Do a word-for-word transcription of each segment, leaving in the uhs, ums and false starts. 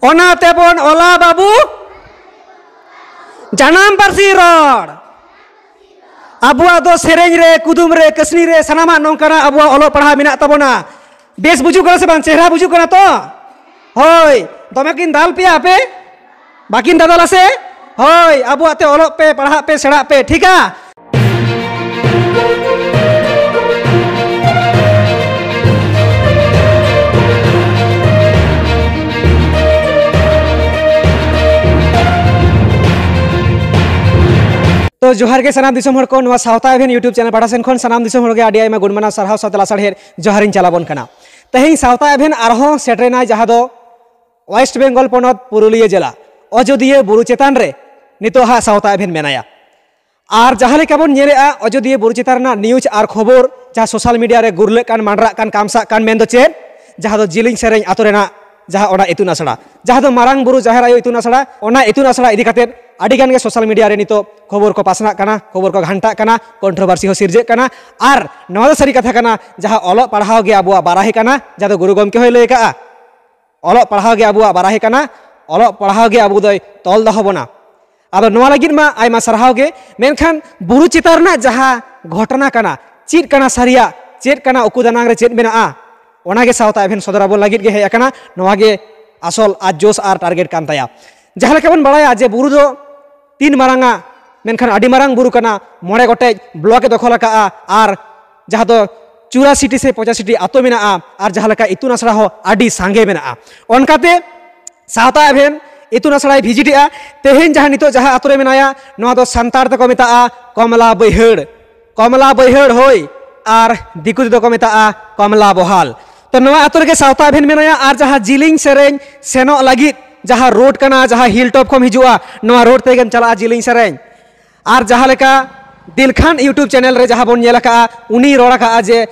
ᱚᱱᱟ ᱛᱮᱵᱚᱱ ᱚᱞᱟ ᱵᱟᱹᱵᱩ ᱡᱟᱱᱟᱢ ᱯᱟᱹᱨᱥᱤ ᱨᱚᱲ᱾ ᱟᱵᱚᱣᱟᱜ ᱫᱚ ᱥᱮᱨᱮᱧ ᱨᱮ, ᱠᱩᱫᱩᱢ ᱨᱮ, ᱠᱟᱹᱥᱱᱤ ᱨᱮ, ᱥᱟᱱᱟᱢᱟᱜ ᱱᱚᱝᱠᱟᱱᱟᱜ ᱟᱵᱚᱣᱟᱜ ᱚᱞᱚᱜ ᱯᱟᱲᱦᱟᱣ ᱢᱮᱱᱟᱜ ᱛᱟᱵᱚᱱᱟ᱾ ᱵᱮᱥ ᱵᱩᱡᱩᱜ ᱠᱟᱱᱟ ᱥᱮ ᱵᱟᱝ? ᱪᱮᱦᱨᱟ ᱵᱩᱡᱩᱜ ᱠᱟᱱᱟ ᱛᱚ? ᱦᱳᱭ, ᱫᱚᱢᱮ ᱠᱤᱱ ᱫᱟᱞ ᱯᱮᱭᱟ ᱟᱯᱮ? ᱵᱟᱹᱠᱤᱱ ᱫᱟᱫᱟᱞᱟ ᱥᱮ? ᱦᱳᱭ, ᱟᱵᱚᱣᱟᱜ ᱛᱮ ᱚᱞᱚᱜ ᱯᱮ, ᱯᱟᱲᱦᱟᱜ ᱯᱮ, ᱥᱮᱬᱟᱜ ᱯᱮ, ᱴᱷᱤᱠᱟ? ᱛᱚ ᱡᱚᱦᱟᱨ ᱜᱮ ᱥᱟᱱᱟᱢ ᱫᱤᱥᱚᱢ ᱦᱚᱲ ᱠᱚ, ᱱᱚᱣᱟ ᱥᱟᱶᱛᱟ ᱮᱵᱷᱮᱱ YouTube ᱪᱮᱱᱮᱞ ᱯᱟᱦᱴᱟ ᱥᱮᱱ ᱠᱷᱚᱱ ᱥᱟᱱᱟᱢ ᱫᱤᱥᱚᱢ ᱦᱚᱲ ᱜᱮ ᱟᱹᱰᱤ ᱟᱭᱢᱟ ᱜᱩᱱ ᱢᱟᱱᱟᱣ ᱥᱟᱨᱦᱟᱣ ᱥᱟᱶᱛᱮ ᱞᱟᱥᱟᱲᱦᱮᱫ ᱡᱚᱦᱟᱨᱤᱧ ᱪᱟᱞᱟᱵᱚᱱ ᱠᱟᱱᱟ᱾ ᱛᱮᱦᱮᱧ ᱥᱟᱶᱛᱟ ᱮᱵᱷᱮᱱ ᱟᱨᱦᱚᱸ ᱥᱮᱴᱮᱨᱮᱱᱟ, ᱡᱟᱦᱟᱸ ᱫᱚ ᱳᱭᱮᱥᱴ ᱵᱮᱝᱜᱚᱞ ᱯᱚᱱᱚᱛ ᱯᱩᱨᱩᱞᱤᱭᱟᱹ ᱡᱮᱞᱟ ᱚᱡᱳᱫᱤᱭᱟᱹ ᱵᱩᱨᱩ ᱪᱮᱛᱟᱱ ᱨᱮ ᱱᱤᱛᱚᱜ ᱦᱟᱸᱜ ᱥᱟᱶᱛᱟ ᱮᱵᱷᱮᱱ ᱢᱮᱱᱟᱭᱟ᱾ ᱟᱨ ᱡᱟᱦᱟᱸ ᱞᱮᱠᱟ ᱵᱚᱱ ᱧᱮᱞᱮᱜᱼᱟ, ᱚᱡᱳᱫᱤᱭᱟᱹ ᱵᱩᱨᱩ ᱪᱮᱛᱟᱱ ᱨᱮᱱᱟᱜ ᱱᱤᱭᱩᱡᱽ ᱟᱨ ᱠᱷᱚᱵᱚᱨ ᱡᱟᱦᱟᱸ ᱥᱳᱥᱟᱞ ᱢᱤᱰᱤᱭᱟ ᱨᱮ ᱜᱩᱨᱞᱟᱹᱜ ᱠᱟᱱ, ᱢᱟᱸᱰᱨᱟᱜ ᱠᱟᱱ, ᱠᱟᱢᱥᱟᱜ ᱠᱟᱱ, ᱢᱮᱱᱫᱚ ᱪᱮᱫ? ᱡᱟᱦᱟᱸ ᱫᱚ ᱡᱤᱞᱤᱧ ᱥᱮᱨᱮᱧ ᱟᱛᱳ ᱨᱮᱱᱟᱜ ᱡᱟᱦᱟᱸ ᱚᱱᱟ ᱤᱛᱩᱱ ᱟᱥᱲᱟ, ᱡᱟᱦᱟᱸ ᱫᱚ ᱢᱟᱨᱟᱝ ᱵᱩᱨᱩ ᱡᱟᱦᱮᱨ ᱟᱭᱳ ᱤᱛᱩᱱ ᱟᱥᱲᱟ, ᱚᱱᱟ ᱤᱛᱩᱱ ᱟᱥᱲᱟ ᱤᱫᱤ ᱠᱟᱛᱮᱫ ᱟᱹᱰᱤ ᱜᱟᱱ ᱜᱮ ᱥᱳᱥᱟᱞ ᱢᱤᱰᱤᱭᱟ ᱨᱮ ᱱᱤᱛᱚᱜ ᱠᱷᱚᱵᱚᱨ ᱠᱚ ᱯᱟᱥᱱᱟᱜ ᱠᱟᱱᱟ, ᱠᱷᱚᱵᱚᱨ ᱠᱚ ᱜᱷᱟᱱᱴᱟᱜ ᱠᱟᱱᱟ, ᱠᱚᱱᱴᱨᱳᱵᱷᱟᱨᱥᱤ ᱦᱚᱸ ᱥᱤᱨᱡᱟᱹᱜ ᱠᱟᱱᱟ᱾ ᱟᱨ ᱱᱚᱣᱟ ᱫᱚ ᱥᱟᱹᱨᱤ ᱠᱟᱛᱷᱟ ᱠᱟᱱᱟ, ᱡᱟᱦᱟᱸ ᱚᱞᱚᱜ ᱯᱟᱲᱦᱟᱣ ᱜᱮ ᱟᱵᱚᱣᱟᱜ ᱵᱟᱨᱟᱦᱤ ᱠᱟᱱᱟ, ᱡᱟᱦᱟᱸ ᱫᱚ ᱜᱩᱨᱩ ᱜᱚᱢᱠᱮ ᱦᱚᱸᱭ ᱞᱟᱹᱭ ᱠᱟᱜᱼᱟ, ᱚᱞᱚᱜ ᱯᱟᱲᱦᱟᱣ ᱜᱮ ᱟᱵᱚᱣᱟᱜ ᱵᱟᱨᱟᱦᱤ ᱠᱟᱱᱟ, ᱚᱞᱚᱜ ᱯᱟᱲᱦᱟᱣ ᱜᱮ ᱟᱵᱚ ᱫᱚᱭ ᱛᱚᱞ ᱫᱚᱦᱚ ᱵᱚᱱᱟ᱾ ᱟᱫᱚ ᱱᱚᱣᱟ ᱞᱟᱹᱜᱤᱫ ᱢᱟ ᱟᱭᱢᱟ ᱥᱟᱨᱦᱟᱣ ᱜᱮ, ᱢᱮᱱᱠᱷᱟᱱ ᱵᱩᱨᱩ ᱪᱮᱛᱟᱱ ᱨᱮᱱᱟᱜ ᱡᱟᱦᱟᱸ ᱜᱷᱚᱴᱚᱱᱟ ᱠᱟᱱᱟ, ᱪᱮᱫ ᱠᱟᱱᱟ ᱥᱟᱹᱨᱤᱭᱟᱜ, ᱪᱮᱫ ᱠᱟᱱᱟ ᱩᱠᱩ ᱫᱟᱱᱟᱝ ᱨᱮ ᱪᱮᱫ ᱢᱮᱱᱟᱜᱼᱟ, ᱚᱱᱟᱜᱮ ᱥᱟᱶᱛᱟ ᱮᱵᱷᱮᱱ ᱥᱚᱫᱚᱨ ᱟᱵᱚᱱ ᱞᱟᱹᱜᱤᱫ ᱜᱮ ᱦᱮᱡ ᱟᱠᱟᱱᱟ᱾ ᱱᱚᱣᱟ ᱜᱮ ᱟᱥᱚᱞ ᱟᱡ ᱡᱳᱥ ᱟᱨ ᱴᱟᱨᱜᱮᱴ ᱠᱟᱱ ᱛᱟᱭᱟ᱾ ᱡᱟᱦᱟᱸ ᱞᱮᱠᱟ ᱵᱚᱱ ᱵᱟᱲᱟᱭᱟ ᱡᱮ ᱵᱩᱨᱩ ᱫᱚ ᱛᱤᱱ ᱢᱟᱨᱟᱝᱟ, ᱢᱮᱱᱠᱷᱟᱱ ᱟᱹᱰᱤ ᱢᱟᱨᱟᱝ ᱵᱩᱨᱩ ᱠᱟᱱᱟ, ᱢᱚᱬᱮ ᱜᱚᱴᱮᱡ ᱵᱞᱚᱠ ᱮ ᱫᱚᱠᱷᱚᱞ ᱟᱠᱟᱫᱼᱟ, ᱟᱨ ᱡᱟᱦᱟᱸ ᱫᱚ ᱪᱩᱨᱟᱥᱤᱴᱤ ᱥᱮ ᱯᱚᱸᱪᱟᱥᱤᱴᱤ ᱟᱛᱳ ᱢᱮᱱᱟᱜᱼᱟ, ᱟᱨ ᱡᱟᱦᱟᱸ ᱞᱮᱠᱟ ᱤᱛᱩᱱ ᱟᱥᱲᱟ ᱦᱚᱸ ᱟᱹᱰᱤ ᱥᱟᱸᱜᱮ ᱢᱮᱱᱟᱜᱼᱟ᱾ ᱚᱱᱠᱟᱛᱮ ᱥᱟᱶᱛᱟ ᱮᱵᱷᱮᱱ ᱤᱛᱩᱱ ᱟᱥᱲᱟᱭ ᱵᱷᱤᱡᱤᱴ ᱮᱜᱼᱟ᱾ ᱛᱮᱦᱮᱧ ᱡᱟᱦᱟᱸ ᱱᱤᱛᱚᱜ ᱡᱟᱦᱟᱸ ᱟᱛᱳ ᱨᱮ ᱢᱮᱱᱟᱭᱟ, ᱱᱚᱣᱟ ᱫᱚ ᱥᱟᱱᱛᱟᱲ ᱛᱮᱠᱚ ᱢᱮᱛᱟᱜᱼᱟ ᱠᱚᱢᱞᱟ ᱵᱟᱹᱭᱦᱟᱹᱲ, ᱠᱚᱢᱞᱟ ᱵᱟᱹᱭᱦᱟᱹᱲ, ᱦᱳᱭ, ᱟᱨ ᱫᱤᱠᱩ ᱛᱮᱫᱚ ᱠᱚ ᱢᱮᱛᱟᱜᱼᱟ ᱠᱚᱢᱞᱟ ᱵᱚᱦᱟᱞ᱾ ᱛᱚ ᱱᱚᱣᱟ ᱟᱛᱳ ᱨᱮᱜᱮ ᱥᱟᱶᱛᱟ ᱮᱵᱷᱮᱱ ᱢᱮᱱᱟᱭᱟ, ᱟᱨ ᱡᱟᱦᱟᱸ ᱡᱤᱞᱤᱧ ᱥᱮᱨᱮᱧ ᱥᱮᱱᱚᱜ ᱞᱟᱹᱜᱤᱫ ᱡᱟᱦᱟᱸ ᱨᱳᱰ ᱠᱟᱱᱟ, ᱡᱟᱦᱟᱸ ᱦᱤᱞ ᱴᱚᱯ ᱠᱷᱚᱱ ᱦᱤᱡᱩᱜᱼᱟ, ᱱᱚᱣᱟ ᱨᱳᱰ ᱛᱮᱜᱮᱢ ᱪᱟᱞᱟᱜᱼᱟ ᱡᱤᱞᱤᱧ ᱥᱮᱨᱮᱧ᱾ ᱟᱨ ᱡᱟᱦᱟᱸ ᱞᱮᱠᱟ ᱫᱤᱞᱠᱷᱟᱱ YouTube ᱪᱮᱱᱮᱞ ᱨᱮ ᱡᱟᱦᱟᱸ ᱵᱚᱱ ᱧᱮᱞ ᱟᱠᱟᱫᱼᱟ, ᱩᱱᱤᱭ ᱨᱚᱲ ᱟᱠᱟᱫᱼᱟ ᱡᱮ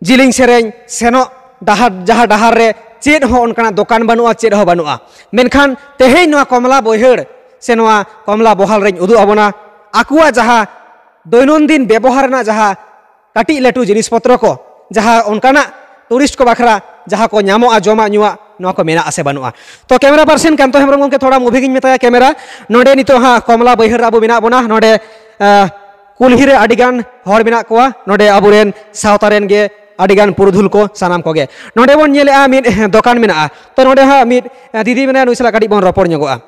ᱡᱤᱞᱤᱧ ᱥᱮᱨᱮᱧ ᱥᱮᱱᱚᱜ ᱰᱟᱦᱟᱨ, ᱡᱟᱦᱟᱸ ᱰᱟᱦᱟᱨ ᱨᱮ ᱪᱮᱫ ᱦᱚᱸ ᱚᱱᱠᱟᱱᱟᱜ ᱫᱚᱠᱟᱱ ᱵᱟᱹᱱᱩᱜᱼᱟ, ᱪᱮᱫ ᱦᱚᱸ ᱵᱟᱹᱱᱩᱜᱼᱟ᱾ ᱢᱮᱱᱠᱷᱟᱱ ᱛᱮᱦᱮᱧ ᱱᱚᱣᱟ ᱠᱚᱢᱞᱟ ᱵᱟᱹᱭᱦᱟᱹᱲ ᱥᱮ ᱱᱚᱣᱟ ᱠᱚᱢᱞᱟ ᱵᱚᱦᱟᱞ ᱨᱮᱧ ᱩᱫᱩᱜ ᱟᱵᱚᱱᱟ ᱟᱠᱚᱣᱟᱜ ᱡᱟᱦᱟᱸ ᱫᱳᱭᱱᱚᱱᱫᱤᱱ ᱵᱮᱵᱚᱦᱟᱨ ᱨᱮᱱᱟᱜ ᱡᱟᱦᱟᱸ ᱠᱟᱹᱴᱤᱡ ᱞᱟᱹᱴᱩ ᱡᱤᱱᱤᱥ ᱯᱚᱛᱨᱚ ᱠᱚ, ᱡᱟᱦᱟᱸ ᱚᱱᱠᱟᱱᱟᱜ ᱴᱩᱨᱤᱥᱴ ᱠᱚ ᱵᱟᱠᱷᱨᱟ ᱡᱟᱦᱟᱸ ᱠᱚ ᱧᱟᱢᱚᱜᱼᱟ, ᱡᱚᱢᱟᱜ ᱧᱩᱣᱟᱜ, ᱱᱚᱣᱟ ᱠᱚ ᱢᱮᱱᱟᱜ ᱟᱥᱮ ᱵᱟᱹᱱᱩᱜᱼᱟ᱾ ᱛᱚ, ᱠᱮᱢᱮᱨᱟ ᱯᱟᱨᱥᱮᱱ ᱠᱟᱱᱛᱚ ᱦᱮᱢᱵᱨᱚᱢ ᱜᱚᱢᱠᱮ, ᱛᱷᱚᱲᱟ ᱢᱩᱵᱷᱤ ᱜᱤᱧ ᱢᱮᱛᱟᱭᱟ ᱠᱮᱢᱮᱨᱟ᱾ ᱱᱚᱰᱮ ᱱᱤᱛᱚᱜ ᱦᱟᱸᱜ ᱠᱚᱢᱞᱟ ᱵᱟᱹᱭᱦᱟᱹᱲ ᱨᱮ ᱟᱵᱚ ᱢᱮᱱᱟᱜ ᱵᱚᱱᱟ᱾ ᱱᱚᱰᱮ, ᱟᱸ, ᱠᱩᱞᱦᱤ ᱨᱮ ᱟᱹᱰᱤ ᱜᱟᱱ ᱦᱚᱲ ᱢᱮᱱᱟᱜ ᱠᱚᱣᱟ᱾ ᱱᱚᱰᱮ ᱟᱵᱚᱨᱮᱱ ᱥᱟᱶᱛᱟ ᱨᱮᱱ ᱜᱮ ᱟᱹᱰᱤ ᱜᱟᱱ ᱯᱩᱨᱩᱫᱷᱩᱞ ᱠᱚ ᱥᱟᱱᱟᱢ ᱠᱚᱜᱮ᱾ ᱱᱚᱰᱮ ᱵᱚᱱ ᱧᱮᱞᱮᱜᱼᱟ ᱢᱤᱫ ᱫᱚᱠᱟᱱ ᱢᱮᱱᱟᱜᱼᱟ᱾ ᱛᱚ, ᱱᱚᱰᱮ ᱦᱟᱸᱜ ᱢᱤᱫ, ᱟᱸ, ᱫᱤᱫᱤ ᱢᱮᱱᱟᱭᱟ, ᱱᱩᱭ ᱥᱟᱞᱟᱜ ᱠᱟᱹᱴᱤᱡ ᱵᱚᱱ ᱨᱚᱯᱚᱲ ᱧᱚᱜᱚᱜᱼᱟ᱾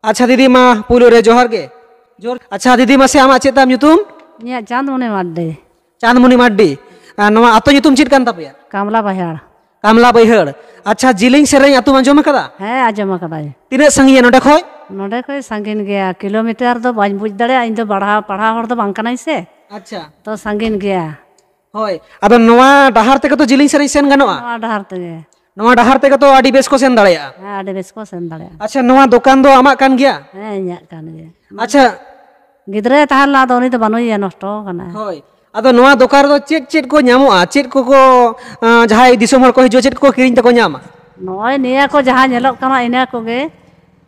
ᱟᱪᱪᱷᱟ ᱫᱤᱫᱤ, ᱢᱟ ᱯᱩᱭᱞᱩ ᱨᱮ ᱡᱚᱦᱟᱨ ᱜᱮ᱾ ᱡᱚᱦᱟᱨ᱾ ᱟᱪᱪᱷᱟ ᱫᱤᱫᱤ, ᱢᱟᱥᱮ ᱟᱢᱟᱜ ᱪᱮᱫ ᱛᱟᱢ ᱧᱩᱛᱩᱢ? ᱤᱧᱟᱹᱜ ᱪᱟᱸᱫᱽᱢᱩᱱᱤ ᱢᱟᱨᱰᱤ᱾ ᱪᱟᱸᱫᱽᱢᱩᱱᱤ ᱢᱟᱨᱰᱤ᱾ ᱟᱨ ᱱᱚᱣᱟ ᱟᱛᱳ ᱧᱩᱛᱩᱢ ᱪᱮᱫ ᱠᱟᱱ ᱛᱟᱯᱮᱭᱟ? ᱠᱟᱢᱞᱟ ᱵᱟᱦᱟᱲ᱾ ᱠᱟᱢᱞᱟ ᱵᱟᱹᱭᱦᱟᱹᱲ᱾ ᱟᱪᱪᱷᱟ, ᱡᱤᱞᱤᱧ ᱥᱮᱨᱮᱧ ᱟᱛᱳᱢ ᱟᱸᱡᱚᱢ ᱟᱠᱟᱫᱟ? ᱦᱮᱸ, ᱟᱸᱡᱚᱢ ᱟᱠᱟᱫᱟᱹᱧ᱾ ᱛᱤᱱᱟᱹᱜ ᱥᱟᱺᱜᱤᱧᱟ ᱱᱚᱸᱰᱮ ᱠᱷᱚᱡ? ᱱᱚᱸᱰᱮ ᱠᱷᱚᱡ ᱥᱟᱺᱜᱤᱧ ᱜᱮᱭᱟ, ᱠᱤᱞᱳᱢᱤᱴᱟᱨ ᱫᱚ ᱵᱟᱹᱧ ᱵᱩᱡᱽ ᱫᱟᱲᱮᱭᱟᱜᱼᱟ, ᱤᱧ ᱫᱚ ᱯᱟᱲᱦᱟᱣ, ᱯᱟᱲᱦᱟᱣ ᱦᱚᱲ ᱫᱚ ᱵᱟᱝ ᱠᱟᱹᱱᱟᱹᱧ ᱥᱮ᱾ ᱟᱪᱪᱷᱟ᱾ ᱛᱚ ᱥᱟᱺᱜᱤᱧ ᱜᱮᱭᱟ᱾ ᱦᱳᱭ, ᱟᱫᱚ ᱱᱚᱣᱟ ᱰᱟᱦᱟᱨ ᱛᱮᱜᱮ ᱛᱚ ᱡᱤᱞᱤᱧ ᱥᱮᱨᱮᱧ ᱥᱮᱱ ᱜᱟᱱᱚᱜᱼᱟ? ᱱᱚᱣᱟ ᱰᱟᱦᱟᱨ ᱛᱮᱜᱮ᱾ ᱱᱚᱣᱟ ᱰᱟᱦᱟᱨ ᱛᱮᱜᱮ ᱛᱚ ᱟᱹᱰᱤ ᱵᱮᱥ ᱠᱚ ᱥᱮᱱ ᱫᱟᱲᱮᱭᱟᱜᱼᱟ? ᱦᱮᱸ, ᱟᱹᱰᱤ ᱵᱮᱥ ᱠᱚ ᱥᱮᱱ ᱫᱟᱲᱮᱭᱟᱜᱼᱟ᱾ ᱟᱪᱪᱷᱟ, ᱱᱚᱣᱟ ᱫᱚᱠᱟᱱ ᱫᱚ ᱟᱢᱟᱜ ᱠᱟᱱ ᱜᱮᱭᱟ? ᱦᱮᱸ, ᱤᱧᱟᱹᱜ ᱠᱟᱱ ᱜᱮᱭᱟ᱾ ᱟᱪᱪᱷᱟ᱾ ᱜᱤᱫᱽᱨᱟᱹᱭ ᱛᱟᱦᱮᱸ ᱞᱮᱱᱟ, ᱟᱫᱚ ᱩᱱᱤ ᱫᱚ ᱵᱟᱹᱱᱩᱭᱟ, ᱱᱚᱥᱴᱚ ᱟᱠᱟᱱᱟᱭ᱾ ᱦᱳᱭ, ᱟᱫᱚ ᱱᱚᱣᱟ ᱫᱚᱠᱟᱱ ᱨᱮᱫᱚ ᱪᱮᱫ ᱪᱮᱫ ᱠᱚ ᱧᱟᱢᱚᱜᱼᱟ? ᱪᱮᱫ ᱠᱚᱠᱚ, ᱟᱸ, ᱡᱟᱦᱟᱸᱭ ᱫᱤᱥᱚᱢ ᱦᱚᱲ ᱠᱚ ᱦᱤᱡᱩᱜᱼᱟ, ᱪᱮᱫ ᱠᱚᱠᱚ ᱠᱤᱨᱤᱧ ᱛᱮᱠᱚ ᱧᱟᱢᱟ? ᱱᱚᱜᱼᱚᱭ ᱱᱤᱭᱟᱹ ᱠᱚ ᱡᱟᱦᱟᱸ ᱧᱮᱞᱚᱜ ᱠᱟᱱᱟ, ᱤᱱᱟᱹ ᱠᱚᱜᱮ᱾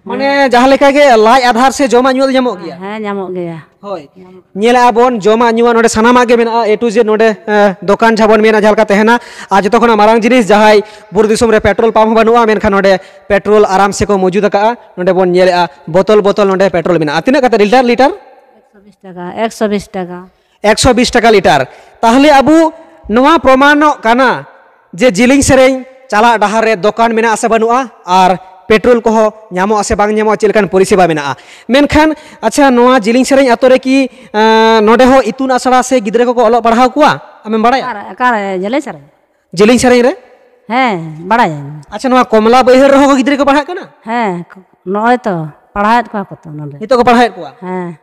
ᱢᱟᱱᱮ ᱡᱟᱦᱟᱸ ᱞᱮᱠᱟ ᱜᱮ ᱞᱟᱡ ᱟᱫᱷᱟᱨ ᱥᱮ ᱡᱚᱢᱟᱜ ᱧᱩᱣᱟᱜ ᱫᱚ ᱧᱟᱢᱚᱜ ᱜᱮᱭᱟ? ᱦᱮᱸ, ᱧᱟᱢᱚᱜ ᱜᱮᱭᱟ᱾ ᱦᱳᱭ᱾ ᱧᱮᱞᱮᱜᱼᱟ ᱵᱚᱱ, ᱡᱚᱢᱟᱜ ᱧᱩᱣᱟᱜ ᱱᱚᱰᱮ ᱥᱟᱱᱟᱢᱟᱜ ᱜᱮ ᱢᱮᱱᱟᱜᱼᱟ, A to Z ᱱᱚᱰᱮ, ᱮ, ᱫᱚᱠᱟᱱ ᱡᱟᱦᱟᱸ ᱵᱚᱱ ᱢᱮᱱᱟ, ᱡᱟᱦᱟᱸ ᱞᱮᱠᱟ ᱛᱟᱦᱮᱱᱟ᱾ ᱟᱨ ᱡᱚᱛᱚ ᱠᱷᱚᱱᱟᱜ ᱢᱟᱨᱟᱝ ᱡᱤᱱᱤᱥ, ᱡᱟᱦᱟᱸᱭ ᱵᱩᱨᱩ ᱫᱤᱥᱚᱢ ᱨᱮ ᱯᱮᱴᱨᱳᱞ ᱯᱟᱢᱯ ᱦᱚᱸ ᱵᱟᱹᱱᱩᱜᱼᱟ, ᱢᱮᱱᱠᱷᱟᱱ ᱱᱚᱰᱮ ᱯᱮᱴᱨᱳᱞ ᱟᱨᱟᱢ ᱥᱮ ᱠᱚ ᱢᱚᱡᱩᱫ ᱟᱠᱟᱜᱼᱟ᱾ ᱱᱚᱰᱮ ᱵᱚᱱ ᱧᱮᱞᱮᱜᱼᱟ, ᱵᱳᱛᱚᱞ ᱵᱳᱛᱚᱞ ᱱᱚᱰᱮ ᱯᱮᱴᱨᱳᱞ ᱢᱮᱱᱟᱜᱼᱟ᱾ ᱛᱤᱱᱟᱹᱜ ᱠᱟᱛᱮ ᱞᱤᱴᱟᱨ, ᱞᱤᱴᱟᱨ? ᱮᱠᱥᱚ ᱵᱤᱥ ᱴᱟᱠᱟ, ᱮᱠᱥᱚ ᱵᱤᱥ ᱴᱟᱠᱟ᱾ ᱮᱠᱥᱚ ᱵᱤᱥ ᱴᱟᱠᱟ ᱞᱤᱴᱟᱨ᱾ ᱛᱟᱦᱞᱮ ᱟᱵᱚ ᱱᱚᱣᱟ ᱯᱨᱚᱢᱟᱱᱚᱜ ᱠᱟᱱᱟ ᱡᱮ ᱡᱤᱞᱤᱧ ᱥᱮᱨᱮᱧ ᱪᱟᱞᱟᱜ ᱰᱟᱦᱟᱨ ᱨᱮ ᱫᱚᱠᱟᱱ ᱢᱮᱱᱟᱜᱼᱟ ᱥᱮ ᱵᱟᱹᱱᱩᱜᱼᱟ, ᱟᱨ ᱯᱮᱴᱨᱳᱞ ᱠᱚᱦᱚᱸ ᱧᱟᱢᱚᱜᱼᱟ ᱥᱮ ᱵᱟᱝ ᱧᱟᱢᱚᱜᱼᱟ, ᱪᱮᱫ ᱞᱮᱠᱟᱱ ᱯᱚᱨᱤᱥᱮᱵᱟ ᱢᱮᱱᱟᱜᱼᱟ᱾ ᱢᱮᱱᱠᱷᱟᱱ ᱟᱪᱪᱷᱟ, ᱱᱚᱣᱟ ᱡᱤᱞᱤᱧ ᱥᱮᱨᱮᱧ ᱟᱛᱳ ᱨᱮ ᱠᱤ, ᱮᱸ, ᱱᱚᱰᱮ ᱦᱚᱸ ᱤᱛᱩᱱ ᱟᱥᱲᱟ ᱥᱮ ᱜᱤᱫᱽᱨᱟᱹ ᱠᱚᱠᱚ ᱚᱞᱚᱜ ᱯᱟᱲᱦᱟᱣ ᱠᱚᱣᱟ? ᱟᱢᱮᱢ ᱵᱟᱲᱟᱭᱟ? ᱚᱠᱟᱨᱮ, ᱚᱠᱟᱨᱮ ᱡᱤᱞᱤᱧ ᱥᱮᱨᱮᱧ? ᱡᱤᱞᱤᱧ ᱥᱮᱨᱮᱧ ᱨᱮ? ᱦᱮᱸ, ᱵᱟᱲᱟᱭᱟᱹᱧ᱾ ᱟᱪᱪᱷᱟ, ᱱᱚᱣᱟ ᱠᱚᱢᱞᱟ ᱵᱟᱹᱭᱦᱟᱹᱲ ᱨᱮᱦᱚᱸ ᱠᱚ ᱜᱤᱫᱽᱨᱟᱹ ᱠᱚ ᱯᱟᱲᱦᱟᱜ ᱠᱟᱱᱟ? ᱦᱮᱸ, ᱱᱚᱜᱼᱚᱭ ᱛᱚ ᱯᱟᱲᱦᱟᱣᱮᱫ ᱠᱚᱣᱟ ᱠᱚ ᱛᱚ ᱱᱚᱰᱮ᱾ ᱱᱤᱛᱚᱜ ᱠᱚ ᱯᱟᱲᱦᱟᱣᱮᱫ ᱠᱚᱣᱟ? ᱦᱮᱸ᱾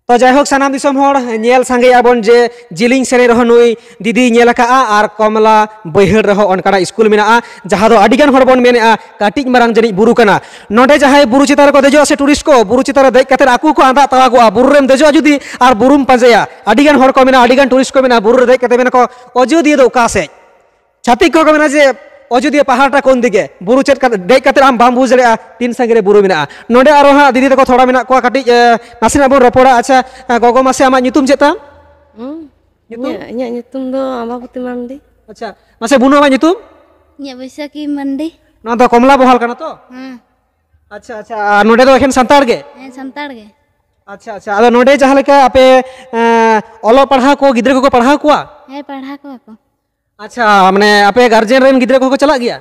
ᱛᱚ ᱡᱟᱭᱦᱳᱠ, ᱥᱟᱱᱟᱢ ᱫᱤᱥᱚᱢ ᱦᱚᱲ ᱧᱮᱞ ᱥᱟᱸᱜᱮᱭᱟ ᱵᱚᱱ ᱡᱮ ᱡᱤᱞᱤᱧ ᱥᱮᱨᱮᱧ ᱨᱮᱦᱚᱸ ᱱᱩᱭ ᱫᱤᱫᱤᱭ ᱧᱮᱞ ᱟᱠᱟᱜᱼᱟ ᱟᱨ ᱠᱚᱢᱞᱟ ᱵᱟᱹᱭᱦᱟᱹᱲ ᱨᱮᱦᱚᱸ ᱚᱱᱠᱟᱱᱟᱜ ᱥᱠᱩᱞ ᱢᱮᱱᱟᱜᱼᱟ, ᱡᱟᱦᱟᱸ ᱫᱚ ᱟᱹᱰᱤ ᱜᱟᱱ ᱦᱚᱲ ᱵᱚᱱ ᱢᱮᱱᱮᱜᱼᱟ ᱠᱟᱹᱴᱤᱡ ᱢᱟᱨᱟᱝ ᱡᱟᱹᱱᱤᱡ ᱵᱩᱨᱩ ᱠᱟᱱᱟ᱾ ᱱᱚᱰᱮ ᱡᱟᱦᱟᱸᱭ ᱵᱩᱨᱩ ᱪᱮᱛᱟᱱ ᱨᱮᱠᱚ ᱫᱮᱡᱚᱜᱼᱟ ᱥᱮ ᱴᱩᱨᱤᱥᱴ ᱠᱚ, ᱵᱩᱨᱩ ᱪᱮᱛᱟᱱ ᱨᱮ ᱫᱮᱡ ᱠᱟᱛᱮ ᱟᱠᱚ ᱠᱚ ᱟᱸᱫᱟᱜ ᱛᱟᱣᱟᱜᱚᱜᱼᱟ᱾ ᱵᱩᱨᱩ ᱨᱮᱢ ᱫᱮᱡᱚᱜᱼᱟ ᱡᱩᱫᱤ ᱟᱨ ᱵᱩᱨᱩᱢ ᱯᱟᱸᱡᱟᱭᱟ, ᱟᱹᱰᱤ ᱜᱟᱱ ᱦᱚᱲ ᱠᱚ ᱢᱮᱱᱟ, ᱟᱹᱰᱤ ᱜᱟᱱ ᱴᱩᱨᱤᱥᱴ ᱠᱚ ᱢᱮᱱᱟ, ᱵᱩᱨᱩ ᱨᱮ ᱫᱮᱡ ᱠᱟᱛᱮ ᱢᱮᱱᱟ ᱠᱚ, "ᱚᱡᱳᱫᱤᱭᱟᱹ ᱫᱚ ᱚᱠᱟ ᱥᱮᱫ?" ᱪᱷᱟᱹᱛᱤᱠ ᱠᱚᱦᱚᱸ ᱠᱚ ᱢᱮᱱᱟ ᱡᱮ ᱚᱡᱳᱫᱤᱭᱟᱹ ᱯᱟᱦᱟᱲ ᱴᱟ ᱠᱚᱱ ᱫᱤᱠᱮ, ᱵᱩᱨᱩ ᱪᱮᱫ ᱠᱟᱛᱮ, ᱫᱮᱡ ᱠᱟᱛᱮ ᱟᱢ ᱵᱟᱢ ᱵᱩᱡᱽ ᱫᱟᱲᱮᱭᱟᱜᱼᱟ ᱛᱤᱱ ᱥᱟᱺᱜᱤᱧ ᱨᱮ ᱵᱩᱨᱩ ᱢᱮᱱᱟᱜᱼᱟ᱾ ᱱᱚᱰᱮ ᱟᱨᱚ ᱦᱟᱸᱜ ᱫᱤᱫᱤ ᱛᱟᱠᱚ ᱛᱷᱚᱲᱟ ᱢᱮᱱᱟᱜ ᱠᱚᱣᱟ, ᱠᱟᱹᱴᱤᱡ, ᱮ, ᱱᱟᱥᱮᱱᱟᱜ ᱵᱚᱱ ᱨᱚᱯᱚᱲᱟ᱾ ᱟᱪᱪᱷᱟ, ᱮ, ᱜᱚᱜᱚ, ᱢᱟᱥᱮ ᱟᱢᱟᱜ ᱧᱩᱛᱩᱢ ᱪᱮᱫ ᱛᱟᱢ? ᱦᱩᱸ? ᱧᱩᱛᱩᱢ? ᱤᱧᱟᱹᱜ, ᱤᱧᱟᱹᱜ ᱧᱩᱛᱩᱢ ᱫᱚ ᱟᱢᱵᱟᱵᱚᱛᱤ ᱢᱟᱱᱰᱤ᱾ ᱟᱪᱪᱷᱟ, ᱢᱟᱥᱮ ᱵᱩᱱᱩ, ᱟᱢᱟᱜ ᱧᱩᱛᱩᱢ? ᱤᱧᱟᱹᱜ ᱵᱟᱹᱭᱥᱟᱹᱠᱷᱤ ᱢᱟᱱᱰᱤ᱾ ᱱᱚᱣᱟ ᱫᱚ ᱠᱚᱢᱞᱟ ᱵᱚᱦᱟᱞ ᱠᱟᱱᱟ ᱛᱚ? ᱦᱮᱸ᱾ ᱟᱪᱪᱷᱟ, ᱟᱪᱪᱷᱟ᱾ ᱟᱨ ᱱᱚᱰᱮ ᱫᱚ ᱮᱠᱷᱮᱱ ᱥᱟᱱᱛᱟᱲ ᱜᱮ? ᱦᱮᱸ, ᱥᱟᱱᱛᱟᱲ ᱜᱮ᱾ ᱟᱪᱪᱷᱟ, ᱟᱪᱪᱷᱟ᱾ ᱟᱫᱚ ᱱᱚᱰᱮ ᱡᱟᱦᱟᱸ ᱞᱮᱠᱟ ᱟᱯᱮ, ᱮᱸ, ᱚᱞᱚᱜ ᱯᱟᱲᱦᱟᱣ ᱠᱚ, ᱜᱤᱫᱽᱨᱟᱹ ᱠᱚᱠᱚ ᱯᱟᱲᱦᱟᱣ ᱠᱚᱣᱟ? ᱦᱮᱸ, ᱯᱟᱲᱦᱟᱣ ᱠᱚᱣᱟ ᱠᱚ᱾ ᱟᱪᱪᱷᱟ, ᱢᱟᱱᱮ ᱟᱯᱮ ᱜᱟᱨᱡᱮᱱ ᱨᱮᱱ ᱜᱤᱫᱽᱨᱟᱹ ᱠᱚᱦᱚᱸ ᱠᱚ ᱪᱟᱞᱟᱜ ᱜᱮᱭᱟ?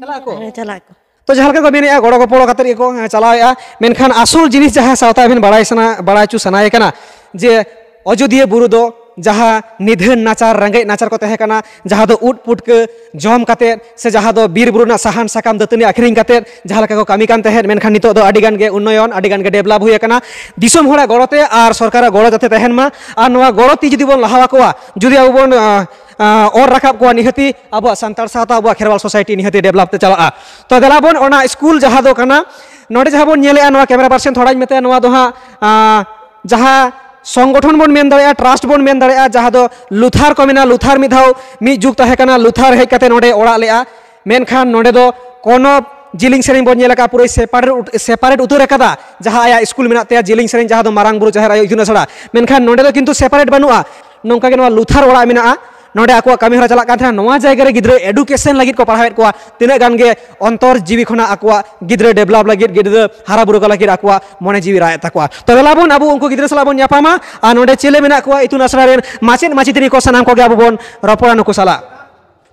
ᱪᱟᱞᱟᱜ ᱟᱠᱚ? ᱦᱮᱸ, ᱪᱟᱞᱟᱜ ᱟᱠᱚ᱾ ᱛᱚ, ᱡᱟᱦᱟᱸ ᱞᱮᱠᱟ ᱠᱚ ᱢᱮᱱᱮᱫᱼᱟ, ᱜᱚᱲᱚ ᱜᱚᱯᱚᱲᱚ ᱠᱟᱛᱮᱫ ᱜᱮᱠᱚ, ᱦᱮᱸ, ᱪᱟᱞᱟᱣᱮᱫᱼᱟ, ᱢᱮᱱᱠᱷᱟᱱ ᱟᱥᱚᱞ ᱡᱤᱱᱤᱥ ᱡᱟᱦᱟᱸ ᱥᱟᱶᱛᱟ ᱟᱹᱵᱤᱱ ᱵᱟᱲᱟᱭ ᱥᱟᱱᱟ, ᱵᱟᱲᱟᱭ ᱦᱚᱪᱚ ᱥᱟᱱᱟᱭᱮ ᱠᱟᱱᱟ ᱡᱮ ᱚᱡᱳᱫᱤᱭᱟᱹ ᱵᱩᱨᱩ ᱫᱚ ᱡᱟᱦᱟᱸ ᱱᱤᱫᱷᱟᱹᱱ ᱱᱟᱪᱟᱨ, ᱨᱮᱸᱜᱮᱡ ᱱᱟᱪᱟᱨ ᱠᱚ ᱛᱟᱦᱮᱸ ᱠᱟᱱᱟ, ᱡᱟᱦᱟᱸ ᱫᱚ ᱩᱫ ᱯᱩᱴᱠᱟᱹ ᱡᱚᱢ ᱠᱟᱛᱮᱫ ᱥᱮ ᱡᱟᱦᱟᱸ ᱫᱚ ᱵᱤᱨ ᱵᱩᱨᱩ ᱨᱮᱱᱟᱜ ᱥᱟᱦᱟᱱ ᱥᱟᱠᱟᱢ ᱫᱟᱹᱛᱟᱹᱱᱤ ᱟᱹᱠᱷᱨᱤᱧ ᱠᱟᱛᱮᱫ ᱡᱟᱦᱟᱸ ᱞᱮᱠᱟ ᱠᱚ ᱠᱟᱹᱢᱤ ᱠᱟᱱ ᱛᱟᱦᱮᱸᱫ, ᱢᱮᱱᱠᱷᱟᱱ ᱱᱤᱛᱚᱜ ᱫᱚ ᱟᱹᱰᱤ ᱜᱟᱱ ᱜᱮ ᱩᱱᱱᱚᱭᱚᱱ, ᱟᱹᱰᱤ ᱜᱟᱱ ᱜᱮ ᱰᱮᱵᱷᱞᱚᱯ ᱦᱩᱭ ᱟᱠᱟᱱᱟ᱾ ᱫᱤᱥᱚᱢ ᱦᱚᱲᱟᱜ ᱜᱚᱲᱚ ᱛᱮ ᱟᱨ ᱥᱚᱨᱠᱟᱨᱟᱜ ᱜᱚᱲᱚ ᱡᱟᱛᱮ ᱛᱟᱦᱮᱱ ᱢᱟ, ᱟᱨ ᱱᱚᱣᱟ ᱜᱚᱲᱚ ᱛᱮ ᱡᱩᱫᱤ ᱵᱚᱱ ᱞᱟᱦᱟ ᱟᱠᱚᱣᱟ, ᱡᱩᱫᱤ ᱟᱵᱚ ᱵᱚᱱ, ᱟᱸ, ᱟᱸ, ᱚᱨ ᱨᱟᱠᱟᱵ ᱠᱚᱣᱟ, ᱱᱤᱦᱟᱹᱛᱤ ᱟᱵᱚᱣᱟᱜ ᱥᱟᱱᱛᱟᱲ ᱥᱟᱶᱛᱟ, ᱟᱵᱚᱣᱟᱜ ᱠᱷᱮᱨᱣᱟᱞ ᱥᱳᱥᱟᱭᱴᱤ ᱱᱤᱦᱟᱹᱛᱤ ᱰᱮᱵᱷᱞᱚᱯ ᱛᱮ ᱪᱟᱞᱟᱜᱼᱟ᱾ ᱛᱚ, ᱫᱮᱞᱟ ᱵᱚᱱ ᱚᱱᱟ ᱥᱠᱩᱞ ᱡᱟᱦᱟᱸ ᱫᱚ ᱠᱟᱱᱟ, ᱱᱚᱰᱮ ᱡᱟᱦᱟᱸ ᱵᱚᱱ ᱧᱮᱞᱮᱜᱼᱟ, ᱱᱚᱣᱟ ᱠᱮᱢᱮᱨᱟ ᱯᱟᱨᱥᱚᱱ ᱛᱷᱚᱲᱟᱧ ᱢᱮᱛᱟᱭᱟ, ᱱᱚᱣᱟ ᱫᱚ ᱦᱟᱸᱜ, ᱟᱸ, ᱡᱟᱦᱟᱸ ᱥᱚᱝᱜᱚᱴᱷᱚᱱ ᱵᱚᱱ ᱢᱮᱱ ᱫᱟᱲᱮᱭᱟᱜᱼᱟ, ᱴᱨᱟᱥᱴ ᱵᱚᱱ ᱢᱮᱱ ᱫᱟᱲᱮᱭᱟᱜᱼᱟ, ᱡᱟᱦᱟᱸ ᱫᱚ ᱞᱩᱛᱷᱟᱨ ᱠᱚ ᱢᱮᱱᱟ, ᱞᱩᱛᱷᱟᱨ ᱢᱤᱫ ᱫᱷᱟᱣ ᱢᱤᱫ ᱡᱩᱜᱽ ᱛᱟᱦᱮᱸ ᱠᱟᱱᱟ, ᱞᱩᱛᱷᱟᱨ ᱦᱮᱡ ᱠᱟᱛᱮ ᱱᱚᱰᱮ ᱚᱲᱟᱜ ᱞᱮᱜᱼᱟ᱾ ᱢᱮᱱᱠᱷᱟᱱ ᱱᱚᱰᱮ ᱫᱚ ᱠᱳᱱᱳ ᱡᱤᱞᱤᱧ ᱥᱮᱨᱮᱧ ᱵᱚᱱ ᱧᱮᱞ ᱟᱠᱟᱫᱼᱟ, ᱯᱩᱨᱟᱹᱭ ᱥᱮᱯᱟᱨᱮᱴ, ᱥᱮᱯᱟᱨᱮᱴ ᱩᱛᱟᱹᱨ ᱟᱠᱟᱫᱟ, ᱡᱟᱦᱟᱸ ᱟᱭᱟᱜ ᱥᱠᱩᱞ ᱢᱮᱱᱟᱜ ᱛᱟᱭᱟ, ᱡᱤᱞᱤᱧ ᱥᱮᱨᱮᱧ, ᱡᱟᱦᱟᱸ ᱫᱚ ᱢᱟᱨᱟᱝ ᱵᱩᱨᱩ ᱡᱟᱦᱮᱨ ᱟᱭᱳ ᱤᱛᱩᱱ ᱟᱥᱲᱟ, ᱢᱮᱱᱠᱷᱟᱱ ᱱᱚᱰᱮ ᱫᱚ ᱠᱤᱱᱛᱩ ᱥᱮᱯᱟᱨᱮᱴ ᱵᱟᱹᱱᱩᱜᱼᱟ᱾ ᱱᱚᱝᱠᱟ ᱜᱮ ᱱᱚᱣᱟ ᱞᱩᱛᱷᱟᱨ ᱚᱲᱟᱜ ᱢᱮᱱᱟᱜᱼᱟ, ᱱᱚᱰᱮ ᱟᱠᱚᱣᱟᱜ ᱠᱟᱹᱢᱤ ᱦᱚᱨᱟ ᱪᱟᱞᱟᱜ ᱠᱟᱱ ᱛᱟᱦᱮᱱᱟ, ᱱᱚᱣᱟ ᱡᱟᱭᱜᱟ ᱨᱮ ᱜᱤᱫᱽᱨᱟᱹ ᱮᱰᱩᱠᱮᱥᱚᱱ ᱞᱟᱹᱜᱤᱫ ᱠᱚ ᱯᱟᱲᱦᱟᱣᱮᱫ ᱠᱚᱣᱟ, ᱛᱤᱱᱟᱹᱜ ᱜᱟᱱ ᱜᱮ ᱚᱱᱛᱚᱨ ᱡᱤᱣᱤ ᱠᱷᱚᱱᱟᱜ ᱟᱠᱚᱣᱟᱜ ᱜᱤᱫᱽᱨᱟᱹ ᱰᱮᱵᱷᱞᱚᱯ ᱞᱟᱹᱜᱤᱫ, ᱜᱤᱫᱽᱨᱟᱹ ᱦᱟᱨᱟ ᱵᱩᱨᱩ ᱠᱚ ᱞᱟᱹᱜᱤᱫ ᱟᱠᱚᱣᱟᱜ ᱢᱚᱱᱮ ᱡᱤᱣᱤ ᱨᱟᱜ ᱮᱫ ᱛᱟᱠᱚᱣᱟ᱾ ᱛᱚ, ᱫᱮᱞᱟ ᱵᱚᱱ ᱟᱵᱚ ᱩᱱᱠᱩ ᱜᱤᱫᱽᱨᱟᱹ ᱥᱟᱞᱟᱜ ᱵᱚᱱ ᱧᱟᱯᱟᱢᱟ, ᱟᱨ ᱱᱚᱰᱮ ᱪᱮᱞᱮ ᱢᱮᱱᱟᱜ ᱠᱚᱣᱟ ᱤᱛᱩᱱ ᱟᱥᱲᱟ ᱨᱮᱱ ᱢᱟᱪᱮᱫ ᱢᱟᱪᱮᱛᱟᱹᱱᱤ ᱠᱚ, ᱥᱟᱱᱟᱢ ᱠᱚᱜᱮ ᱟᱵᱚ ᱵᱚᱱ ᱨᱚᱯᱚᱲᱟ ᱱᱩᱠᱩ ᱥᱟᱞᱟᱜ᱾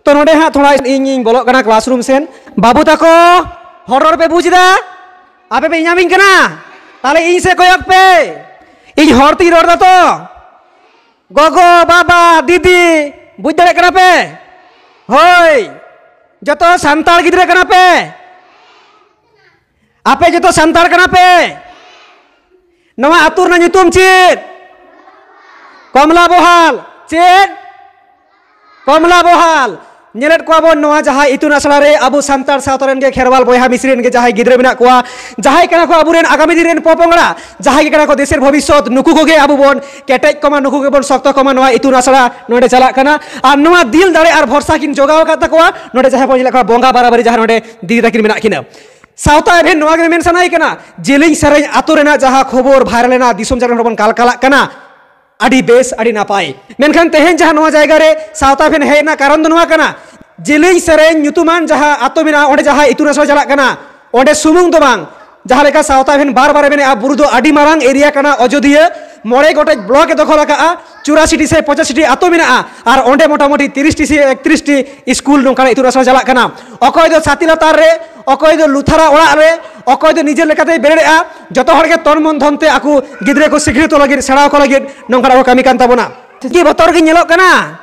ᱛᱚ, ᱱᱚᱰᱮ ᱦᱟᱸᱜ ᱛᱷᱚᱲᱟ ᱤᱧᱤᱧ ᱵᱚᱞᱚᱜ ᱠᱟᱱᱟ ᱠᱞᱟᱥᱨᱩᱢ ᱥᱮᱱ᱾ ᱵᱟᱹᱵᱩ ᱛᱟᱠᱚ, ᱦᱚᱲ ᱨᱚᱲ ᱯᱮ ᱵᱩᱡᱽ ᱮᱫᱟ? ᱟᱯᱮ ᱯᱮ ᱤᱧᱟᱢᱤᱧ ᱠᱟᱱᱟ? ᱛᱟᱦᱞᱮ ᱤᱧ ᱥᱮᱫ ᱠᱚᱭᱚᱜ ᱯᱮ᱾ ᱤᱧ ᱦᱚᱲ ᱛᱤᱧ ᱨᱚᱲ ᱮᱫᱟ ᱛᱚ? ᱜᱚᱜᱚ, ᱵᱟᱵᱟ, ᱫᱤᱫᱤ, ᱵᱩᱡᱽ ᱫᱟᱲᱮᱭᱟᱜ ᱠᱟᱱᱟ ᱯᱮ? ᱦᱳᱭ, ᱡᱚᱛᱚ ᱥᱟᱱᱛᱟᱲ ᱜᱤᱫᱽᱨᱟᱹ ᱠᱟᱱᱟ ᱯᱮ᱾ ᱟᱯᱮ ᱡᱚᱛᱚ ᱥᱟᱱᱛᱟᱲ ᱠᱟᱱᱟ ᱯᱮ᱾ ᱱᱚᱣᱟ ᱟᱹᱛᱩ ᱨᱮᱱᱟᱜ ᱧᱩᱛᱩᱢ ᱪᱮᱫ? ᱠᱚᱢᱞᱟ ᱵᱚᱦᱟᱞ᱾ ᱪᱮᱫ? ᱠᱚᱢᱞᱟ ᱵᱚᱦᱟᱞ᱾ ᱧᱮᱞᱮᱫ ᱠᱚᱣᱟ ᱵᱚᱱ, ᱱᱚᱣᱟ ᱡᱟᱦᱟᱸ ᱤᱛᱩᱱ ᱟᱥᱲᱟ ᱨᱮ ᱟᱵᱚ ᱥᱟᱱᱛᱟᱲ ᱥᱟᱶᱛᱟ ᱨᱮᱱ ᱜᱮ ᱠᱷᱮᱨᱣᱟᱞ ᱵᱚᱭᱦᱟ ᱢᱤᱥᱤᱨ ᱨᱮᱱ ᱜᱮ ᱡᱟᱦᱟᱸᱭ ᱜᱤᱫᱽᱨᱟᱹ ᱢᱮᱱᱟᱜ ᱠᱚᱣᱟ, ᱡᱟᱦᱟᱸᱭ ᱠᱟᱱᱟ ᱠᱚ ᱟᱵᱚᱨᱮᱱ ᱟᱜᱟᱢᱤ ᱫᱤᱱ ᱨᱮᱱ ᱯᱚᱯᱚᱝᱲᱟ, ᱡᱟᱦᱟᱸᱭ ᱜᱮ ᱠᱟᱱᱟ ᱠᱚ ᱫᱮᱥᱮᱨ ᱵᱷᱚᱵᱤᱥᱥᱚᱛ, ᱱᱩᱠᱩ ᱠᱚᱜᱮ ᱟᱵᱚ ᱵᱚᱱ ᱠᱮᱴᱮᱡ ᱠᱚᱢᱟ, ᱱᱩᱠᱩ ᱜᱮᱵᱚᱱ ᱥᱚᱠᱛᱚ ᱠᱚᱢᱟ᱾ ᱱᱚᱣᱟ ᱤᱛᱩᱱ ᱟᱥᱲᱟ ᱱᱚᱰᱮ ᱪᱟᱞᱟᱜ ᱠᱟᱱᱟ, ᱟᱨ ᱱᱚᱣᱟ ᱫᱤᱞ ᱫᱟᱲᱮ ᱟᱨ ᱵᱷᱚᱨᱥᱟ ᱠᱤᱱ ᱡᱚᱜᱟᱣ ᱟᱠᱟᱫ ᱛᱟᱠᱚᱣᱟ᱾ ᱱᱚᱰᱮ ᱡᱟᱦᱟᱸᱭ ᱵᱚᱱ ᱧᱮᱞᱮᱫ ᱠᱚᱣᱟ ᱵᱚᱸᱜᱟ ᱵᱟᱨᱟᱵᱟᱨᱤ, ᱡᱟᱦᱟᱸ ᱱᱚᱰᱮ ᱫᱤᱫᱤ ᱛᱟᱹᱠᱤᱱ ᱢᱮᱱᱟᱜ ᱠᱤᱱᱟ᱾ ᱥᱟᱶᱛᱟ ᱮᱵᱷᱮᱱ ᱱᱚᱣᱟ ᱜᱮ ᱢᱮᱱ ᱥᱟᱱᱟᱭᱮ ᱠᱟᱱᱟ, ᱡᱮᱞᱮᱧ ᱥᱮᱨᱮᱧ ᱟᱛᱳ ᱨᱮᱱᱟᱜ ᱡᱟᱦᱟᱸ ᱠᱷᱚᱵᱚᱨ ᱵᱷᱟᱭᱨᱟᱞ ᱮᱱᱟ, ᱫᱤᱥᱚᱢ ᱡᱟᱠᱟᱛ ᱦᱚᱲ ᱵᱚᱱ ᱠᱟᱞᱠᱟᱞᱟᱜ ᱠᱟᱱᱟ, ᱟᱹᱰᱤ ᱵᱮᱥ, ᱟᱹᱰᱤ ᱱᱟᱯᱟᱭ᱾ ᱢᱮᱱᱠᱷᱟᱱ ᱛᱮᱦᱮᱧ ᱡᱟᱦᱟᱸ ᱱᱚᱣᱟ ᱡᱟᱭᱜᱟ ᱨᱮ ᱥᱟᱶᱛᱟ ᱮᱵᱷᱮᱱ ᱦᱮᱡ ᱨᱮᱱᱟᱜ ᱠᱟᱨᱚᱱ ᱫᱚ ᱱᱚᱣᱟ ᱠᱟᱱᱟ, ᱡᱤᱞᱤᱧ ᱥᱮᱨᱮᱧ ᱧᱩᱛᱩᱢᱟᱱ ᱡᱟᱦᱟᱸ ᱟᱛᱳ ᱢᱮᱱᱟᱜᱼᱟ, ᱚᱸᱰᱮ ᱡᱟᱦᱟᱸ ᱤᱛᱩᱱ ᱟᱥᱲᱟ ᱪᱟᱞᱟᱜ ᱠᱟᱱᱟ, ᱚᱸᱰᱮ ᱥᱩᱢᱩᱝ ᱫᱚ ᱵᱟᱝ, ᱡᱟᱦᱟᱸ ᱞᱮᱠᱟ ᱥᱟᱶᱛᱟ ᱵᱷᱮᱱ ᱵᱟᱨ ᱵᱟᱨᱮ ᱢᱮᱱᱮᱜᱼᱟ, ᱵᱩᱨᱩ ᱫᱚ ᱟᱹᱰᱤ ᱢᱟᱨᱟᱝ ᱮᱨᱤᱭᱟ ᱠᱟᱱᱟ ᱚᱡᱳᱫᱷᱤᱭᱟᱹ, ᱢᱚᱬᱮ ᱜᱚᱴᱮᱡ ᱵᱞᱚᱠ ᱮ ᱫᱚᱠᱷᱚᱞ ᱟᱠᱟᱫᱼᱟ, ᱪᱩᱨᱟᱥᱤ ᱴᱤ ᱥᱮ ᱯᱚᱸᱪᱟᱥᱤ ᱴᱤ ᱟᱛᱳ ᱢᱮᱱᱟᱜᱼᱟ, ᱟᱨ ᱚᱸᱰᱮ ᱢᱚᱴᱟᱢᱩᱴᱤ ᱛᱤᱨᱤᱥ ᱴᱤ ᱥᱮ ᱮᱠᱛᱨᱤᱥ ᱴᱤ ᱥᱠᱩᱞ ᱱᱚᱝᱠᱟᱱᱟᱜ ᱤᱛᱩᱱ ᱟᱥᱲᱟ ᱪᱟᱞᱟᱜ ᱠᱟᱱᱟ᱾ ᱚᱠᱚᱭ ᱫᱚ ᱪᱷᱟᱛᱤ ᱞᱟᱛᱟᱨ ᱨᱮ, ᱚᱠᱚᱭ ᱫᱚ ᱞᱩᱛᱷᱟᱨᱟ ᱚᱲᱟᱜ ᱨᱮ, ᱚᱠᱚᱭ ᱫᱚ ᱱᱤᱡᱮᱨ ᱞᱮᱠᱟᱛᱮᱭ ᱵᱮᱨᱮᱫᱼᱟ᱾ ᱡᱚᱛᱚ ᱦᱚᱲ ᱜᱮ ᱛᱚᱱ ᱢᱚᱱ ᱫᱷᱚᱱ ᱛᱮ ᱟᱠᱚ ᱜᱤᱫᱽᱨᱟᱹ ᱠᱚ ᱥᱤᱠᱷᱱᱟᱹᱛᱚᱜ ᱞᱟᱹᱜᱤᱫ, ᱥᱮᱬᱟ ᱟᱠᱚ ᱞᱟᱹᱜᱤᱫ ᱱᱚᱝᱠᱟᱱᱟᱜ ᱠᱚ ᱠᱟᱹᱢᱤ ᱠᱟᱱ ᱛᱟᱵᱚᱱᱟ᱾ ᱪᱮᱫ ᱵᱚᱛᱚᱨ ᱜᱮ ᱧᱮᱞᱚᱜ ᱠᱟᱱᱟ?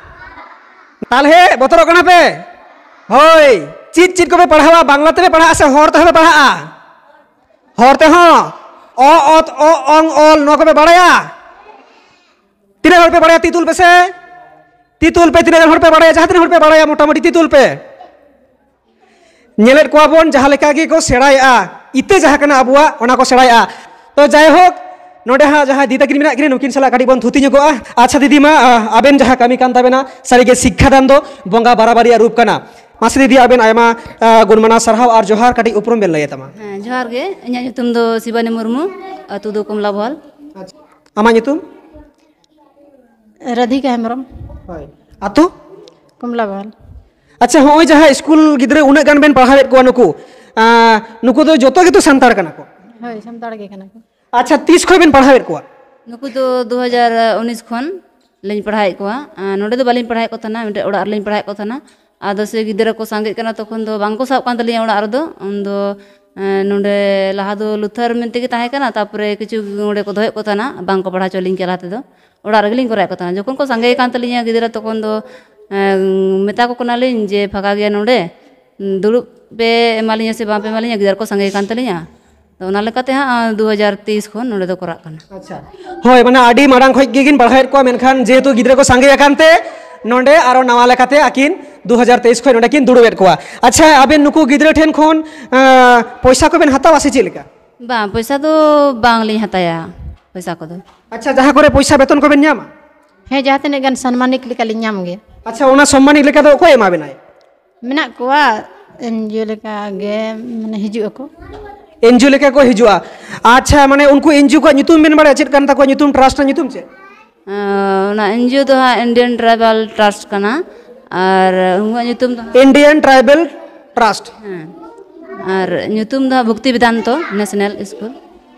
ᱛᱟᱦᱞᱮ ᱵᱚᱛᱚᱨᱚᱜ ᱠᱟᱱᱟ ᱯᱮ? ᱦᱳᱭ᱾ ᱪᱮᱫ ᱪᱮᱫ ᱠᱚᱯᱮ ᱯᱟᱲᱦᱟᱣᱟ? ᱵᱟᱝᱞᱟ ᱛᱮᱯᱮ ᱯᱟᱲᱦᱟᱜᱼᱟ ᱥᱮ ᱦᱚᱲ ᱛᱮᱦᱚᱸ ᱯᱮ ᱯᱟᱲᱦᱟᱜᱼᱟ? ᱦᱚᱲ ᱛᱮᱦᱚᱸ᱾ ᱚ, ᱚᱛ, ᱚ, ᱚᱝ, ᱚᱞ, ᱱᱚᱣᱟ ᱠᱚᱯᱮ ᱵᱟᱲᱟᱭᱟ? ᱛᱤᱱᱟᱹᱜ ᱦᱚᱲ ᱯᱮ ᱵᱟᱲᱟᱭᱟ? ᱛᱤ ᱛᱩᱞ ᱯᱮ ᱥᱮ᱾ ᱛᱤ ᱛᱩᱞ ᱯᱮ, ᱛᱤᱱᱟᱹᱜ ᱜᱟᱱ ᱦᱚᱲ ᱯᱮ ᱵᱟᱲᱟᱭᱟ? ᱡᱟᱦᱟᱸ ᱛᱤᱱᱟᱹᱜ ᱦᱚᱲ ᱯᱮ ᱵᱟᱲᱟᱭᱟ, ᱢᱚᱴᱟᱢᱩᱴᱤ ᱛᱤ ᱛᱩᱞ ᱯᱮ᱾ ᱧᱮᱞᱮᱫ ᱠᱚᱣᱟ ᱵᱚᱱ ᱡᱟᱦᱟᱸ ᱞᱮᱠᱟ ᱜᱮᱠᱚ ᱥᱮᱬᱟᱭᱮᱫᱼᱟ, ᱤᱛᱟᱹ ᱡᱟᱦᱟᱸ ᱠᱟᱱᱟ ᱟᱵᱚᱣᱟᱜ, ᱚᱱᱟ ᱠᱚ ᱥᱮᱬᱟᱭᱮᱫᱼᱟ᱾ ᱛᱚ ᱡᱟᱭᱦᱳᱠ, ᱱᱚᱰᱮ ᱦᱟᱸᱜ ᱡᱟᱦᱟᱸᱭ ᱫᱤᱫᱤ ᱛᱟᱹᱠᱤᱱ ᱢᱮᱱᱟᱜ ᱠᱤᱱᱟ, ᱱᱩᱠᱤᱱ ᱥᱟᱞᱟᱜ ᱠᱟᱹᱴᱤᱡ ᱵᱚᱱ ᱛᱷᱩᱛᱤ ᱧᱚᱜᱚᱜᱼᱟ᱾ ᱟᱪᱪᱷᱟ ᱫᱤᱫᱤ ᱢᱟ, ᱟ, ᱟᱵᱮᱱ ᱡᱟᱦᱟᱸ ᱠᱟᱹᱢᱤ ᱠᱟᱱ ᱛᱟᱵᱮᱱᱟ, ᱥᱟᱹᱨᱤᱜᱮ ᱥᱤᱠᱠᱷᱟ ᱫᱟᱱ ᱫᱚ ᱵᱚᱸᱜᱟ ᱵᱟᱨᱟᱵᱟᱨᱤᱭᱟᱜ ᱨᱩᱯ ᱠᱟᱱᱟ᱾ ᱢᱟᱥᱮ ᱫᱤᱫᱤ, ᱟᱵᱮᱱ ᱟᱭᱢᱟ, ᱟ, ᱜᱩᱱᱢᱟᱱᱟᱣ ᱥᱟᱨᱦᱟᱣ ᱟᱨ ᱡᱚᱦᱟᱨ, ᱠᱟᱹᱴᱤᱡ ᱩᱯᱨᱩᱢ ᱵᱮᱱ ᱞᱟᱹᱭ ᱛᱟᱢᱟ᱾ ᱦᱮᱸ, ᱡᱚᱦᱟᱨ ᱜᱮ᱾ ᱤᱧᱟᱹᱜ ᱧᱩᱛᱩᱢ ᱫᱚ ᱥᱤᱵᱟᱱᱤ ᱢᱩᱨᱢᱩ, ᱟᱹᱛᱩ ᱫᱚ ᱠᱚᱢᱞᱟᱵᱷᱚᱞ᱾ ᱟᱪᱪᱷᱟ, ᱟᱢᱟᱜ ᱧᱩᱛᱩᱢ? ᱨᱟᱫᱷᱤᱠᱟ ᱦᱮᱢᱵᱨᱚᱢ᱾ ᱦᱳᱭ᱾ ᱟᱹᱛᱩ? ᱠᱚᱢᱞᱟᱵᱷᱚᱞ᱾ ᱟᱪᱪᱷᱟ, ᱦᱚᱸᱜᱼᱚᱭ ᱡᱟᱦᱟᱸ ᱥᱠᱩᱞ ᱜᱤᱫᱽᱨᱟᱹ ᱩᱱᱟᱹᱜ ᱜᱟᱱ ᱵᱮᱱ ᱯᱟᱲᱦᱟᱣᱮᱫ ᱠᱚᱣᱟ, ᱱᱩᱠᱩ, ᱟ, ᱱᱩᱠᱩ ᱫᱚ ᱡᱚᱛᱚ ᱜᱮᱛᱚ ᱥᱟᱱᱛᱟᱲ ᱠᱟᱱᱟ ᱠᱚ? ᱦᱳᱭ, ᱥᱟᱱᱛᱟᱲ ᱜᱮ ᱠᱟᱱᱟ ᱠᱚ᱾ ᱟᱪᱪᱷᱟ, ᱛᱤᱥ ᱠᱷᱚᱱ ᱵᱮᱱ ᱯᱟᱲᱦᱟᱣᱮᱫ ᱠᱚᱣᱟ? ᱱᱩᱠᱩ ᱫᱚ ᱫᱩ ᱦᱟᱡᱟᱨ ᱩᱱᱤᱥ ᱠᱷᱚᱱ ᱞᱤᱧ ᱯᱟᱲᱦᱟᱣᱮᱫ ᱠᱚᱣᱟ᱾ ᱟ, ᱱᱚᱰᱮ ᱫᱚ ᱵᱟᱹᱞᱤᱧ ᱯᱟᱲᱦᱟᱣᱮᱫ ᱠᱚ ᱛᱟᱦᱮᱱᱟ, ᱢᱤᱫᱴᱮᱡ ᱚᱲᱟᱜ ᱨᱮᱞᱤᱧ ᱯᱟᱲᱦᱟᱣᱮᱫ ᱠᱚ ᱛᱟᱦᱮᱱᱟ᱾ ᱟᱫᱚ ᱥᱮ ᱜᱤᱫᱽᱨᱟᱹ ᱠᱚ ᱥᱟᱸᱜᱮᱜ ᱠᱟᱱᱟ, ᱛᱚᱠᱷᱚᱱ ᱫᱚ ᱵᱟᱝ ᱠᱚ ᱥᱟᱵ ᱠᱟᱱ ᱛᱟᱹᱞᱤᱧᱟ ᱚᱲᱟᱜ ᱨᱮᱫᱚ᱾ ᱩᱱᱫᱚ, ᱮ, ᱱᱚᱰᱮ ᱞᱟᱦᱟ ᱫᱚ ᱞᱩᱛᱷᱟᱨ ᱢᱮᱱᱛᱮ ᱜᱮ ᱛᱟᱦᱮᱸ ᱠᱟᱱᱟ, ᱛᱟᱨᱯᱚᱨᱮ ᱠᱤᱪᱷᱩ ᱱᱚᱰᱮ ᱠᱚ ᱫᱚᱦᱚᱭᱮᱫ ᱠᱚ ᱛᱟᱦᱮᱱᱟ, ᱵᱟᱝ ᱠᱚ ᱯᱟᱲᱦᱟᱣ ᱦᱚᱪᱚ ᱞᱤᱧ ᱠᱟᱱᱟ ᱞᱟᱦᱟ ᱛᱮᱫᱚ᱾ ᱚᱲᱟᱜ ᱨᱮᱜᱮ ᱞᱤᱧ ᱠᱚᱨᱟᱣᱮᱫ ᱠᱚ ᱛᱟᱦᱮᱱᱟ᱾ ᱡᱚᱠᱷᱚᱱ ᱠᱚ ᱥᱟᱸᱜᱮ ᱟᱠᱟᱱ ᱛᱟᱹᱞᱤᱧᱟ ᱜᱤᱫᱽᱨᱟᱹ, ᱛᱚᱠᱷᱚᱱ ᱫᱚ, ᱮ, ᱢᱮᱛᱟ ᱠᱚ ᱠᱟᱱᱟᱞᱤᱧ ᱡᱮ, "ᱯᱷᱟᱸᱠᱟ ᱜᱮᱭᱟ ᱱᱚᱰᱮ, ᱫᱩᱲᱩᱵ ᱯᱮ, ᱮᱢᱟᱞᱤᱧᱟ ᱥᱮ ᱵᱟᱝ ᱯᱮ ᱮᱢᱟᱞᱤᱧᱟ?" ᱜᱤᱫᱽᱨᱟᱹ ᱠᱚ ᱥᱟᱸᱜᱮ ᱟᱠᱟᱱ ᱛᱟᱹᱞᱤᱧᱟ᱾ ᱛᱚ ᱚᱱᱟ ᱞᱮᱠᱟᱛᱮ ᱦᱟᱸᱜ, ᱫᱩ ᱦᱟᱡᱟᱨ ᱛᱮᱭᱤᱥ ᱠᱷᱚᱱ ᱱᱚᱰᱮ ᱫᱚ ᱠᱚᱨᱟᱜ ᱠᱟᱱᱟ᱾ ᱟᱪᱪᱷᱟ, ᱦᱳᱭ, ᱢᱟᱱᱮ ᱟᱹᱰᱤ ᱢᱟᱲᱟᱝ ᱠᱷᱚᱱ ᱜᱮᱠᱤᱱ ᱯᱟᱲᱦᱟᱣᱮᱫ ᱠᱚᱣᱟ, ᱢᱮᱱᱠᱷᱟᱱ ᱡᱮᱦᱮᱛᱩ ᱜᱤᱫᱽᱨᱟᱹ ᱠᱚ ᱥᱟᱸᱜᱮ ᱟᱠᱟᱱ ᱛᱮ ᱱᱚᱰᱮ ᱟᱨᱚ ᱱᱟᱣᱟ ᱞᱮᱠᱟᱛᱮ ᱟᱹᱠᱤᱱ ᱫᱩ ᱦᱟᱡᱟᱨ ᱛᱮᱭᱤᱥ ᱠᱷᱚᱱ ᱱᱚᱰᱮ ᱠᱤᱱ ᱫᱩᱲᱩᱵᱮᱫ ᱠᱚᱣᱟ᱾ ᱟᱪᱪᱷᱟ, ᱟᱵᱮᱱ ᱱᱩᱠᱩ ᱜᱤᱫᱽᱨᱟᱹ ᱴᱷᱮᱱ ᱠᱷᱚᱱ, ᱟᱸ, ᱯᱚᱭᱥᱟ ᱠᱚᱵᱮᱱ ᱦᱟᱛᱟᱣᱟ ᱥᱮ ᱪᱮᱫ ᱞᱮᱠᱟ? ᱵᱟᱝ, ᱯᱚᱭᱥᱟ ᱫᱚ ᱵᱟᱝᱞᱤᱧ ᱦᱟᱛᱟᱭᱟ, ᱯᱚᱭᱥᱟ ᱠᱚᱫᱚ᱾ ᱟᱪᱪᱷᱟ, ᱡᱟᱦᱟᱸ ᱠᱚᱨᱮ ᱯᱚᱭᱥᱟ ᱵᱮᱛᱚᱱ ᱠᱚᱵᱮᱱ ᱧᱟᱢᱟ? ᱦᱮᱸ, ᱡᱟᱦᱟᱸ ᱛᱤᱱᱟᱹᱜ ᱜᱟᱱ ᱥᱟᱱᱢᱟᱱᱤᱠ ᱞᱮᱠᱟᱞᱤᱧ ᱧᱟᱢ ᱜᱮᱭᱟ᱾ ᱟᱪᱪᱷᱟ, ᱚᱱᱟ ᱥᱚᱢᱢᱟᱱᱤᱠ ᱞᱮᱠᱟ ᱫᱚ ᱚᱠᱚᱭ ᱮᱢᱟ ᱵᱮᱱᱟᱭ? ᱢᱮᱱᱟᱜ ᱠᱚᱣᱟ, ᱮᱱᱡᱤᱭᱳ ᱞᱮᱠᱟ ᱜᱮ, ᱢᱟᱱᱮ, ᱦᱤᱡᱩᱜ ᱟᱠᱚ᱾ ᱮᱱᱡᱤᱭᱳ ᱞᱮᱠᱟ ᱠᱚ ᱦᱤᱡᱩᱜᱼᱟ᱾ ᱟᱪᱪᱷᱟ, ᱢᱟᱱᱮ, ᱩᱱᱠᱩ ᱮᱱᱡᱤᱭᱳ ᱠᱚᱣᱟᱜ ᱧᱩᱛᱩᱢ ᱵᱮᱱ ᱵᱟᱲᱟᱭᱟ? ᱪᱮᱫ ᱠᱟᱱ ᱛᱟᱠᱚᱣᱟ ᱧᱩᱛᱩᱢ, ᱴᱨᱟᱥᱴ ᱨᱮᱱᱟᱜ ᱧᱩᱛᱩᱢ ᱪᱮᱫ? ᱟᱸ, ᱚᱱᱟ ᱮᱱᱡᱤᱭᱳ ᱫᱚ ᱦᱟᱸᱜ ᱤᱱᱰᱤᱭᱟᱱ ᱴᱨᱟᱭᱵᱟᱞ ᱴᱨᱟᱥᱴ ᱠᱟᱱᱟ᱾ ᱟᱨ ᱩᱱᱠᱩᱣᱟᱜ ᱧᱩᱛᱩᱢ ᱫᱚ Indian Tribal Trust. ᱦᱮᱸ, ᱟᱨ ᱧᱩᱛᱩᱢ ᱫᱚ ᱦᱟᱸᱜ ᱵᱷᱚᱠᱛᱤ ᱵᱮᱫᱟᱱᱛᱚ ᱱᱮᱥᱱᱟᱞ ᱥᱠᱩᱞ᱾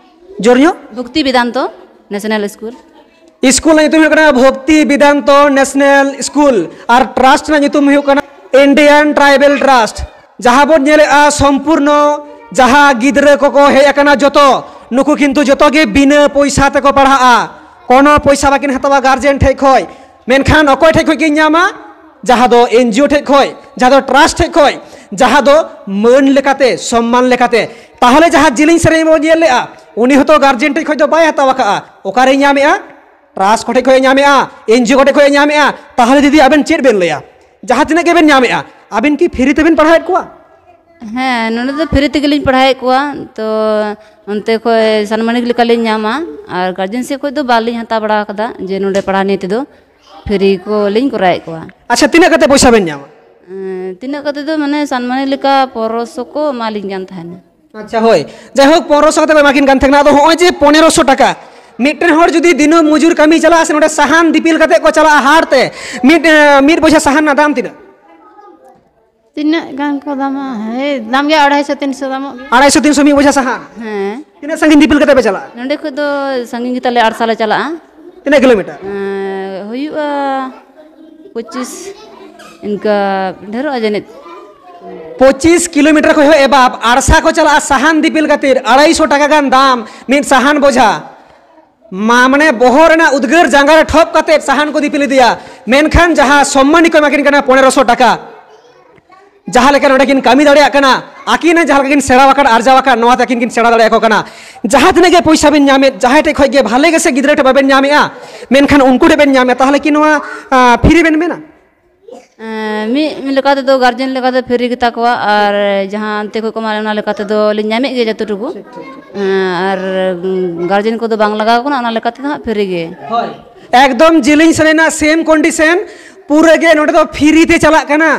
ᱡᱳᱨ ᱧᱚᱜ? ᱵᱷᱚᱠᱛᱤ ᱵᱮᱫᱟᱱᱛᱚ ᱱᱮᱥᱱᱟᱞ ᱥᱠᱩᱞ᱾ ᱥᱠᱩᱞ ᱨᱮᱱᱟᱜ ᱧᱩᱛᱩᱢ ᱦᱩᱭᱩᱜ ᱠᱟᱱᱟ ᱵᱷᱚᱠᱛᱤ ᱵᱮᱫᱟᱱᱛᱚ ᱱᱮᱥᱱᱟᱞ ᱥᱠᱩᱞ ᱟᱨ ᱴᱨᱟᱥᱴ ᱨᱮᱱᱟᱜ ᱧᱩᱛᱩᱢ ᱦᱩᱭᱩᱜ ᱠᱟᱱᱟ ᱤᱱᱰᱤᱭᱟᱱ ᱴᱨᱟᱭᱵᱮᱞ ᱴᱨᱟᱥᱴ᱾ ᱡᱟᱦᱟᱸ ᱵᱚᱱ ᱧᱮᱞᱮᱫᱼᱟ ᱥᱚᱢᱯᱩᱨᱱᱚ ᱡᱟᱦᱟᱸ ᱜᱤᱫᱽᱨᱟᱹ ᱠᱚᱠᱚ ᱦᱮᱡ ᱟᱠᱟᱱᱟ ᱡᱚᱛᱚ, ᱱᱩᱠᱩ ᱠᱤᱱᱛᱩ ᱡᱚᱛᱚ ᱜᱮ ᱵᱤᱱᱟᱹ ᱯᱚᱭᱥᱟ ᱛᱮᱠᱚ ᱯᱟᱲᱦᱟᱜᱼᱟ, ᱠᱳᱱᱳ ᱯᱚᱭᱥᱟ ᱵᱟᱹᱠᱤᱱ ᱦᱟᱛᱟᱣᱟ ᱜᱟᱨᱡᱮᱱ ᱴᱷᱮᱡ ᱠᱷᱚᱡ᱾ ᱢᱮᱱᱠᱷᱟᱱ ᱚᱠᱚᱭ ᱴᱷᱮᱡ ᱠᱷᱚᱡ ᱠᱤᱱ ᱧᱟᱢᱟ? ᱡᱟᱦᱟᱸ ᱫᱚ ᱮᱱᱡᱤᱳ ᱴᱷᱮᱡ ᱠᱷᱚᱡ, ᱡᱟᱦᱟᱸ ᱫᱚ ᱴᱨᱟᱥᱴ ᱴᱷᱮᱡ ᱠᱷᱚᱡ, ᱡᱟᱦᱟᱸ ᱫᱚ ᱢᱟᱹᱱ ᱞᱮᱠᱟᱛᱮ, ᱥᱚᱢᱢᱟᱱ ᱞᱮᱠᱟᱛᱮ᱾ ᱛᱟᱦᱚᱞᱮ ᱡᱟᱦᱟᱸ ᱡᱤᱞᱤᱧ ᱥᱮᱨᱮᱧ ᱵᱚᱱ ᱧᱮᱞ ᱞᱮᱜᱼᱟ, ᱩᱱᱤ ᱦᱚᱸᱛᱚ ᱜᱟᱨᱡᱮᱱ ᱴᱷᱮᱡ ᱠᱷᱚᱡ ᱫᱚ ᱵᱟᱭ ᱦᱟᱛᱟᱣ ᱟᱠᱟᱫᱼᱟ᱾ ᱚᱠᱟᱨᱮᱭ ᱧᱟᱢᱮᱜᱼᱟ? ᱴᱨᱟᱥᱴ ᱠᱚᱴᱷᱮᱡ ᱠᱷᱚᱡ ᱮ ᱧᱟᱢᱮᱜᱼᱟ, ᱮᱱᱡᱤᱳ ᱠᱚᱴᱷᱮᱡ ᱠᱷᱚᱡ ᱮ ᱧᱟᱢᱮᱜᱼᱟ᱾ ᱛᱟᱦᱚᱞᱮ ᱫᱤᱫᱤ ᱟᱵᱮᱱ ᱪᱮᱫ ᱵᱮᱱ ᱞᱟᱹᱭᱟ? ᱡᱟᱦᱟᱸ ᱛᱤᱱᱟᱹᱜ ᱜᱮᱵᱮᱱ ᱧᱟᱢᱮᱜᱼᱟ, ᱟᱵᱮᱱ ᱠᱤ ᱯᱷᱨᱤ ᱛᱮᱵᱮᱱ ᱯᱟᱲᱦᱟᱣᱮᱫ ᱠᱚᱣᱟ? ᱦᱮᱸ, ᱱᱚᱰᱮ ᱫᱚ ᱯᱷᱨᱤ ᱛᱮᱜᱮᱞᱤᱧ ᱯᱟᱲᱦᱟᱣᱮᱫ ᱠᱚᱣᱟ᱾ ᱛᱚ ᱚᱱᱛᱮ ᱠᱷᱚᱡ ᱥᱟᱱᱢᱟᱱᱤᱠ ᱞᱮᱠᱟᱞᱤᱧ ᱧᱟᱢᱟ, ᱟᱨ ᱜᱟᱨᱡᱮᱱ ᱥᱮᱫ ᱠᱷᱚᱡ ᱫᱚ ᱵᱟᱞᱤᱧ ᱦᱟᱛᱟᱣ ᱵᱟᱲᱟ ᱟᱠᱟᱫᱟ ᱡᱮ ᱱᱚᱰᱮ ᱯᱟᱲᱦᱟᱣ ᱱᱤᱭᱮ ᱛᱮᱫᱚ, ᱯᱷᱨᱤ ᱠᱚᱞᱤᱧ ᱠᱚᱨᱟᱣᱮᱫ ᱠᱚᱣᱟ᱾ ᱟᱪᱪᱷᱟ, ᱛᱤᱱᱟᱹᱜ ᱠᱟᱛᱮ ᱯᱚᱭᱥᱟ ᱵᱮᱱ ᱧᱟᱢᱟ? ᱮᱸ, ᱛᱤᱱᱟᱹᱜ ᱠᱟᱛᱮ ᱫᱚ ᱢᱟᱱᱮ ᱥᱟᱱᱢᱟᱱᱤᱠ ᱞᱮᱠᱟ ᱯᱚᱱᱨᱚᱥᱚ ᱠᱚ ᱮᱢᱟᱞᱤᱧ ᱠᱟᱱ ᱛᱟᱦᱮᱱᱟ᱾ ᱟᱪᱪᱷᱟ, ᱦᱳᱭ, ᱡᱟᱭᱦᱳᱠ, ᱯᱚᱱᱨᱚᱥᱚ ᱠᱟᱛᱮ ᱠᱚ ᱮᱢᱟ ᱠᱤᱱ ᱠᱟᱱ ᱛᱟᱦᱮᱸ ᱠᱟᱱᱟ᱾ ᱟᱫᱚ ᱦᱚᱸᱜᱼᱚᱭ ᱡᱮ ᱯᱚᱱᱮᱨᱚᱥᱚ ᱴᱟᱠᱟ, ᱢᱤᱫᱴᱮᱱ ᱦᱚᱲ ᱡᱩᱫᱤ ᱫᱤᱱᱟᱹᱢ ᱢᱚᱡᱩᱨ ᱠᱟᱹᱢᱤ ᱪᱟᱞᱟᱜᱼᱟ ᱥᱮ ᱱᱚᱰᱮ ᱥᱟᱦᱟᱱ ᱫᱤᱯᱤᱞ ᱠᱟᱛᱮ ᱠᱚ ᱪᱟᱞᱟᱜᱼᱟ ᱦᱟᱴ ᱛᱮ, ᱢᱤᱫ ᱮ, ᱢᱤᱫ ᱵᱚᱡᱷᱟ ᱥᱟᱦᱟᱱ ᱨᱮᱱᱟᱜ ᱫᱟᱢ ᱛᱤᱱᱟᱹᱜ? ᱛᱤᱱᱟᱹᱜ ᱜᱟᱱ ᱠᱚ ᱫᱟᱢᱟ? ᱦᱮᱸ, ᱫᱟᱢ ᱜᱮᱭᱟ, ᱟᱲᱟᱭᱥᱚ ᱛᱤᱱᱥᱚ ᱫᱟᱢᱚᱜ ᱜᱮᱭᱟ᱾ ᱟᱲᱟᱭᱥᱚ ᱛᱤᱱᱥᱚ ᱢᱤᱫ ᱵᱚᱡᱷᱟ ᱥᱟᱦᱟᱱ᱾ ᱦᱮᱸ, ᱛᱤᱱᱟᱹᱜ ᱥᱟᱺᱜᱤᱧ ᱫᱤᱯᱤᱞ ᱠᱟᱛᱮ ᱯᱮ ᱪᱟᱞᱟᱜᱼᱟ? ᱱᱚᱸᱰᱮ ᱠᱷᱚᱡ ᱫᱚ ᱥᱟᱺᱜᱤᱧ ᱜᱮᱛᱟᱞᱮ, ᱟᱲᱥᱟ ᱞᱮ ᱪᱟᱞᱟᱜᱼᱟ᱾ ᱛᱤᱱᱟᱹᱜ ᱠᱤᱞᱳᱢᱤᱴᱟᱨ? ᱮᱸ, ᱦᱩᱭᱩᱜᱼᱟ ᱯᱚᱸᱪᱤᱥ, ᱤᱱᱠᱟ ᱰᱷᱮᱨᱚᱜᱼᱟ ᱡᱟᱹᱱᱤᱡ᱾ ᱯᱚᱸᱪᱤᱥ ᱠᱤᱞᱳᱢᱤᱴᱟᱨ ᱠᱷᱚᱡ ᱦᱚᱸ ᱮᱵᱟᱵ ᱟᱲᱥᱟ ᱠᱚ ᱪᱟᱞᱟᱜᱼᱟ ᱥᱟᱦᱟᱱ ᱫᱤᱯᱤᱞ ᱠᱷᱟᱹᱛᱤᱨ᱾ ᱟᱲᱟᱭᱥᱚ ᱴᱟᱠᱟ ᱜᱟᱱ ᱫᱟᱢ ᱢᱤᱫ ᱥᱟᱦᱟᱱ ᱵᱚᱡᱷᱟ᱾ ᱢᱟ, ᱢᱟᱱᱮ ᱵᱚᱦᱚᱜ ᱨᱮᱱᱟᱜ ᱩᱫᱽᱜᱟᱹᱨ ᱡᱟᱸᱜᱟ ᱨᱮ ᱴᱷᱚᱯ ᱠᱟᱛᱮ ᱥᱟᱦᱟᱱ ᱠᱚ ᱫᱤᱯᱤᱞ ᱤᱫᱤᱭᱟ᱾ ᱢᱮᱱᱠᱷᱟᱱ ᱡᱟᱦᱟᱸ ᱥᱚᱢᱢᱟᱱᱤ ᱠᱚ ᱮᱢᱟ ᱠᱤᱱ ᱠᱟᱱᱟ ᱯᱚᱱᱮᱨᱚᱥᱚ ᱴᱟᱠᱟ, ᱡᱟᱦᱟᱸ ᱞᱮᱠᱟ ᱱᱚᱰᱮ ᱠᱤᱱ ᱠᱟᱹᱢᱤ ᱫᱟᱲᱮᱭᱟᱜ ᱠᱟᱱᱟ, ᱟᱹᱠᱤᱱ ᱡᱟᱦᱟᱸ ᱞᱮᱠᱟ ᱠᱤᱱ ᱥᱮᱬᱟ ᱟᱠᱟᱫ, ᱟᱨᱡᱟᱣ ᱟᱠᱟᱫ, ᱱᱚᱣᱟ ᱛᱮ ᱟᱹᱠᱤᱱ ᱠᱤᱱ ᱥᱮᱬᱟ ᱫᱟᱲᱮᱭᱟᱠᱚ ᱠᱟᱱᱟ᱾ ᱡᱟᱦᱟᱸ ᱛᱤᱱᱟᱹᱜ ᱜᱮ ᱯᱚᱭᱥᱟ ᱵᱮᱱ ᱧᱟᱢᱮᱫ, ᱡᱟᱦᱟᱸᱭ ᱴᱷᱮᱡ ᱠᱷᱚᱡ ᱜᱮ ᱵᱷᱟᱞᱮ ᱜᱮ ᱥᱮ ᱜᱤᱫᱽᱨᱟᱹ ᱴᱷᱮᱡ ᱵᱟᱵᱮᱱ ᱧᱟᱢᱮᱫᱼᱟ, ᱢᱮᱱᱠᱷᱟᱱ ᱩᱱᱠᱩ ᱴᱷᱮᱡ ᱵᱮᱱ ᱧᱟᱢᱮᱫ, ᱛᱟᱦᱚᱞᱮ ᱠᱤ ᱱᱚᱣᱟ ᱯᱷᱤᱨᱤ ᱵᱮᱱ ᱢᱮᱱᱟ? ᱮᱸ, ᱢᱤᱫ ᱢᱤᱫ ᱞᱮᱠᱟ ᱛᱮᱫᱚ ᱜᱟᱨᱡᱮᱱ ᱞᱮᱠᱟ ᱛᱮ ᱯᱷᱤᱨᱤ ᱜᱮᱛᱟ ᱠᱚᱣᱟ, ᱟᱨ ᱡᱟᱦᱟᱸ ᱚᱱᱛᱮ ᱠᱷᱚᱡ ᱠᱚ ᱮᱢᱟ ᱞᱮ, ᱚᱱᱟ ᱞᱮᱠᱟ ᱛᱮᱫᱚ ᱞᱤᱧ ᱧᱟᱢᱮᱫ ᱜᱮᱭᱟ ᱡᱚᱛᱚ ᱴᱩᱠᱩ᱾ ᱮᱸ, ᱟᱨ ᱩᱸ, ᱜᱟᱨᱡᱮᱱ ᱠᱚᱫᱚ ᱵᱟᱝ ᱞᱟᱜᱟᱣ ᱠᱟᱱᱟ, ᱚᱱᱟ ᱞᱮᱠᱟ ᱛᱮᱫᱚ ᱦᱟᱸᱜ ᱯᱷᱤᱨᱤ ᱜᱮ᱾ ᱦᱳᱭ, ᱮᱠᱫᱚᱢ ᱡᱤᱞᱤᱧ ᱥᱟᱹᱨᱤᱱᱟᱜ ᱥᱮᱢ ᱠᱚᱱᱰᱤᱥᱮᱱ, ᱯᱩᱨᱟᱹ ᱜᱮ ᱱᱚᱰᱮ ᱫᱚ ᱯᱷᱤᱨᱤ ᱛᱮ ᱪᱟᱞᱟᱜ ᱠᱟᱱᱟ᱾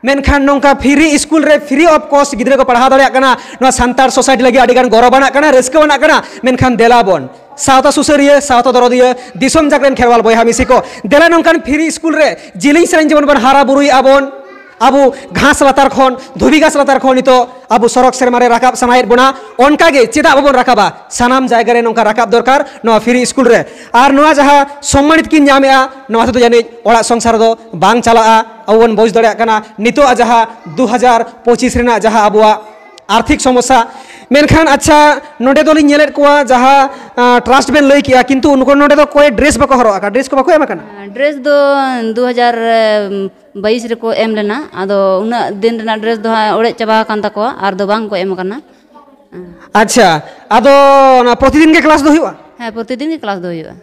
ᱢᱮᱱᱠᱷᱟᱱ ᱱᱚᱝᱠᱟ ᱯᱷᱤᱨᱤ ᱥᱠᱩᱞ ᱨᱮ ᱯᱷᱤᱨᱤ ᱚᱯᱷ ᱠᱚᱥᱴ ᱜᱤᱫᱽᱨᱟᱹ ᱠᱚ ᱯᱟᱲᱦᱟᱣ ᱫᱟᱲᱮᱭᱟᱜ ᱠᱟᱱᱟ᱾ ᱱᱚᱣᱟ ᱥᱟᱱᱛᱟᱲ ᱥᱳᱥᱟᱭᱴᱤ ᱞᱟᱹᱜᱤᱫ ᱟᱹᱰᱤ ᱜᱟᱱ ᱜᱚᱨᱚᱵᱟᱱᱟᱜ ᱠᱟᱱᱟ, ᱨᱟᱹᱥᱠᱟᱹᱣᱟᱱᱟᱜ ᱠᱟᱱᱟ᱾ ᱢᱮᱱᱠᱷᱟᱱ ᱫᱮᱞᱟ ᱵᱚᱱ ᱥᱟᱶᱛᱟ ᱥᱩᱥᱟᱹᱨᱤᱭᱟᱹ, ᱥᱟᱶᱛᱟ ᱫᱚᱨᱚᱫᱤᱭᱟᱹ, ᱫᱤᱥᱚᱢ ᱡᱟᱠ ᱨᱮᱱ ᱠᱷᱮᱨᱣᱟᱞ ᱵᱚᱭᱦᱟ ᱢᱤᱥᱤ ᱠᱚ, ᱫᱮᱞᱟ ᱱᱚᱝᱠᱟᱱ ᱯᱷᱤᱨᱤ ᱥᱠᱩᱞ ᱨᱮ ᱡᱤᱞᱤᱧ ᱥᱮᱨᱮᱧ ᱡᱮᱢᱚᱱ ᱵᱚᱱ ᱦᱟᱨᱟ ᱵᱩᱨᱩᱭᱮᱫᱼᱟ ᱵᱚᱱ, ᱟᱵᱚ ᱜᱷᱟᱥ ᱞᱟᱛᱟᱨ ᱠᱷᱚᱱ, ᱫᱷᱩᱵᱤ ᱜᱷᱟᱥ ᱞᱟᱛᱟᱨ ᱠᱷᱚᱱ ᱱᱤᱛᱚᱜ ᱟᱵᱚ ᱥᱚᱨᱚᱠ ᱥᱮᱨᱢᱟ ᱨᱮ ᱨᱟᱠᱟᱵ ᱥᱟᱱᱟᱭᱮᱫ ᱵᱚᱱᱟ᱾ ᱚᱱᱠᱟ ᱜᱮ ᱪᱮᱫᱟᱜ ᱵᱟᱵᱚᱱ ᱨᱟᱠᱟᱵᱟ? ᱥᱟᱱᱟᱢ ᱡᱟᱭᱜᱟ ᱨᱮ ᱱᱚᱝᱠᱟ ᱨᱟᱠᱟᱵ ᱫᱚᱨᱠᱟᱨ ᱱᱚᱣᱟ ᱯᱷᱤᱨᱤ ᱥᱠᱩᱞ ᱨᱮ᱾ ᱟᱨ ᱱᱚᱣᱟ ᱡᱟᱦᱟᱸ ᱥᱚᱢᱢᱟᱱᱤᱛ ᱠᱤᱱ ᱧᱟᱢᱮᱜᱼᱟ, ᱱᱚᱣᱟ ᱛᱮᱫᱚ ᱡᱟᱹᱱᱤᱡ ᱚᱲᱟᱜ ᱥᱚᱝᱥᱟᱨ ᱫᱚ ᱵᱟᱝ ᱪᱟᱞᱟᱜᱼᱟ᱾ ᱟᱵᱚ ᱵᱚᱱ ᱵᱩᱡᱽ ᱫᱟᱲᱮᱭᱟᱜ ᱠᱟᱱᱟ ᱱᱤᱛᱚᱜ ᱡᱟᱦᱟᱸ ᱫᱩ ᱦᱟᱡᱟᱨ ᱯᱚᱸᱪᱤᱥ ᱨᱮᱱᱟᱜ ᱡᱟᱦᱟᱸ ᱟᱵᱚᱣᱟᱜ ᱟᱨᱛᱷᱤᱠ ᱥᱚᱢᱚᱥᱥᱟ᱾ ᱢᱮᱱᱠᱷᱟᱱ ᱟᱪᱪᱷᱟ, ᱱᱚᱰᱮ ᱫᱚᱞᱤᱧ ᱧᱮᱞᱮᱫ ᱠᱚᱣᱟ ᱡᱟᱦᱟᱸ, ᱟᱸ, ᱴᱨᱟᱥᱴ ᱵᱮᱱ ᱞᱟᱹᱭ ᱠᱮᱜᱼᱟ, ᱠᱤᱱᱛᱩ ᱩᱱᱠᱩ ᱱᱚᱰᱮ ᱫᱚ ᱚᱠᱚᱭ ᱰᱨᱮᱥ ᱵᱟᱠᱚ ᱦᱚᱨᱚᱜ ᱟᱠᱟᱫ, ᱰᱨᱮᱥ ᱠᱚ ᱵᱟᱠᱚ ᱮᱢ ᱟᱠᱟᱱᱟ? ᱰᱨᱮᱥ ᱫᱚ ᱫᱩ ᱦᱟᱡᱟᱨ ᱵᱟᱭᱤᱥ ᱨᱮᱠᱚ ᱮᱢ ᱞᱮᱱᱟ, ᱟᱫᱚ ᱩᱱᱟᱹᱜ ᱫᱤᱱ ᱨᱮᱱᱟᱜ ᱰᱨᱮᱥ ᱫᱚ ᱦᱟᱸᱜ ᱚᱲᱮᱡ ᱪᱟᱵᱟ ᱟᱠᱟᱱ ᱛᱟᱠᱚᱣᱟ, ᱟᱨ ᱫᱚ ᱵᱟᱝ ᱠᱚ ᱮᱢ ᱟᱠᱟᱱᱟ᱾ ᱟᱪᱪᱷᱟ, ᱟᱫᱚ ᱚᱱᱟ ᱯᱨᱚᱛᱤᱫᱤᱱ ᱜᱮ ᱠᱞᱟᱥ ᱫᱚ ᱦᱩᱭᱩᱜᱼᱟ? ᱦᱮᱸ, ᱯᱨᱚᱛᱤᱫᱤᱱ ᱜᱮ ᱠᱞᱟᱥ ᱫᱚ ᱦᱩᱭᱩᱜᱼᱟ᱾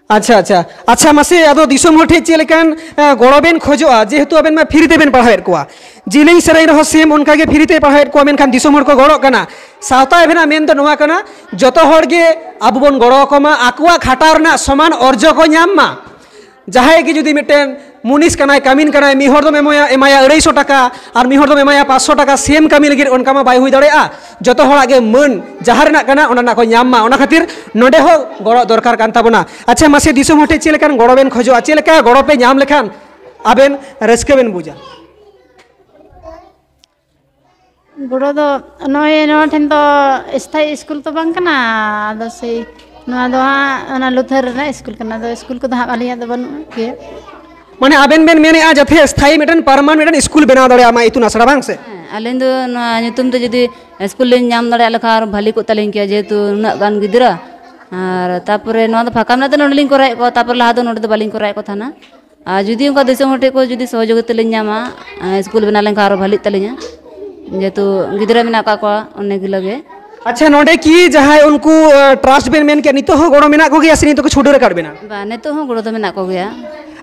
ᱟᱪᱪᱷᱟ, ᱟᱪᱪᱷᱟ, ᱟᱪᱪᱷᱟ, ᱢᱟᱥᱮ ᱟᱫᱚ ᱫᱤᱥᱚᱢ ᱦᱚᱲ ᱴᱷᱮᱱ ᱪᱮᱫ ᱞᱮᱠᱟᱱ, ᱮ, ᱜᱚᱲᱚ ᱵᱮᱱ ᱠᱷᱚᱡᱚᱜᱼᱟ? ᱡᱮᱦᱮᱛᱩ ᱟᱵᱮᱱ ᱢᱟ ᱯᱷᱨᱤ ᱛᱮᱵᱮᱱ ᱯᱟᱲᱦᱟᱣᱮᱫ ᱠᱚᱣᱟ, ᱡᱤᱞᱤᱧ ᱥᱮᱨᱮᱧ ᱨᱮᱦᱚᱸ ᱥᱮᱢ ᱚᱱᱠᱟ ᱜᱮ ᱯᱷᱨᱤ ᱛᱮ ᱯᱟᱲᱦᱟᱣᱮᱫ ᱠᱚᱣᱟ, ᱢᱮᱱᱠᱷᱟᱱ ᱫᱤᱥᱚᱢ ᱦᱚᱲ ᱠᱚ ᱜᱚᱲᱚᱜ ᱠᱟᱱᱟ᱾ ᱥᱟᱶᱛᱟ ᱮᱵᱷᱮᱱᱟᱜ ᱢᱮᱱ ᱫᱚ ᱱᱚᱣᱟ ᱠᱟᱱᱟ, ᱡᱚᱛᱚ ᱦᱚᱲ ᱜᱮ ᱟᱵᱚ ᱵᱚᱱ ᱜᱚᱲᱚ ᱟᱠᱚ ᱢᱟ, ᱟᱠᱚᱣᱟᱜ ᱠᱷᱟᱴᱟᱣ ᱨᱮᱱᱟᱜ ᱥᱚᱢᱟᱱ ᱚᱨᱡᱚ ᱠᱚ ᱧᱟᱢ ᱢᱟ᱾ ᱡᱟᱦᱟᱸᱭ ᱜᱮ ᱡᱩᱫᱤ ᱢᱤᱫᱴᱮᱱ ᱢᱩᱱᱤᱥ ᱠᱟᱱᱟᱭ, ᱠᱟᱹᱢᱤᱱ ᱠᱟᱱᱟᱭ, ᱢᱤᱫ ᱦᱚᱲ ᱫᱚᱢ ᱮᱢᱟᱭᱟ, ᱮᱢᱟᱭᱟ ᱟᱹᱲᱟᱹᱭᱥᱚ ᱴᱟᱠᱟ, ᱟᱨ ᱢᱤᱫ ᱦᱚᱲ ᱫᱚᱢ ᱮᱢᱟᱭᱟ ᱯᱟᱸᱪᱥᱚ ᱴᱟᱠᱟ, ᱥᱮᱢ ᱠᱟᱹᱢᱤ ᱞᱟᱹᱜᱤᱫ ᱚᱱᱠᱟ ᱢᱟ ᱵᱟᱭ ᱦᱩᱭ ᱫᱟᱲᱮᱭᱟᱜᱼᱟ᱾ ᱡᱚᱛᱚ ᱦᱚᱲᱟᱜ ᱜᱮ ᱢᱟᱹᱱ ᱡᱟᱦᱟᱸ ᱨᱮᱱᱟᱜ ᱠᱟᱱᱟ, ᱚᱱᱟ ᱨᱮᱱᱟᱜ ᱠᱚ ᱧᱟᱢ ᱢᱟ, ᱚᱱᱟ ᱠᱷᱟᱹᱛᱤᱨ ᱱᱚᱰᱮ ᱦᱚᱸ ᱜᱚᱲᱚ ᱫᱚᱨᱠᱟᱨ ᱠᱟᱱ ᱛᱟᱵᱚᱱᱟ᱾ ᱟᱪᱪᱷᱟ, ᱢᱟᱥᱮ ᱫᱤᱥᱚᱢ ᱦᱚᱲ ᱴᱷᱮᱱ ᱪᱮᱫ ᱞᱮᱠᱟᱱ ᱜᱚᱲᱚ ᱵᱮᱱ ᱠᱷᱚᱡᱚᱜᱼᱟ? ᱪᱮᱫ ᱞᱮᱠᱟ ᱜᱚᱲᱚ ᱯᱮ ᱧᱟᱢ ᱞᱮᱠᱷᱟᱱ ᱟᱵᱮᱱ ᱨᱟᱹᱥᱠᱟᱹ ᱵᱮᱱ ᱵᱩᱡᱟ? ᱜᱚᱲᱚ ᱫᱚ ᱱᱚᱜᱼᱚᱭ ᱱᱚᱣᱟ ᱴᱷᱮᱱ ᱫᱚ ᱥᱛᱷᱟᱭᱤ ᱥᱠᱩᱞ ᱛᱚ ᱵᱟᱝ ᱠᱟᱱᱟ, ᱟᱫᱚ ᱥᱮᱭ ᱱᱚᱣᱟ ᱫᱚ ᱦᱟᱸᱜ ᱚᱱᱟ ᱞᱩᱛᱷᱟᱹᱨ ᱨᱮᱱᱟᱜ ᱥᱠᱩᱞ ᱠᱟᱱᱟ, ᱟᱫᱚ ᱥᱠᱩᱞ ᱠᱚᱫᱚ ᱦᱟᱸᱜ ᱟᱹᱞᱤᱧᱟᱜ ᱫᱚ ᱵᱟᱹᱱᱩᱜ ᱜᱮᱭᱟ᱾ ᱢᱟᱱᱮ ᱟᱵᱮᱱ ᱵᱮᱱ ᱢᱮᱱᱮᱫᱼᱟ ᱡᱟᱛᱮ ᱥᱛᱷᱟᱭᱤ ᱢᱤᱫᱴᱮᱱ ᱯᱟᱨᱢᱟᱱᱮᱱᱴ ᱢᱤᱫᱴᱮᱱ ᱥᱠᱩᱞ ᱵᱮᱱᱟᱣ ᱫᱟᱲᱮᱭᱟᱜ ᱢᱟ, ᱤᱛᱩᱱ ᱟᱥᱲᱟ, ᱵᱟᱝ ᱥᱮ? ᱦᱮᱸ, ᱟᱹᱞᱤᱧ ᱫᱚ ᱱᱚᱣᱟ ᱧᱩᱛᱩᱢ ᱛᱮ ᱡᱩᱫᱤ ᱥᱠᱩᱞ ᱞᱤᱧ ᱧᱟᱢ ᱫᱟᱲᱮᱭᱟᱜ ᱞᱮᱠᱷᱟᱱ ᱟᱨ ᱵᱷᱟᱹᱞᱤ ᱠᱚᱜ ᱛᱟᱹᱞᱤᱧ ᱠᱮᱭᱟ, ᱡᱮᱦᱮᱛᱩ ᱩᱱᱟᱹᱜ ᱜᱟᱱ ᱜᱤᱫᱽᱨᱟᱹ᱾ ᱟᱨ ᱛᱟᱯᱚᱨᱮ ᱱᱚᱣᱟ ᱫᱚ ᱯᱷᱟᱸᱠᱟ ᱢᱮᱱᱟᱜ ᱛᱮ ᱱᱚᱸᱰᱮ ᱞᱤᱧ ᱠᱚᱨᱟᱣᱮᱫ ᱠᱚᱣᱟ, ᱛᱟᱯᱚᱨᱮ ᱞᱟᱦᱟ ᱫᱚ ᱱᱚᱸᱰᱮ ᱫᱚ ᱵᱟᱹᱞᱤᱧ ᱠᱚᱨᱟᱣᱮᱫ ᱠᱚ ᱛᱟᱦᱮᱱᱟ᱾ ᱟᱨ ᱡᱩᱫᱤ ᱚᱱᱠᱟ ᱫᱤᱥᱚᱢ ᱦᱚᱲ ᱴᱷᱮᱱ ᱠᱷᱚᱱ ᱡᱩᱫᱤ ᱥᱚᱦᱚᱡᱳᱜᱤᱛᱟ ᱞᱤᱧ ᱧᱟᱢᱟ, ᱟᱨ ᱥᱠᱩᱞ ᱵᱮᱱᱟᱣ ᱞᱮᱱᱠᱷᱟᱱ ᱟᱨᱚ ᱵᱷᱟᱹᱞᱤᱜ ᱛᱟᱹᱞᱤᱧᱟ, ᱡᱮᱦᱮᱛᱩ ᱜᱤᱫᱽᱨᱟᱹ ᱢᱮᱱᱟᱜ ᱟᱠᱟᱫ ᱠᱚᱣᱟ ᱚᱱᱮᱠ ᱜᱩᱞᱟᱹ ᱜᱮ᱾ ᱟᱪᱪᱷᱟ, ᱱᱚᱰᱮ ᱠᱤ ᱡᱟᱦᱟᱸᱭ ᱩᱱᱠᱩ, ᱟᱸ, ᱴᱨᱟᱥᱴ ᱵᱮᱱ ᱢᱮᱱ ᱠᱮᱫ, ᱱᱤᱛᱚᱜ ᱦᱚᱸ ᱜᱚᱲᱚ ᱢᱮᱱᱟᱜ ᱠᱚᱜᱮᱭᱟ ᱥᱮ ᱱᱤᱛᱚᱜ ᱠᱚ ᱪᱷᱩᱰᱟᱹᱨ ᱟᱠᱟᱫ ᱵᱮᱱᱟ? ᱵᱟ, ᱱᱤᱛᱚᱜ ᱦᱚᱸ ᱜᱚᱲᱚ ᱫᱚ ᱢᱮᱱᱟᱜ ᱠᱚᱜᱮᱭᱟ᱾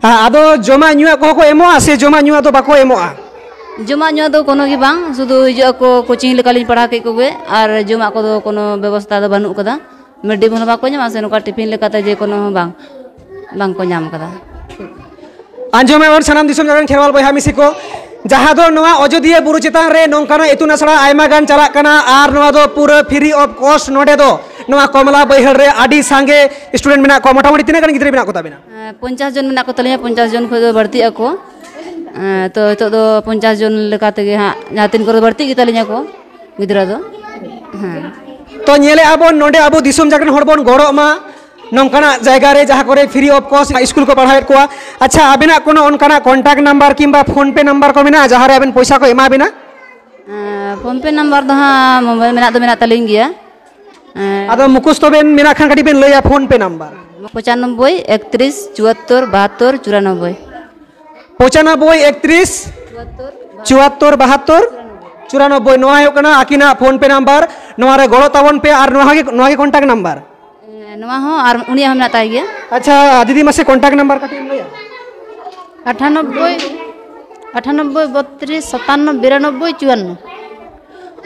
ᱟ-, ᱟᱫᱚ ᱡᱚᱢᱟᱜ ᱧᱩᱣᱟᱜ ᱠᱚᱦᱚᱸ ᱠᱚ ᱮᱢᱚᱜᱼᱟ ᱥᱮ ᱡᱚᱢᱟᱜ ᱧᱩᱣᱟᱜ ᱫᱚ ᱵᱟᱠᱚ ᱮᱢᱚᱜᱼᱟ? ᱡᱚᱢᱟᱜ ᱧᱩᱣᱟᱜ ᱫᱚ ᱠᱳᱱᱳ ᱜᱮ ᱵᱟᱝ, ᱥᱩᱫᱷᱩ ᱦᱤᱡᱩᱜ ᱟᱠᱚ, ᱠᱳᱪᱤᱝ ᱞᱮᱠᱟᱞᱤᱧ ᱯᱟᱲᱦᱟᱣ ᱠᱮᱫ ᱠᱚᱜᱮ, ᱟᱨ ᱡᱚᱢᱟᱜ ᱠᱚᱫᱚ ᱠᱳᱱᱳ ᱵᱮᱵᱚᱥᱛᱷᱟ ᱫᱚ ᱵᱟᱹᱱᱩᱜ ᱠᱟᱫᱟ᱾ ᱢᱤᱰ ᱰᱮ ᱢᱤᱞ ᱦᱚᱸ ᱵᱟᱠᱚ ᱧᱟᱢᱟ, ᱥᱮ ᱱᱚᱝᱠᱟ ᱴᱤᱯᱷᱤᱱ ᱞᱮᱠᱟᱛᱮ ᱡᱮ ᱠᱳᱱᱳ ᱦᱚᱸ ᱵᱟᱝ, ᱵᱟᱝᱠᱚ ᱧᱟᱢ ᱠᱟᱫᱟ᱾ ᱟᱸᱡᱚᱢᱮᱫ ᱵᱚᱱ ᱥᱟᱱᱟᱢ ᱫᱤᱥᱚᱢ ᱨᱮᱱ ᱠᱷᱮᱨᱣᱟᱞ ᱵᱚᱭᱦᱟ ᱢᱤᱥᱤ ᱠᱚ, ᱡᱟᱦᱟᱸ ᱫᱚ ᱱᱚᱣᱟ ᱚᱡᱳᱫᱤᱭᱟᱹ ᱵᱩᱨᱩ ᱪᱮᱛᱟᱱ ᱨᱮ ᱱᱚᱝᱠᱟᱱᱟᱜ ᱤᱛᱩᱱ ᱟᱥᱲᱟ ᱟᱭᱢᱟ ᱜᱟᱱ ᱪᱟᱞᱟᱜ ᱠᱟᱱᱟ, ᱟᱨ ᱱᱚᱣᱟ ᱫᱚ ᱯᱩᱨᱟᱹ free of cost ᱱᱚᱰᱮ ᱫᱚ᱾ ᱱᱚᱣᱟ ᱠᱚᱢᱞᱟ ᱵᱟᱹᱭᱦᱟᱹᱲ ᱨᱮ ᱟᱹᱰᱤ ᱥᱟᱸᱜᱮ ᱥᱴᱩᱰᱮᱱᱴ ᱢᱮᱱᱟᱜ ᱠᱚᱣᱟ, ᱢᱚᱴᱟᱢᱩᱴᱤ ᱛᱤᱱᱟᱹᱜ ᱜᱟᱱ ᱜᱤᱫᱽᱨᱟᱹ ᱢᱮᱱᱟᱜ ᱠᱚ ᱛᱟᱵᱮᱱᱟ? ᱯᱚᱧᱪᱟᱥ ᱡᱚᱱ ᱢᱮᱱᱟᱜ ᱠᱚ ᱛᱟᱞᱮᱭᱟ, ᱯᱚᱧᱪᱟᱥ ᱡᱚᱱ ᱠᱷᱚᱱ ᱫᱚ ᱵᱟᱹᱲᱛᱤᱜ ᱟᱠᱚ᱾ ᱛᱚ ᱱᱤᱛᱚᱜ ᱫᱚ ᱯᱚᱧᱪᱟᱥ ᱡᱚᱱ ᱞᱮᱠᱟ ᱛᱮᱜᱮ ᱦᱟᱸᱜ, ᱡᱟᱦᱟᱸ ᱛᱤᱱ ᱠᱚᱨᱮ ᱵᱟᱹᱲᱛᱤ ᱜᱮᱛᱟ ᱞᱤᱧᱟ ᱠᱚ ᱜᱤᱫᱽᱨᱟᱹ ᱫᱚ᱾ ᱦᱮᱸ᱾ ᱛᱚ ᱧᱮᱞᱮᱫᱼᱟ ᱵᱚᱱ ᱱᱚᱰᱮ ᱟᱵᱚ ᱫᱤᱥᱚᱢ ᱡᱟᱜᱽᱨᱚᱱ ᱦᱚᱲ ᱵᱚᱱ ᱜᱚᱲᱚᱜ ᱢᱟ, ᱱᱚᱝᱠᱟᱱᱟᱜ ᱡᱟᱭᱜᱟ ᱨᱮ ᱡᱟᱦᱟᱸ ᱠᱚᱨᱮ free of cost ᱥᱠᱩᱞ ᱠᱚ ᱯᱟᱲᱦᱟᱣᱮᱫ ᱠᱚᱣᱟ᱾ ᱟᱪᱪᱷᱟ, ᱟᱵᱮᱱᱟᱜ ᱠᱳᱱᱳ ᱚᱱᱠᱟᱱᱟᱜ ᱠᱚᱱᱴᱟᱠᱴ ᱱᱟᱢᱵᱟᱨ ᱠᱤᱝᱵᱟ ᱯᱷᱳᱱ ᱯᱮ ᱱᱟᱢᱵᱟᱨ ᱠᱚ ᱢᱮᱱᱟᱜᱼᱟ ᱡᱟᱦᱟᱸ ᱨᱮ ᱟᱵᱮᱱ ᱯᱚᱭᱥᱟ ᱠᱚ ᱮᱢᱟ ᱵᱮᱱᱟ? ᱯᱷᱳᱱ ᱯᱮ ᱱᱟᱢᱵᱟᱨ ᱫᱚ ᱦᱟᱸᱜ ᱢᱳᱵᱟᱭᱤᱞ ᱢᱮᱱᱟᱜ ᱫᱚ ᱢᱮᱱᱟᱜ ᱛᱟᱹᱞᱤᱧ ᱜᱮᱭᱟ᱾ ᱟᱫᱚ ᱢᱩᱠᱷᱚᱥᱛᱚ ᱵᱮᱱ ᱢᱮᱱᱟᱜ ᱠᱷᱟᱱ ᱠᱟᱹᱴᱤᱡ ᱵᱮᱱ ᱞᱟᱹᱭᱟ ᱯᱷᱳᱱ ᱯᱮ ᱱᱟᱢᱵᱟᱨ᱾ ᱯᱚᱸᱪᱟᱱᱱᱚᱵᱵᱳᱭ ᱮᱠᱛᱨᱤᱥ ᱪᱩᱣᱟᱛᱛᱳᱨ ᱵᱟᱦᱟᱛᱛᱳᱨ ᱪᱩᱨᱟᱱᱚᱵᱵᱳᱭ᱾ ᱯᱚᱸᱪᱟᱱᱱᱚᱵᱵᱳᱭ ᱮᱠᱛᱨᱤᱥ ᱪᱩᱣᱟᱛᱛᱳᱨ ᱵᱟᱦᱟᱛᱛᱳᱨ ᱪᱩᱨᱟᱱᱚᱵᱵᱳᱭ, ᱱᱚᱣᱟ ᱦᱩᱭᱩᱜ ᱠᱟᱱᱟ ᱟᱹᱠᱤᱱᱟᱜ ᱯᱷᱳᱱ ᱯᱮ ᱱᱟᱢᱵᱟᱨ᱾ ᱱᱚᱣᱟ ᱨᱮ ᱜᱚᱲᱚ ᱛᱟᱵᱚᱱ ᱯᱮ ᱟᱨ ᱱᱚᱣᱟ ᱜᱮ, ᱱᱚᱣᱟ ᱜᱮ ᱠᱚᱱᱴᱟᱠᱴ ᱱᱟᱢᱵᱟᱨ᱾ ᱱᱚᱣᱟ ᱦᱚᱸ ᱟᱨ ᱩᱱᱤᱭᱟᱜ ᱦᱚᱸ ᱢᱮᱱᱟᱜ ᱛᱟᱭ ᱜᱮᱭᱟ᱾ ᱟᱪᱪᱷᱟ ᱫᱤᱫᱤ, ᱢᱟᱥᱮ ᱠᱚᱱᱴᱟᱠᱴ ᱱᱟᱢᱵᱟᱨ ᱠᱟᱹᱴᱤᱡ ᱮᱢ ᱞᱟᱹᱭᱟ? ᱟᱴᱷᱟᱱᱚᱵᱵᱳᱭ, ᱟᱴᱷᱟᱱᱚᱵᱵᱳᱭ ᱵᱚᱛᱛᱨᱤᱥ ᱥᱟᱛᱟᱱᱱᱚ ᱵᱤᱨᱟᱱᱚᱵᱵᱳᱭ ᱪᱩᱣᱟᱱᱱᱚ᱾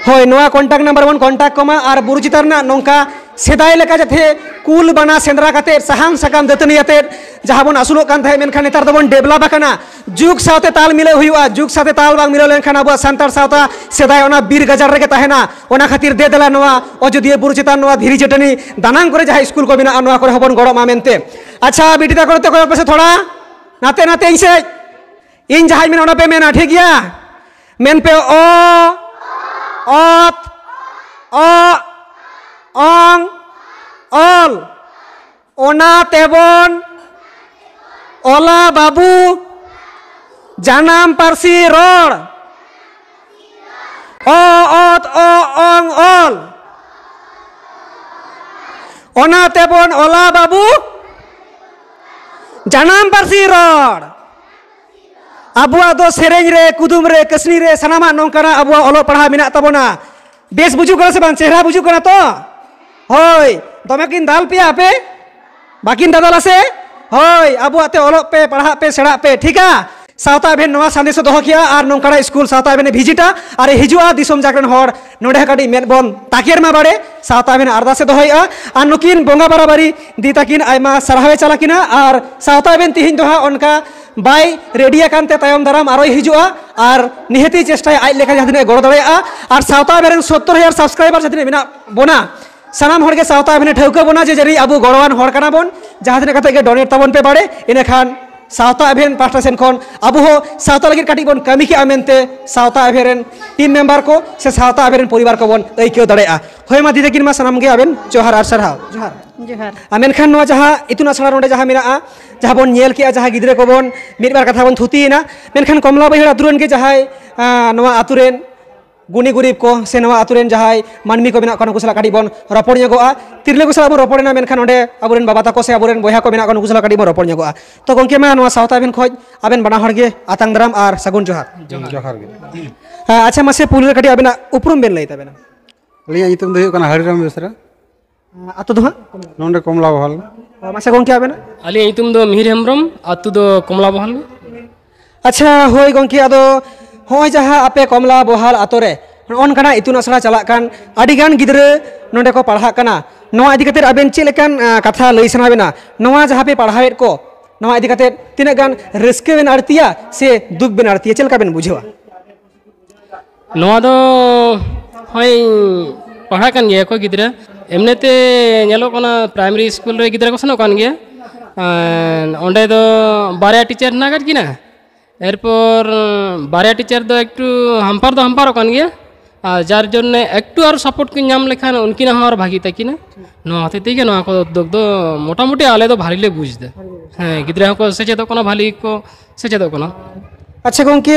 ᱦᱳᱭ, ᱱᱚᱣᱟ ᱠᱚᱱᱴᱟᱠᱴ ᱱᱟᱢᱵᱟᱨ ᱵᱚᱱ ᱠᱚᱱᱴᱟᱠᱴ ᱠᱚᱢᱟ᱾ ᱟᱨ ᱵᱩᱨᱩ ᱪᱮᱛᱟᱱ ᱨᱮᱱᱟᱜ ᱱᱚᱝᱠᱟ ᱥᱮᱫᱟᱭ ᱞᱮᱠᱟ ᱡᱟᱛᱮ ᱠᱩᱞ ᱵᱟᱱᱟ ᱥᱮᱸᱫᱽᱨᱟ ᱠᱟᱛᱮᱫ, ᱥᱟᱦᱟᱱ ᱥᱟᱠᱟᱢ ᱫᱟᱹᱛᱟᱹᱱᱤ ᱟᱛᱮᱫ ᱡᱟᱦᱟᱸ ᱵᱚᱱ ᱟᱹᱥᱩᱞᱚᱜ ᱠᱟᱱ ᱛᱟᱦᱮᱸᱫ, ᱢᱮᱱᱠᱷᱟᱱ ᱱᱮᱛᱟᱨ ᱫᱚᱵᱚᱱ ᱰᱮᱵᱷᱞᱚᱯ ᱟᱠᱟᱱᱟ᱾ ᱡᱩᱜᱽ ᱥᱟᱶᱛᱮ ᱛᱟᱞ ᱢᱤᱞᱟᱹᱣ ᱦᱩᱭᱩᱜᱼᱟ᱾ ᱡᱩᱜᱽ ᱥᱟᱶᱛᱮ ᱛᱟᱞ ᱵᱟᱝ ᱢᱤᱞᱟᱹᱣ ᱞᱮᱱᱠᱷᱟᱱ ᱟᱵᱚᱣᱟᱜ ᱥᱟᱱᱛᱟᱲ ᱥᱟᱶᱛᱟ ᱥᱮᱫᱟᱭ ᱚᱱᱟ ᱵᱤᱨ ᱜᱟᱡᱟᱲ ᱨᱮᱜᱮ ᱛᱟᱦᱮᱱᱟ᱾ ᱚᱱᱟ ᱠᱷᱟᱹᱛᱤᱨ ᱫᱮ ᱫᱮᱞᱟ ᱱᱚᱣᱟ ᱟᱡᱚᱫᱤᱭᱟᱹ ᱵᱩᱨᱩ ᱪᱮᱛᱟᱱ ᱱᱚᱣᱟ ᱫᱷᱤᱨᱤ ᱪᱟᱹᱴᱟᱹᱱᱤ ᱫᱟᱱᱟᱝ ᱠᱚᱨᱮ ᱡᱟᱦᱟᱸ ᱥᱠᱩᱞ ᱠᱚ ᱢᱮᱱᱟᱜᱼᱟ, ᱱᱚᱣᱟ ᱠᱚᱨᱮ ᱦᱚᱸᱵᱚᱱ ᱜᱚᱲᱚᱜ ᱢᱟ ᱢᱮᱱᱛᱮ᱾ ᱟᱪᱪᱷᱟ, ᱵᱤᱴᱤ ᱛᱟᱠᱚ ᱱᱚᱛᱮ ᱠᱚᱭᱚᱜ ᱯᱮᱥᱮ ᱛᱷᱚᱲᱟ, ᱱᱟᱛᱮ ᱱᱟᱛᱮ ᱤᱧ ᱥᱮᱫ᱾ ᱤᱧ ᱡᱟᱦᱟᱸᱧ ᱢᱮᱱᱟ ᱚᱱᱟ ᱯᱮ ᱢᱮᱱᱟ, ᱴᱷᱤᱠ ᱜᱮᱭᱟ? ᱢᱮᱱ ᱯᱮ, ᱚ, ᱚᱛ, ᱚᱜ, ᱚᱝ, ᱚᱞ᱾ ᱚᱱᱟ ᱛᱮᱵᱚᱱ ᱚᱞᱟ ᱵᱟᱹᱵᱩ ᱡᱟᱱᱟᱢ ᱯᱟᱹᱨᱥᱤ ᱨᱚᱲ᱾ ᱚ, ᱚᱛ, ᱚ, ᱚᱝ, ᱚᱞ᱾ ᱚᱱᱟ ᱛᱮᱵᱚᱱ ᱚᱞᱟ ᱵᱟᱹᱵᱩ ᱡᱟᱱᱟᱢ ᱯᱟᱹᱨᱥᱤ ᱨᱚᱲ᱾ ᱟᱵᱚᱣᱟᱜ ᱫᱚ ᱥᱮᱨᱮᱧ ᱨᱮ, ᱠᱩᱫᱩᱢ ᱨᱮ, ᱠᱟᱹᱥᱱᱤ ᱨᱮ, ᱥᱟᱱᱟᱢᱟᱜ ᱱᱚᱝᱠᱟᱱᱟᱜ ᱟᱵᱚᱣᱟᱜ ᱚᱞᱚᱜ ᱯᱟᱲᱦᱟᱣ ᱢᱮᱱᱟᱜ ᱛᱟᱵᱚᱱᱟ᱾ ᱵᱮᱥ ᱵᱩᱡᱩᱜ ᱠᱟᱱᱟ ᱥᱮ ᱵᱟᱝ? ᱪᱮᱦᱨᱟ ᱵᱩᱡᱩᱜ ᱠᱟᱱᱟ ᱛᱚ? ᱦᱳᱭ, ᱫᱚᱢᱮ ᱠᱤᱱ ᱫᱟᱞ ᱯᱮᱭᱟ ᱟᱯᱮ? ᱵᱟᱹᱠᱤᱱ ᱫᱟᱫᱟᱞᱟ ᱥᱮ? ᱦᱳᱭ, ᱟᱵᱚᱣᱟᱜ ᱛᱮ ᱚᱞᱚᱜ ᱯᱮ, ᱯᱟᱲᱦᱟᱜ ᱯᱮ, ᱥᱮᱬᱟᱜ ᱯᱮ, ᱴᱷᱤᱠᱟ? ᱥᱟᱶᱛᱟ ᱟᱵᱮᱱ ᱱᱚᱣᱟ ᱥᱟᱸᱫᱮᱥ ᱮ ᱫᱚᱦᱚ ᱠᱮᱜᱼᱟ ᱟᱨ ᱱᱚᱝᱠᱟᱱᱟᱜ ᱥᱠᱩᱞ ᱥᱟᱶᱛᱟ ᱟᱵᱮᱱ ᱮ ᱵᱷᱤᱡᱤᱴᱟ ᱟᱨ ᱮ ᱦᱤᱡᱩᱜᱼᱟ ᱫᱤᱥᱚᱢ ᱡᱟᱜᱽᱨᱚᱱ ᱦᱚᱲ ᱱᱚᱰᱮ ᱦᱚᱸ ᱠᱟᱹᱴᱤᱡ ᱢᱮᱫ ᱵᱚᱱ ᱛᱟᱠᱮᱨ ᱢᱟ ᱵᱟᱲᱮ, ᱥᱟᱶᱛᱟ ᱟᱵᱮᱱ ᱟᱨᱫᱟᱥ ᱮ ᱫᱚᱦᱚᱭᱮᱜᱼᱟ᱾ ᱟᱨ ᱱᱩᱠᱤᱱ ᱵᱚᱸᱜᱟ ᱵᱟᱨᱟᱵᱟᱨᱤ ᱫᱤ ᱛᱟᱹᱠᱤᱱ ᱟᱭᱢᱟ ᱥᱟᱨᱦᱟᱣ ᱮ ᱪᱟᱞ ᱟᱹᱠᱤᱱᱟ᱾ ᱟᱨ ᱥᱟᱶᱛᱟ ᱟᱵᱮᱱ ᱛᱤᱦᱤᱧ ᱫᱚ ᱦᱟᱸᱜ ᱚᱱᱠᱟ ᱵᱟᱭ ᱨᱮᱰᱤ ᱟᱠᱟᱱ ᱛᱮ ᱛᱟᱭᱚᱢ ᱫᱟᱨᱟᱢ ᱟᱨᱚᱭ ᱦᱤᱡᱩᱜᱼᱟ᱾ ᱟᱨ ᱱᱤᱦᱟᱹᱛᱤ ᱪᱮᱥᱴᱟᱭᱟ ᱟᱡ ᱞᱮᱠᱟ ᱡᱟᱦᱟᱸ ᱛᱤᱱᱟᱹᱜ ᱮ ᱜᱚᱲᱚ ᱫᱟᱲᱮᱭᱟᱜᱼᱟ᱾ ᱟᱨ ᱥᱟᱶᱛᱟ ᱟᱵᱮᱱ ᱨᱮᱱ ᱥᱚᱛᱛᱚᱨ ᱦᱟᱡᱟᱨ ᱥᱟᱵᱥᱠᱨᱟᱭᱵᱟᱨ ᱡᱟᱦᱟᱸ ᱛᱤᱱᱟᱹᱜ ᱢᱮᱱᱟᱜ ᱵᱚᱱᱟ, ᱥᱟᱱᱟᱢ ᱦᱚᱲ ᱜᱮ ᱥᱟᱶᱛᱟ ᱟᱵᱷᱮᱱᱮ ᱴᱷᱟᱹᱣᱠᱟᱹ ᱵᱚᱱᱟ ᱡᱮ ᱡᱟᱹᱱᱤᱡ ᱟᱵᱚ ᱜᱚᱲᱚᱣᱟᱱ ᱦᱚᱲ ᱠᱟᱱᱟ ᱵᱚᱱ, ᱡᱟᱦᱟᱸ ᱛᱤᱱᱟᱹᱜ ᱠᱟᱛᱮ ᱜᱮ ᱰᱚᱱᱮᱴ ᱛᱟᱵᱚᱱ ᱯᱮ ᱵᱟᱲᱮ, ᱤᱱᱟᱹᱠᱷᱟᱱ ᱥᱟᱶᱛᱟ ᱟᱵᱷᱮᱱ ᱯᱟᱦᱴᱟ ᱥᱮᱱ ᱠᱷᱚᱱ ᱟᱵᱚ ᱦᱚᱸ ᱥᱟᱶᱛᱟ ᱞᱟᱹᱜᱤᱫ ᱠᱟᱹᱴᱤᱡ ᱵᱚᱱ ᱠᱟᱹᱢᱤ ᱠᱮᱜᱼᱟ ᱢᱮᱱᱛᱮ ᱥᱟᱶᱛᱟ ᱟᱵᱷᱮᱱ ᱨᱮᱱ ᱴᱤᱢ ᱢᱮᱢᱵᱟᱨ ᱠᱚ ᱥᱮ ᱥᱟᱶᱛᱟ ᱟᱵᱷᱮᱱ ᱨᱮᱱ ᱯᱚᱨᱤᱵᱟᱨ ᱠᱚᱵᱚᱱ ᱟᱹᱭᱠᱟᱹᱣ ᱫᱟᱲᱮᱭᱟᱜᱼᱟ᱾ ᱦᱳᱭ ᱢᱟ ᱫᱤᱫᱤ ᱛᱟᱹᱠᱤᱱ ᱢᱟ ᱥᱟᱱᱟᱢ ᱜᱮ ᱟᱵᱮᱱ ᱡᱚᱦᱟᱨ ᱟᱨ ᱥᱟᱨᱦᱟᱣ᱾ ᱡᱚᱦᱟᱨ᱾ ᱡᱚᱦᱟᱨ᱾ ᱟᱨ ᱢᱮᱱᱠᱷᱟᱱ ᱱᱚᱣᱟ ᱡᱟᱦᱟᱸ ᱤᱛᱩᱱ ᱟᱥᱲᱟ ᱱᱚᱰᱮ ᱡᱟᱦᱟᱸ ᱢᱮᱱᱟᱜᱼᱟ, ᱡᱟᱦᱟᱸ ᱵᱚᱱ ᱧᱮᱞ ᱠᱮᱜᱼᱟ, ᱡᱟᱦᱟᱸ ᱜᱤᱫᱽᱨᱟᱹ ᱠᱚᱵᱚᱱ ᱢᱤᱫ ᱵᱟᱨ ᱠᱟᱛᱷᱟ ᱵᱚᱱ ᱛᱷᱩᱛᱤᱭᱮᱱᱟ, ᱢᱮᱱᱠᱷᱟᱱ ᱠᱚᱢᱞᱟ ᱵᱟᱹᱭᱦᱟᱹᱲ ᱟᱹᱛᱩ ᱨᱮᱱ ᱜᱮ ᱡᱟᱦᱟᱸᱭ, ᱟᱸ, ᱱᱚᱣᱟ ᱟᱹᱛᱩ ᱨᱮᱱ ᱜᱩᱱᱤ ᱜᱩᱨᱤᱵ ᱠᱚ ᱥᱮ ᱱᱚᱣᱟ ᱟᱹᱛᱩ ᱨᱮᱱ ᱡᱟᱦᱟᱸᱭ ᱢᱟᱹᱱᱢᱤ ᱠᱚ ᱢᱮᱱᱟᱜ ᱠᱚᱣᱟ, ᱱᱩᱠᱩ ᱥᱟᱞᱟᱜ ᱠᱟᱹᱴᱤᱡ ᱵᱚᱱ ᱨᱚᱯᱚᱲ ᱧᱚᱜᱚᱜᱼᱟ᱾ ᱛᱤᱨᱞᱟᱹ ᱠᱚ ᱥᱟᱞᱟᱜ ᱵᱚᱱ ᱨᱚᱯᱚᱲᱮᱱᱟ, ᱢᱮᱱᱠᱷᱟᱱ ᱚᱸᱰᱮ ᱟᱵᱚᱨᱮᱱ ᱵᱟᱵᱟ ᱛᱟᱠᱚ ᱥᱮ ᱟᱵᱚᱨᱮᱱ ᱵᱚᱭᱦᱟ ᱠᱚ ᱢᱮᱱᱟᱜ ᱠᱚᱣᱟ, ᱱᱩᱠᱩ ᱥᱟᱞᱟᱜ ᱠᱟᱹᱴᱤᱡ ᱵᱚᱱ ᱨᱚᱯᱚᱲ ᱧᱚᱜᱚᱜᱼᱟ᱾ ᱛᱚ ᱜᱚᱢᱠᱮ, ᱢᱟ ᱱᱚᱣᱟ ᱥᱟᱶᱛᱟ ᱟᱹᱵᱤᱱ ᱠᱷᱚᱡ ᱟᱵᱮᱱ ᱵᱟᱱᱟ ᱦᱚᱲ ᱜᱮ ᱟᱛᱟᱝ ᱫᱟᱨᱟᱢ ᱟᱨ ᱥᱟᱹᱜᱩᱱ ᱡᱚᱦᱟᱨ᱾ ᱡᱚᱦᱟᱨ ᱜᱮ᱾ ᱟᱪᱪᱷᱟ, ᱢᱟᱥᱮ ᱯᱩᱭᱞᱩ ᱨᱮ ᱠᱟᱹᱴᱤᱡ ᱟᱵᱮᱱᱟᱜ ᱩᱯᱨᱩᱢ ᱵᱮᱱ ᱞᱟᱹᱭ ᱛᱟᱵᱮᱱᱟ᱾ ᱟᱹᱞᱤᱧᱟᱜ ᱧᱩᱛᱩᱢ ᱫᱚ ᱦᱩᱭᱩᱜ ᱠᱟᱱᱟ ᱦᱟᱹᱨᱤᱨᱟᱢ ᱵᱮᱥᱨᱟ᱾ ᱟᱹᱛᱩ ᱫᱚ ᱦᱟᱸᱜ? ᱱᱚᱰᱮ ᱠᱚᱢᱞᱟ ᱵᱚᱦᱟᱞ᱾ ᱢᱟᱥᱮ ᱜᱚᱢᱠᱮ ᱟᱵᱮᱱᱟᱜ? ᱟᱹᱞᱤᱧᱟᱜ ᱧᱩᱛᱩᱢ ᱫᱚ ᱢᱤᱦᱤᱨ ᱦᱮᱢᱵᱨᱚᱢ, ᱟᱹᱛᱩ ᱫᱚ ᱠᱚᱢᱞᱟ ᱵᱚᱦᱟᱞ᱾ ᱟᱪᱪᱷᱟ, ᱦᱳᱭ ᱜᱚᱢᱠᱮ, ᱟᱫᱚ ᱦᱚᱸᱜᱼᱚᱭ ᱡᱟᱦᱟᱸ ᱟᱯᱮ ᱠᱚᱢᱞᱟ ᱵᱚᱦᱟᱞ ᱟᱛᱳ ᱨᱮ ᱱᱚᱜᱼᱚ ᱱᱚᱝᱠᱟᱱᱟᱜ ᱤᱛᱩᱱ ᱟᱥᱲᱟ ᱪᱟᱞᱟᱜ ᱠᱟᱱ, ᱟᱹᱰᱤᱜᱟᱱ ᱜᱤᱫᱽᱨᱟᱹ ᱱᱚᱰᱮ ᱠᱚ ᱯᱟᱲᱦᱟᱜ ᱠᱟᱱᱟ, ᱱᱚᱣᱟ ᱤᱫᱤ ᱠᱟᱛᱮᱫ ᱟᱵᱮᱱ ᱪᱮᱫ ᱞᱮᱠᱟᱱ, ᱟᱸ, ᱠᱟᱛᱷᱟ ᱞᱟᱹᱭ ᱥᱟᱱᱟ ᱵᱮᱱᱟ? ᱱᱚᱣᱟ ᱡᱟᱦᱟᱸ ᱯᱮ ᱯᱟᱲᱦᱟᱣᱮᱫ ᱠᱚ, ᱱᱚᱣᱟ ᱤᱫᱤ ᱠᱟᱛᱮᱫ ᱛᱤᱱᱟᱹᱜ ᱜᱟᱱ ᱨᱟᱹᱥᱠᱟᱹ ᱵᱮᱱ ᱟᱹᱲᱛᱤᱭᱟ ᱥᱮ ᱫᱩᱠ ᱵᱮᱱ ᱟᱹᱲᱛᱤᱭᱟ, ᱪᱮᱫ ᱞᱮᱠᱟ ᱵᱮᱱ ᱵᱩᱡᱷᱟᱹᱣᱟ? ᱱᱚᱣᱟ ᱫᱚ ᱦᱳᱭ, ᱯᱟᱲᱦᱟᱜ ᱠᱟᱱ ᱜᱮᱭᱟ ᱠᱚ ᱜᱤᱫᱽᱨᱟᱹ᱾ ᱮᱢᱱᱤᱛᱮ ᱧᱮᱞᱚᱜ ᱠᱟᱱᱟ, ᱯᱨᱟᱭᱢᱟᱨᱤ ᱥᱠᱩᱞ ᱨᱮ ᱜᱤᱫᱽᱨᱟᱹ ᱠᱚ ᱥᱮᱱᱚᱜ ᱠᱟᱱ ᱜᱮᱭᱟ᱾ ᱟᱨ ᱚᱸᱰᱮ ᱫᱚ ᱵᱟᱨᱭᱟ ᱴᱤᱪᱟᱨ ᱦᱮᱱᱟᱜ ᱟᱠᱟᱫ ᱠᱤᱱᱟ᱾ ᱮᱨᱯᱚᱨ ᱵᱟᱨᱭᱟ ᱴᱤᱪᱟᱨ ᱫᱚ ᱮᱠᱴᱩ ᱦᱟᱢᱯᱟᱨ ᱫᱚ ᱦᱟᱢᱯᱟᱨᱚᱜ ᱠᱟᱱ ᱜᱮᱭᱟ, ᱟᱨ ᱡᱟᱨ ᱡᱚᱱᱱᱮ ᱮᱠᱴᱩ ᱟᱨ ᱥᱟᱯᱳᱨᱴ ᱠᱤᱱ ᱧᱟᱢ ᱞᱮᱠᱷᱟᱱ ᱩᱱᱠᱤᱱᱟᱜ ᱦᱚᱸ ᱟᱨ ᱵᱷᱟᱹᱜᱤ ᱛᱟᱹᱠᱤᱱᱟ᱾ ᱱᱚᱣᱟ ᱦᱚᱛᱮᱡ ᱛᱮᱜᱮ ᱱᱚᱣᱟ ᱠᱚ ᱩᱫᱽᱫᱳᱜᱽ ᱫᱚ ᱢᱚᱴᱟᱢᱩᱴᱤ ᱟᱞᱮ ᱫᱚ ᱵᱷᱟᱹᱞᱤ ᱞᱮ ᱵᱩᱡᱽ ᱮᱫᱟ᱾ ᱦᱮᱸ, ᱜᱤᱫᱽᱨᱟᱹ ᱦᱚᱸᱠᱚ ᱥᱮᱪᱮᱫᱚᱜ ᱠᱟᱱᱟ, ᱵᱷᱟᱹᱞᱤ ᱜᱮᱠᱚ ᱥᱮᱪᱮᱫᱚᱜ ᱠᱟᱱᱟ᱾ ᱟᱪᱪᱷᱟ ᱜᱚᱢᱠᱮ,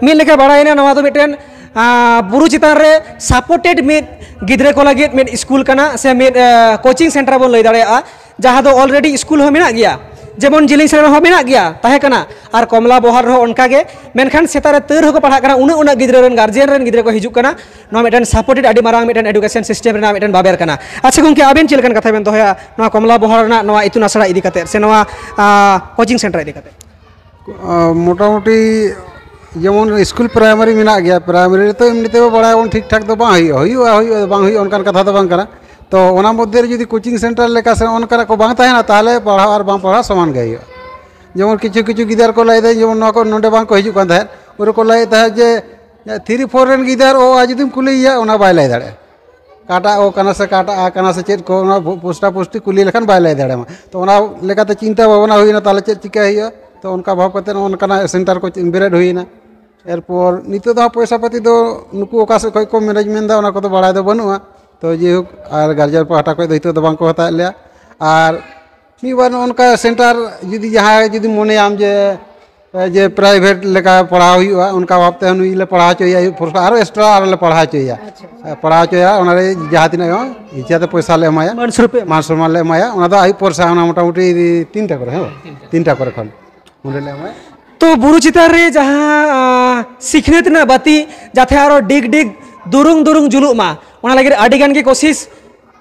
ᱢᱤᱫ ᱞᱮᱠᱟ ᱵᱟᱲᱟᱭᱮᱱᱟ, ᱱᱚᱣᱟ ᱫᱚ ᱢᱤᱫᱴᱮᱱ, ᱟᱸ, ᱵᱩᱨᱩ ᱪᱮᱛᱟᱱ ᱨᱮ ᱥᱟᱯᱳᱨᱴᱮᱰ ᱢᱤᱫ ᱜᱤᱫᱽᱨᱟᱹ ᱠᱚ ᱞᱟᱹᱜᱤᱫ ᱢᱤᱫ ᱥᱠᱩᱞ ᱠᱟᱱᱟ, ᱥᱮ ᱢᱤᱫ, ᱟᱸ, ᱠᱳᱪᱤᱝ ᱥᱮᱱᱴᱟᱨ ᱵᱚᱱ ᱞᱟᱹᱭ ᱫᱟᱲᱮᱭᱟᱜᱼᱟ, ᱡᱟᱦᱟᱸ ᱫᱚ ᱚᱞᱨᱮᱰᱤ ᱥᱠᱩᱞ ᱦᱚᱸ ᱢᱮᱱᱟᱜ ᱜᱮᱭᱟ, ᱡᱮᱢᱚᱱ ᱡᱤᱞᱤᱧ ᱥᱮᱬᱟ ᱦᱚᱸ ᱢᱮᱱᱟᱜ ᱜᱮᱭᱟ, ᱛᱟᱦᱮᱸ ᱠᱟᱱᱟ, ᱟᱨ ᱠᱚᱢᱞᱟ ᱵᱚᱦᱟᱞ ᱨᱮᱦᱚᱸ ᱚᱱᱠᱟ ᱜᱮ᱾ ᱢᱮᱱᱠᱷᱟᱱ ᱥᱮᱛᱟᱜ ᱨᱮ ᱛᱟᱹᱨ ᱦᱚᱸᱠᱚ ᱯᱟᱲᱦᱟᱜ ᱠᱟᱱᱟ, ᱩᱱᱟᱹᱜ ᱩᱱᱟᱹᱜ ᱜᱤᱫᱽᱨᱟᱹ ᱨᱮᱱ ᱜᱟᱨᱡᱤᱭᱟᱱ ᱨᱮᱱ ᱜᱤᱫᱽᱨᱟᱹ ᱠᱚ ᱦᱤᱡᱩᱜ ᱠᱟᱱᱟ᱾ ᱱᱚᱣᱟ ᱢᱤᱫᱴᱮᱱ ᱥᱟᱯᱳᱨᱴᱮᱰ, ᱟᱹᱰᱤ ᱢᱟᱨᱟᱝ ᱢᱤᱫᱴᱮᱱ ᱮᱰᱩᱠᱮᱥᱚᱱ ᱥᱤᱥᱴᱮᱢ ᱨᱮᱱᱟᱜ ᱢᱤᱫᱴᱮᱱ ᱵᱟᱵᱮᱨ ᱠᱟᱱᱟ᱾ ᱟᱪᱪᱷᱟ ᱜᱚᱢᱠᱮ, ᱟᱵᱮᱱ ᱪᱮᱫ ᱞᱮᱠᱟᱱ ᱠᱟᱛᱷᱟ ᱵᱮᱱ ᱫᱚᱦᱚᱭᱟ ᱱᱚᱣᱟ ᱠᱚᱢᱞᱟ ᱵᱚᱦᱟᱞ ᱨᱮᱱᱟᱜ ᱱᱚᱣᱟ ᱤᱛᱩᱱ ᱟᱥᱲᱟ ᱤᱫᱤ ᱠᱟᱛᱮᱫ ᱥᱮ ᱱᱚᱣᱟ, ᱟᱸ, ᱠᱳᱪᱤᱝ ᱥᱮᱱᱴᱟᱨ ᱤᱫᱤ ᱠᱟᱛᱮᱫ? ᱟᱸ, ᱢᱚᱴᱟᱢᱩᱴᱤ ᱡᱮᱢᱚᱱ ᱥᱠᱩᱞ ᱯᱨᱟᱭᱢᱟᱨᱤ ᱢᱮᱱᱟᱜ ᱜᱮᱭᱟ, ᱯᱨᱟᱭᱢᱟᱨᱤ ᱨᱮᱛᱚ ᱮᱢᱱᱤ ᱛᱮ ᱵᱟᱲᱟᱭᱟᱵᱚᱱ ᱴᱷᱤᱠ ᱴᱷᱟᱠ ᱫᱚ ᱵᱟᱝ ᱦᱩᱭᱩᱜᱼᱟ, ᱦᱩᱭᱩᱜᱼᱟ, ᱦᱩᱭᱩᱜᱼᱟ, ᱵᱟᱝ ᱦᱩᱭᱩᱜᱼᱟ ᱚᱱᱠᱟᱱ ᱠᱟᱛᱷᱟ ᱫᱚ ᱵᱟᱝ ᱠᱟᱱᱟ᱾ ᱛᱚ ᱚᱱᱟ ᱢᱚᱫᱽᱫᱷᱮ ᱨᱮ ᱡᱩᱫᱤ ᱠᱳᱪᱤᱝ ᱥᱮᱱᱴᱟᱨ ᱞᱮᱠᱟ ᱥᱮ ᱚᱱᱠᱟᱱᱟᱜ ᱠᱚ ᱵᱟᱝ ᱛᱟᱦᱮᱱᱟ, ᱛᱟᱦᱚᱞᱮ ᱯᱟᱲᱦᱟᱣ ᱟᱨ ᱵᱟᱝ ᱯᱟᱲᱦᱟᱣ ᱥᱚᱢᱟᱱ ᱜᱮ ᱦᱩᱭᱩᱜᱼᱟ᱾ ᱡᱮᱢᱚᱱ ᱠᱤᱪᱷᱩ ᱠᱤᱪᱷᱩ ᱜᱤᱫᱟᱹᱨ ᱠᱚ ᱞᱟᱹᱭᱫᱟ, ᱡᱮᱢᱚᱱ ᱱᱚᱣᱟ ᱠᱚ ᱱᱚᱰᱮ ᱵᱟᱝ ᱠᱚ ᱦᱤᱡᱩᱜ ᱠᱟᱱ ᱛᱟᱦᱮᱸᱫ, ᱩᱱᱠᱩ ᱠᱚ ᱞᱟᱹᱭᱮᱫ ᱛᱟᱦᱮᱸᱫ ᱡᱮ ᱛᱷᱨᱤ ᱯᱷᱳᱨ ᱨᱮᱱ ᱜᱤᱫᱟᱹᱨ ᱚ ᱟ ᱡᱩᱫᱤᱢ ᱠᱩᱞᱤᱭᱮᱭᱟ, ᱚᱱᱟ ᱵᱟᱭ ᱞᱟᱹᱭ ᱫᱟᱲᱮᱭᱟᱜᱼᱟ᱾ ᱠᱟᱴᱟᱜ ᱚ ᱠᱟᱱᱟ ᱥᱮ ᱠᱟᱴᱟᱜ ᱟ ᱠᱟᱱᱟ ᱥᱮ ᱪᱮᱫ ᱠᱚ, ᱚᱱᱟ ᱯᱳᱥᱴᱟ ᱯᱳᱥᱴᱤ ᱠᱩᱞᱤ ᱞᱮᱠᱷᱟᱱ ᱵᱟᱭ ᱞᱟᱹᱭ ᱫᱟᱲᱮᱭᱟᱢᱟ᱾ ᱛᱚ ᱚᱱᱟ ᱞᱮᱠᱟᱛᱮ ᱪᱤᱱᱛᱟᱹ ᱵᱷᱟᱵᱽᱱᱟ ᱦᱩᱭᱱᱟ, ᱛᱟᱦᱚᱞᱮ ᱪᱮᱫ ᱪᱤᱠᱟᱹ ᱦᱩᱭᱩᱜᱼᱟ? ᱛᱚ ᱚᱱᱠᱟ ᱵᱷᱟᱵᱽ ᱠᱟᱛᱮ ᱱᱚᱜᱼᱚ ᱱᱚᱝᱠᱟᱱᱟᱜ ᱥᱮᱱᱴᱟᱨ ᱠᱚ ᱵᱮᱨᱮᱫ ᱦᱩᱭᱱᱟ᱾ ᱮᱨᱯᱚᱨ ᱱᱤᱛᱚᱜ ᱫᱚ ᱦᱟᱸᱜ ᱯᱚᱭᱥᱟ ᱯᱟᱹᱛᱤ ᱫᱚ ᱱᱩᱠᱩ ᱚᱠᱟ ᱥᱮᱫ ᱠᱷᱚᱱ ᱠᱚ ᱢᱮᱱᱮᱡᱽᱢᱮᱱᱴ ᱮᱫᱟ, ᱚᱱᱟ ᱠᱚᱫᱚ ᱵᱟᱲᱟᱭ ᱫᱚ ᱵᱟᱹᱱᱩᱜᱼᱟ᱾ ᱛᱚ ᱡᱮᱦᱳᱠ, ᱟᱨ ᱜᱟᱨᱡᱮᱱ ᱯᱟᱦᱴᱟ ᱠᱷᱚᱱ ᱫᱚ ᱱᱤᱛᱚᱜ ᱫᱚ ᱵᱟᱝ ᱠᱚ ᱦᱟᱛᱟᱣᱮᱫ ᱞᱮᱭᱟ᱾ ᱟᱨ ᱢᱤᱫ ᱵᱟᱨ ᱱᱚᱜᱼᱚ ᱱᱚᱝᱠᱟ ᱥᱮᱱᱴᱟᱨ ᱡᱩᱫᱤ ᱡᱟᱦᱟᱸᱭ ᱡᱩᱫᱤ ᱢᱚᱱᱮᱭᱟᱢ ᱡᱮ, ᱡᱮ ᱯᱨᱟᱭᱵᱷᱮᱴ ᱞᱮᱠᱟ ᱯᱟᱲᱦᱟᱣ ᱦᱩᱭᱩᱜᱼᱟ, ᱚᱱᱠᱟ ᱵᱷᱟᱵᱽᱛᱮ ᱱᱩᱭ ᱞᱮ ᱯᱟᱲᱦᱟᱣ ᱦᱚᱪᱚᱭᱮᱭᱟ, ᱟᱭᱩᱵ ᱯᱚᱨᱥᱟ ᱟᱨᱚ ᱮᱠᱥᱴᱨᱟ ᱟᱨᱚ ᱞᱮ ᱯᱟᱲᱦᱟᱣ ᱦᱚᱪᱚᱭᱮᱭᱟ᱾ ᱟᱪᱪᱷᱟ, ᱟᱪᱪᱷᱟ᱾ ᱯᱟᱲᱦᱟᱣ ᱦᱚᱪᱚᱭᱟ, ᱚᱱᱟᱨᱮ ᱡᱟᱦᱟᱸ ᱛᱤᱱᱟᱹᱜ ᱦᱚᱸ ᱤᱪᱪᱷᱟᱹᱛᱮ ᱯᱚᱭᱥᱟ ᱞᱮ ᱮᱢᱟᱭᱟ, ᱢᱟᱱ ᱥᱚᱨᱩᱯᱮ ᱮᱢᱟ᱾ ᱢᱟᱱ ᱥᱚᱱᱢᱟᱱ ᱞᱮ ᱮᱢᱟᱭᱟ᱾ ᱚᱱᱟ ᱫᱚ ᱟᱭᱩᱵ ᱯᱚᱨᱥᱟ, ᱚᱱᱟ ᱢᱚᱴᱟᱢᱩᱴᱤ ᱛᱤᱱᱴᱟ ᱠᱚᱨᱮ, ᱦᱮᱸ ᱵᱟᱝ? ᱛᱤᱱᱴᱟ ᱠᱚᱨᱮ ᱠᱷᱚᱱ ᱚᱸᱰᱮ ᱞᱮ ᱮᱢᱟᱭᱟ᱾ ᱛᱚ ᱵᱩᱨᱩ ᱪᱮᱛᱟᱱ ᱨᱮ ᱡᱟᱦᱟᱸ, ᱟᱸ, ᱥᱤᱠᱷᱱᱟᱹᱛ ᱨᱮᱱᱟᱜ ᱵᱟᱹᱛᱤ ᱡᱟᱛᱮ ᱟᱨᱚ ᱰᱤᱜᱽ ᱰᱤᱜᱽ ᱫᱩᱨᱩᱝ ᱫᱩᱨᱩᱝ ᱡᱩᱞᱩᱜ ᱢᱟ, ᱚᱱᱟ ᱞᱟᱹᱜᱤᱫ ᱟᱹᱰᱤ ᱜᱟᱱ ᱜᱮ ᱠᱳᱥᱤᱥ᱾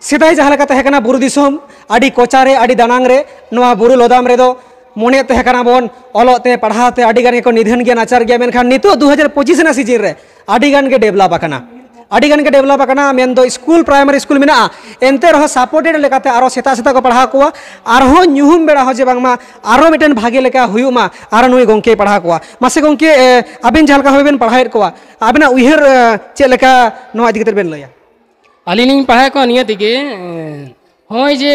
ᱥᱮᱫᱟᱭ ᱡᱟᱦᱟᱸ ᱞᱮᱠᱟ ᱛᱟᱦᱮᱸ ᱠᱟᱱᱟ ᱵᱩᱨᱩ ᱫᱤᱥᱚᱢ, ᱟᱹᱰᱤ ᱠᱚᱪᱟ ᱨᱮ, ᱟᱹᱰᱤ ᱫᱟᱱᱟᱝ ᱨᱮ, ᱱᱚᱣᱟ ᱵᱩᱨᱩ ᱞᱚᱫᱟᱢ ᱨᱮᱫᱚ ᱢᱚᱱᱮᱭᱮᱫ ᱛᱟᱦᱮᱸ ᱠᱟᱱᱟ ᱵᱚᱱ ᱚᱞᱚᱜ ᱛᱮ ᱯᱟᱲᱦᱟᱣ ᱛᱮ ᱟᱹᱰᱤ ᱜᱟᱱ ᱜᱮᱠᱚ ᱱᱤᱫᱷᱟᱹᱱ ᱜᱮᱭᱟ, ᱱᱟᱪᱟᱨ ᱜᱮᱭᱟ, ᱢᱮᱱᱠᱷᱟᱱ ᱱᱤᱛᱚᱜ ᱫᱩ ᱦᱟᱡᱟᱨ ᱯᱚᱸᱪᱤᱥ ᱨᱮᱱᱟᱜ ᱥᱤᱡᱤᱱ ᱨᱮ ᱟᱹᱰᱤ ᱜᱟᱱ ᱜᱮ ᱰᱮᱵᱷᱞᱚᱯ ᱟᱠᱟᱱᱟ᱾ ᱟᱹᱰᱤ ᱜᱟᱱ ᱜᱮ ᱰᱮᱵᱷᱞᱚᱯ ᱟᱠᱟᱱᱟ, ᱢᱮᱱᱫᱚ ᱥᱠᱩᱞ, ᱯᱨᱟᱭᱢᱟᱨᱤ ᱥᱠᱩᱞ ᱢᱮᱱᱟᱜᱼᱟ, ᱮᱱᱛᱮ ᱨᱮᱦᱚᱸ ᱥᱟᱯᱳᱨᱴᱮᱰ ᱞᱮᱠᱟᱛᱮ ᱟᱨᱚ ᱥᱮᱛᱟᱜ ᱥᱮᱛᱟᱜ ᱠᱚ ᱯᱟᱲᱦᱟᱣ ᱠᱚᱣᱟ, ᱟᱨᱦᱚᱸ ᱧᱩᱦᱩᱢ ᱵᱮᱲᱟ ᱦᱚᱸ ᱡᱮ ᱵᱟᱝᱢᱟ ᱟᱨᱚ ᱢᱤᱫᱴᱮᱱ ᱵᱷᱟᱜᱮ ᱞᱮᱠᱟ ᱦᱩᱭᱩᱜ ᱢᱟ, ᱟᱨᱚ ᱱᱩᱭ ᱜᱚᱢᱠᱮᱭ ᱯᱟᱲᱦᱟᱣ ᱠᱚᱣᱟ᱾ ᱢᱟᱥᱮ ᱜᱚᱢᱠᱮ, ᱮ, ᱟᱵᱮᱱ ᱡᱟᱦᱟᱸ ᱞᱮᱠᱟ ᱦᱚᱸ ᱵᱮᱱ ᱯᱟᱲᱦᱟᱣᱮᱫ ᱠᱚᱣᱟ, ᱟᱵᱮᱱᱟᱜ ᱩᱭᱦᱟᱹᱨ, ᱮ, ᱪᱮᱫ ᱞᱮᱠᱟ ᱱᱚᱣᱟ ᱤᱫᱤ ᱠᱟᱛᱮ ᱵᱮᱱ ᱞᱟᱹᱭᱟ? ᱟᱹᱞᱤᱧ ᱞᱤᱧ ᱯᱟᱲᱦᱟᱣᱮᱫ ᱠᱚᱣᱟ ᱱᱤᱭᱟᱹ ᱛᱮᱜᱮ, ᱮ, ᱱᱚᱜᱼᱚᱭ ᱡᱮ,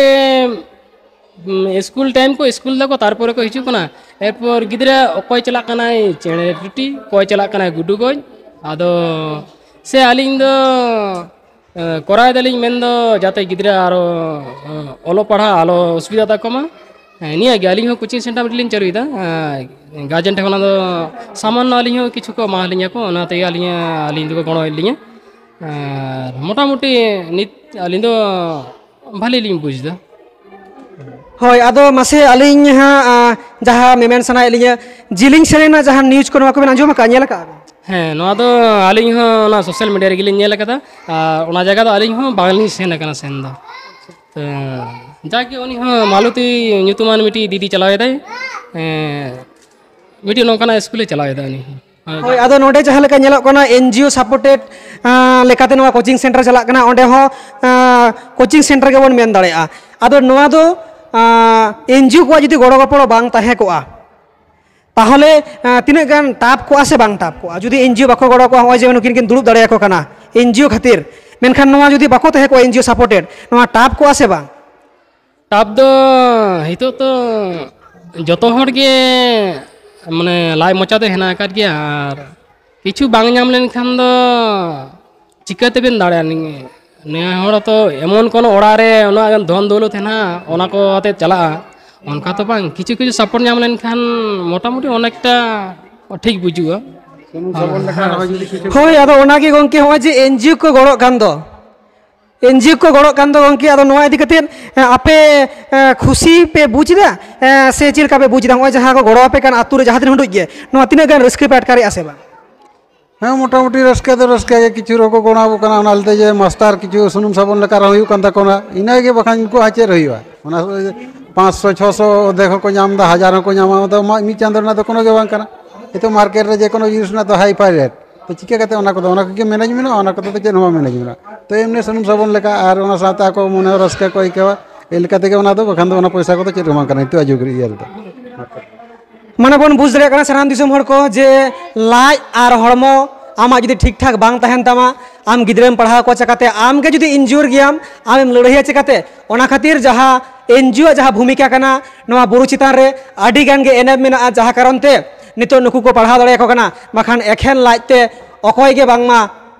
ᱩᱢ, ᱥᱠᱩᱞ ᱴᱟᱭᱤᱢ ᱠᱚ ᱥᱠᱩᱞ ᱫᱟᱠᱚ, ᱛᱟᱨᱯᱚᱨᱮ ᱠᱚ ᱦᱤᱡᱩᱜ ᱠᱟᱱᱟ᱾ ᱮᱨᱯᱚᱨ ᱜᱤᱫᱽᱨᱟᱹ ᱚᱠᱚᱭ ᱪᱟᱞᱟᱜ ᱠᱟᱱᱟᱭ ᱪᱮᱬᱮ ᱴᱩᱴᱤ, ᱚᱠᱚᱭ ᱪᱟᱞᱟᱜ ᱠᱟᱱᱟᱭ ᱜᱩᱰᱩ ᱜᱚᱡ᱾ ᱟᱫᱚ ᱥᱮ ᱟᱹᱞᱤᱧ ᱫᱚ, ᱮ, ᱠᱚᱨᱟᱣ ᱫᱟᱞᱤᱧ ᱢᱮᱱᱫᱚ ᱡᱟᱛᱮ ᱜᱤᱫᱽᱨᱟᱹ ᱟᱨᱚ, ᱮ, ᱚᱞᱚᱜ ᱯᱟᱲᱦᱟᱜ ᱟᱞᱚ ᱚᱥᱩᱵᱤᱫᱷᱟ ᱛᱟᱠᱚ ᱢᱟ᱾ ᱦᱮᱸ, ᱱᱤᱭᱟᱹ ᱜᱮ ᱟᱹᱞᱤᱧ ᱦᱚᱸ ᱠᱳᱪᱤᱝ ᱥᱮᱱᱴᱟᱨ ᱢᱤᱫᱴᱮᱱ ᱞᱤᱧ ᱪᱟᱹᱞᱩᱭᱮᱫᱟ᱾ ᱮ, ᱜᱟᱨᱡᱮᱱ ᱴᱷᱮᱱ ᱠᱷᱚᱱᱟᱜ ᱫᱚ ᱥᱟᱢᱟᱱᱱᱚ ᱟᱹᱞᱤᱧ ᱦᱚᱸ ᱠᱤᱪᱷᱩ ᱠᱚ ᱮᱢᱟ ᱟᱹᱞᱤᱧᱟ ᱠᱚ, ᱚᱱᱟ ᱛᱮᱜᱮ ᱟᱹᱞᱤᱧ, ᱟᱹᱞᱤᱧ ᱫᱚᱠᱚ ᱜᱚᱲᱚᱭᱮᱫ ᱞᱤᱧᱟ᱾ ᱟᱨ ᱢᱚᱴᱟᱢᱩᱴᱤ ᱱᱤᱛ ᱟᱹᱞᱤᱧ ᱫᱚ ᱵᱷᱟᱞᱮ ᱞᱤᱧ ᱵᱩᱡᱽ ᱮᱫᱟ᱾ ᱦᱳᱭ, ᱟᱫᱚ ᱢᱟᱥᱮ ᱟᱹᱞᱤᱧ ᱦᱟᱸᱜ, ᱟ, ᱡᱟᱦᱟᱸ ᱢᱮᱢᱮᱱ ᱥᱟᱱᱟᱭᱮᱫ ᱞᱤᱧᱟᱹ, ᱡᱤᱞᱤᱧ ᱥᱮᱨᱮᱧ ᱨᱮᱱᱟᱜ ᱡᱟᱦᱟᱸ ᱱᱤᱭᱩᱡᱽ ᱠᱚ, ᱱᱚᱣᱟ ᱠᱚᱵᱮᱱ ᱟᱸᱡᱚᱢ ᱟᱠᱟᱫᱼᱟ, ᱧᱮᱞ ᱟᱠᱟᱫᱼᱟ ᱵᱮᱱ? ᱦᱮᱸ, ᱱᱚᱣᱟ ᱫᱚ ᱟᱹᱞᱤᱧ ᱦᱚᱸ ᱚᱱᱟ ᱥᱳᱥᱟᱞ ᱢᱤᱰᱤᱭᱟ ᱨᱮᱜᱮ ᱞᱤᱧ ᱧᱮᱞ ᱟᱠᱟᱫᱟ᱾ ᱟᱨ ᱚᱱᱟ ᱡᱟᱭᱜᱟ ᱫᱚ ᱟᱹᱞᱤᱧ ᱦᱚᱸ ᱵᱟᱝᱞᱤᱧ ᱥᱮᱱ ᱟᱠᱟᱱᱟ ᱥᱮᱱ ᱫᱚ᱾ ᱛᱚ, ᱡᱟᱜᱮ ᱩᱱᱤ ᱦᱚᱸ ᱢᱟᱞᱚᱛᱤ ᱧᱩᱛᱩᱢᱟᱱ ᱢᱤᱫᱴᱤᱡ ᱫᱤᱫᱤ ᱪᱟᱞᱟᱣ ᱮᱫᱟᱭ᱾ ᱮᱸ, ᱢᱤᱫᱴᱤᱡ ᱱᱚᱝᱠᱟᱱᱟᱜ ᱥᱠᱩᱞᱮ ᱪᱟᱞᱟᱣ ᱮᱫᱟ ᱩᱱᱤ ᱦᱚᱸ᱾ ᱦᱳᱭ, ᱟᱫᱚ ᱱᱚᱰᱮ ᱡᱟᱦᱟᱸ ᱞᱮᱠᱟ ᱧᱮᱞᱚᱜ ᱠᱟᱱᱟ, ᱮᱱ ᱡᱤ ᱳ ᱥᱟᱯᱳᱨᱴᱮᱰ, ᱟᱸ, ᱞᱮᱠᱟᱛᱮ ᱱᱚᱣᱟ ᱠᱳᱪᱤᱝ ᱥᱮᱱᱴᱟᱨ ᱪᱟᱞᱟᱜ ᱠᱟᱱᱟ, ᱚᱸᱰᱮ ᱦᱚᱸ, ᱟᱸ, ᱠᱳᱪᱤᱝ ᱥᱮᱱᱴᱟᱨ ᱜᱮᱵᱚᱱ ᱢᱮᱱ ᱫᱟᱲᱮᱭᱟᱜᱼᱟ᱾ ᱟᱫᱚ ᱱᱚᱣᱟ ᱫᱚ, ᱟᱸ, ᱮᱱ ᱡᱤ ᱳ ᱠᱚᱣᱟᱜ ᱡᱩᱫᱤ ᱜᱚᱲᱚ ᱜᱚᱯᱚᱲᱚ ᱵᱟᱝ ᱛᱟᱦᱮᱸ ᱠᱚᱜᱼᱟ, ᱛᱟᱦᱚᱞᱮ, ᱟᱸ, ᱛᱤᱱᱟᱹᱜ ᱜᱟᱱ ᱴᱟᱯ ᱠᱚᱜᱼᱟ ᱥᱮ ᱵᱟᱝ ᱴᱟᱯ ᱠᱚᱜᱼᱟ? ᱡᱩᱫᱤ ᱮᱱ ᱡᱤ ᱳ ᱵᱟᱠᱚ ᱜᱚᱲᱚ ᱠᱚᱣᱟ, ᱱᱚᱜᱼᱚᱭ ᱡᱮ ᱱᱩᱠᱤᱱ ᱠᱤᱱ ᱫᱩᱲᱩᱵ ᱫᱟᱲᱮᱭᱟᱠᱚ ᱠᱟᱱᱟ ᱮᱱ ᱡᱤ ᱳ ᱠᱷᱟᱹᱛᱤᱨ, ᱢᱮᱱᱠᱷᱟᱱ ᱱᱚᱣᱟ ᱡᱩᱫᱤ ᱵᱟᱠᱚ ᱛᱟᱦᱮᱸ ᱠᱚᱜᱼᱟ ᱮᱱᱡᱤᱭᱳ ᱥᱟᱯᱳᱨᱴᱮᱰ, ᱱᱚᱣᱟ ᱴᱟᱯ ᱠᱚᱜᱼᱟ ᱥᱮ ᱵᱟᱝ? ᱴᱟᱯ ᱫᱚ ᱱᱤᱛᱚᱜ ᱛᱚ ᱡᱚᱛᱚ ᱦᱚᱲ ᱜᱮ ᱢᱟᱱᱮ ᱞᱟᱡ ᱢᱚᱪᱟ ᱫᱚ ᱦᱮᱱᱟᱜ ᱟᱠᱟᱫ ᱜᱮᱭᱟ, ᱟᱨ ᱠᱤᱪᱷᱩ ᱵᱟᱝ ᱧᱟᱢ ᱞᱮᱱᱠᱷᱟᱱ ᱫᱚ ᱪᱤᱠᱟᱹ ᱛᱮᱵᱮᱱ ᱫᱟᱲᱮᱭᱟᱜᱼᱟ? ᱱᱤ-, ᱱᱤᱭᱟᱹ ᱦᱚᱲ ᱛᱚ ᱮᱢᱚᱱ ᱠᱳᱱᱳ ᱚᱲᱟᱜ ᱨᱮ ᱩᱱᱟᱹᱜ ᱜᱟᱱ ᱫᱷᱚᱱ ᱫᱚᱣᱞᱚᱛ ᱦᱮᱱᱟᱜᱼᱟ, ᱚᱱᱟ ᱠᱚ ᱟᱛᱮ ᱪᱟᱞᱟᱜᱼᱟ, ᱚᱱᱠᱟ ᱛᱚ ᱵᱟᱝ᱾ ᱠᱤᱪᱷᱩ ᱠᱤᱪᱷᱩ ᱥᱟᱯᱳᱨᱴ ᱧᱟᱢ ᱞᱮᱱᱠᱷᱟᱱ ᱢᱚᱴᱟᱢᱩᱴᱤ ᱚᱱᱮᱠᱴᱟ ᱴᱷᱤᱠ ᱵᱩᱡᱩᱜᱼᱟ᱾ ᱥᱩᱱᱩᱢ ᱥᱟᱵᱚᱱ ᱞᱮᱠᱟ ᱨᱚᱦᱚᱭ ᱡᱩᱫᱤ ᱠᱤᱪᱷᱩ ᱦᱳᱭ, ᱟᱫᱚ ᱚᱱᱟᱜᱮ ᱜᱚᱢᱠᱮ, ᱦᱚᱸᱜᱼᱚᱭ ᱡᱮ ᱮᱱᱡᱤᱭᱳ ᱠᱚ ᱜᱚᱲᱚᱜ ᱠᱟᱱ ᱫᱚ, ᱮᱱᱡᱤᱭᱳ ᱠᱚ ᱜᱚᱲᱚᱜ ᱠᱟᱱ ᱫᱚ ᱜᱚᱢᱠᱮ, ᱟᱫᱚ ᱱᱚᱣᱟ ᱤᱫᱤ ᱠᱟᱛᱮᱫ, ᱮ, ᱟᱯᱮ, ᱮ, ᱠᱷᱩᱥᱤ ᱯᱮ ᱵᱩᱡᱽ ᱮᱫᱟ, ᱮ, ᱥᱮ ᱪᱮᱫ ᱞᱮᱠᱟ ᱯᱮ ᱵᱩᱡᱽ ᱮᱫᱟ? ᱱᱚᱜᱼᱚᱭ ᱡᱟᱦᱟᱸ ᱠᱚ ᱜᱚᱲᱚ ᱟᱯᱮ ᱠᱟᱱ ᱟᱹᱛᱩ ᱨᱮ ᱡᱟᱦᱟᱸ ᱛᱤᱱᱟᱹᱜ ᱦᱩᱰᱩᱡ ᱜᱮ, ᱱᱚᱣᱟ ᱛᱤᱱᱟᱹᱜ ᱜᱟᱱ ᱨᱟᱹᱥᱠᱟᱹ ᱯᱮ ᱟᱴᱠᱟᱨᱮᱜᱼᱟ ᱥᱮ ᱵᱟᱝ? ᱦᱮᱸ, ᱢᱚᱴᱟᱢᱩᱴᱤ ᱨᱟᱹᱥᱠᱟᱹ ᱫᱚ ᱨᱟᱹᱥᱠᱟᱹ ᱜᱮ, ᱠᱤᱪᱷᱩ ᱨᱮᱦᱚᱸ ᱠᱚ ᱜᱚᱲᱚ ᱟᱵᱚ ᱠᱟᱱᱟ, ᱚᱱᱟ ᱞᱟᱹᱜᱤᱫ ᱡᱮ ᱢᱟᱥᱴᱟᱨ ᱠᱤᱪᱷᱩ ᱥᱩᱱᱩᱢ ᱥᱟᱵᱚᱱ ᱞᱮᱠᱟ ᱨᱮᱦᱚᱸ ᱦᱩᱭᱩᱜ ᱠᱟᱱ ᱛᱟᱠᱚᱣᱟ, ᱤᱱᱟᱹᱜᱮ, ᱵᱟᱠᱷᱟᱱ ᱩᱱᱠᱩᱣᱟᱜ ᱪᱮᱫ ᱦᱩᱭᱩᱜᱼᱟ? ᱚᱱᱟ ᱯᱟᱸᱪᱥᱚ, ᱪᱷᱚᱥᱚ ᱚᱫᱷᱮᱠ ᱦᱚᱸᱠᱚ ᱧᱟᱢ ᱮᱫᱟ, ᱦᱟᱡᱟᱨ ᱦᱚᱸᱠᱚ ᱧᱟᱢᱟ, ᱚᱱᱟ ᱫᱚ ᱢᱟ-, ᱢᱤᱫ ᱪᱟᱸᱫᱳ ᱨᱮᱱᱟᱜ ᱫᱚ ᱠᱳᱱᱳ ᱜᱮ ᱵᱟᱝ ᱠᱟᱱᱟ᱾ ᱱᱤᱛᱚᱜ ᱢᱟᱨᱠᱮᱴ ᱨᱮ ᱡᱮ ᱠᱳᱱᱳ ᱡᱤᱱᱤᱥ ᱨᱮᱱᱟᱜ ᱫᱚ ᱦᱟᱭ ᱯᱷᱟᱭ ᱨᱮᱴ, ᱛᱚ ᱪᱤᱠᱟᱹ ᱠᱟᱛᱮ ᱚᱱᱟ ᱠᱚᱫᱚ, ᱚᱱᱟ ᱠᱚᱜᱮ ᱢᱮᱱᱮᱡᱽ ᱢᱮᱱᱟᱜᱼᱟ, ᱚᱱᱟ ᱠᱚᱫᱚ ᱪᱮᱫ ᱦᱚᱸ ᱵᱟᱝ ᱢᱮᱱᱮᱡᱽ ᱢᱮᱱᱟᱜᱼᱟ᱾ ᱛᱚ ᱮᱢᱱᱤ ᱥᱩᱱᱩᱢ ᱥᱟᱵᱚᱱ ᱞᱮᱠᱟ, ᱟᱨ ᱚᱱᱟ ᱥᱟᱶᱛᱮ ᱟᱠᱚ ᱢᱚᱱᱮ ᱦᱚᱸ ᱨᱟᱹᱥᱠᱟᱹ ᱠᱚ ᱟᱹᱭᱠᱟᱹᱣᱟ, ᱮᱭ ᱞᱮᱠᱟ ᱛᱮᱜᱮ ᱚᱱᱟ ᱫᱚ, ᱵᱟᱠᱷᱟᱱ ᱫᱚ ᱚᱱᱟ ᱯᱚᱭᱥᱟ ᱠᱚᱫᱚ ᱪᱮᱫ ᱦᱚᱸ ᱵᱟᱝ ᱠᱟᱱᱟ ᱱᱤᱛᱚᱜ ᱟᱜ ᱡᱩᱜᱽ ᱨᱮ ᱤᱭᱟᱹ ᱨᱮᱫᱚ᱾ ᱢᱟᱱᱮ ᱵᱚᱱ ᱵᱩᱡᱽ ᱫᱟᱲᱮᱭᱟᱜ ᱠᱟᱱᱟ ᱥᱟᱱᱟᱢ ᱫᱤᱥᱚᱢ ᱦᱚᱲ ᱠᱚ ᱡᱮ ᱞᱟᱡ ᱟᱨ ᱦᱚᱲᱢᱚ ᱟᱢᱟᱜ ᱡᱩᱫᱤ ᱴᱷᱤᱠ ᱴᱷᱟᱠ ᱵᱟᱝ ᱛᱟᱦᱮᱱ ᱛᱟᱢᱟ, ᱟᱢ ᱜᱤᱫᱽᱨᱟᱹᱢ ᱯᱟᱲᱦᱟᱣ ᱠᱚᱣᱟ ᱪᱤᱠᱟᱹᱛᱮ? ᱟᱢ ᱜᱮ ᱡᱩᱫᱤ ᱤᱱᱡᱤᱭᱳᱨ ᱜᱮᱭᱟᱢ, ᱟᱢᱮᱢ ᱞᱟᱹᱲᱦᱟᱹᱭᱟ ᱪᱤᱠᱟᱹᱛᱮ? ᱚᱱᱟ ᱠᱷᱟᱹᱛᱤᱨ ᱡᱟᱦᱟᱸ ᱮᱱᱡᱤᱭᱳ ᱟᱜ ᱡᱟᱦᱟᱸ ᱵᱷᱩᱢᱤᱠᱟ ᱠᱟᱱᱟ, ᱱᱚᱣᱟ ᱵᱩᱨᱩ ᱪᱮᱛᱟᱱ ᱨᱮ ᱟᱹᱰᱤ ᱜᱟᱱ ᱜᱮ ᱮᱱᱮᱢ ᱢᱮᱱᱟᱜᱼᱟ, ᱡᱟᱦᱟᱸ ᱠᱟᱨᱚᱱ ᱛᱮ ᱱᱤᱛᱚᱜ ᱱᱩᱠᱩ ᱠᱚ ᱯᱟᱲᱦᱟᱣ ᱫᱟᱲᱮᱭᱟᱠᱚ ᱠᱟᱱᱟ, ᱵᱟᱠᱷᱟᱱ ᱮᱠᱷᱮᱱ ᱞᱟᱡ ᱛᱮ ᱚᱠᱚᱭ ᱜᱮ ᱵᱟᱝᱢᱟ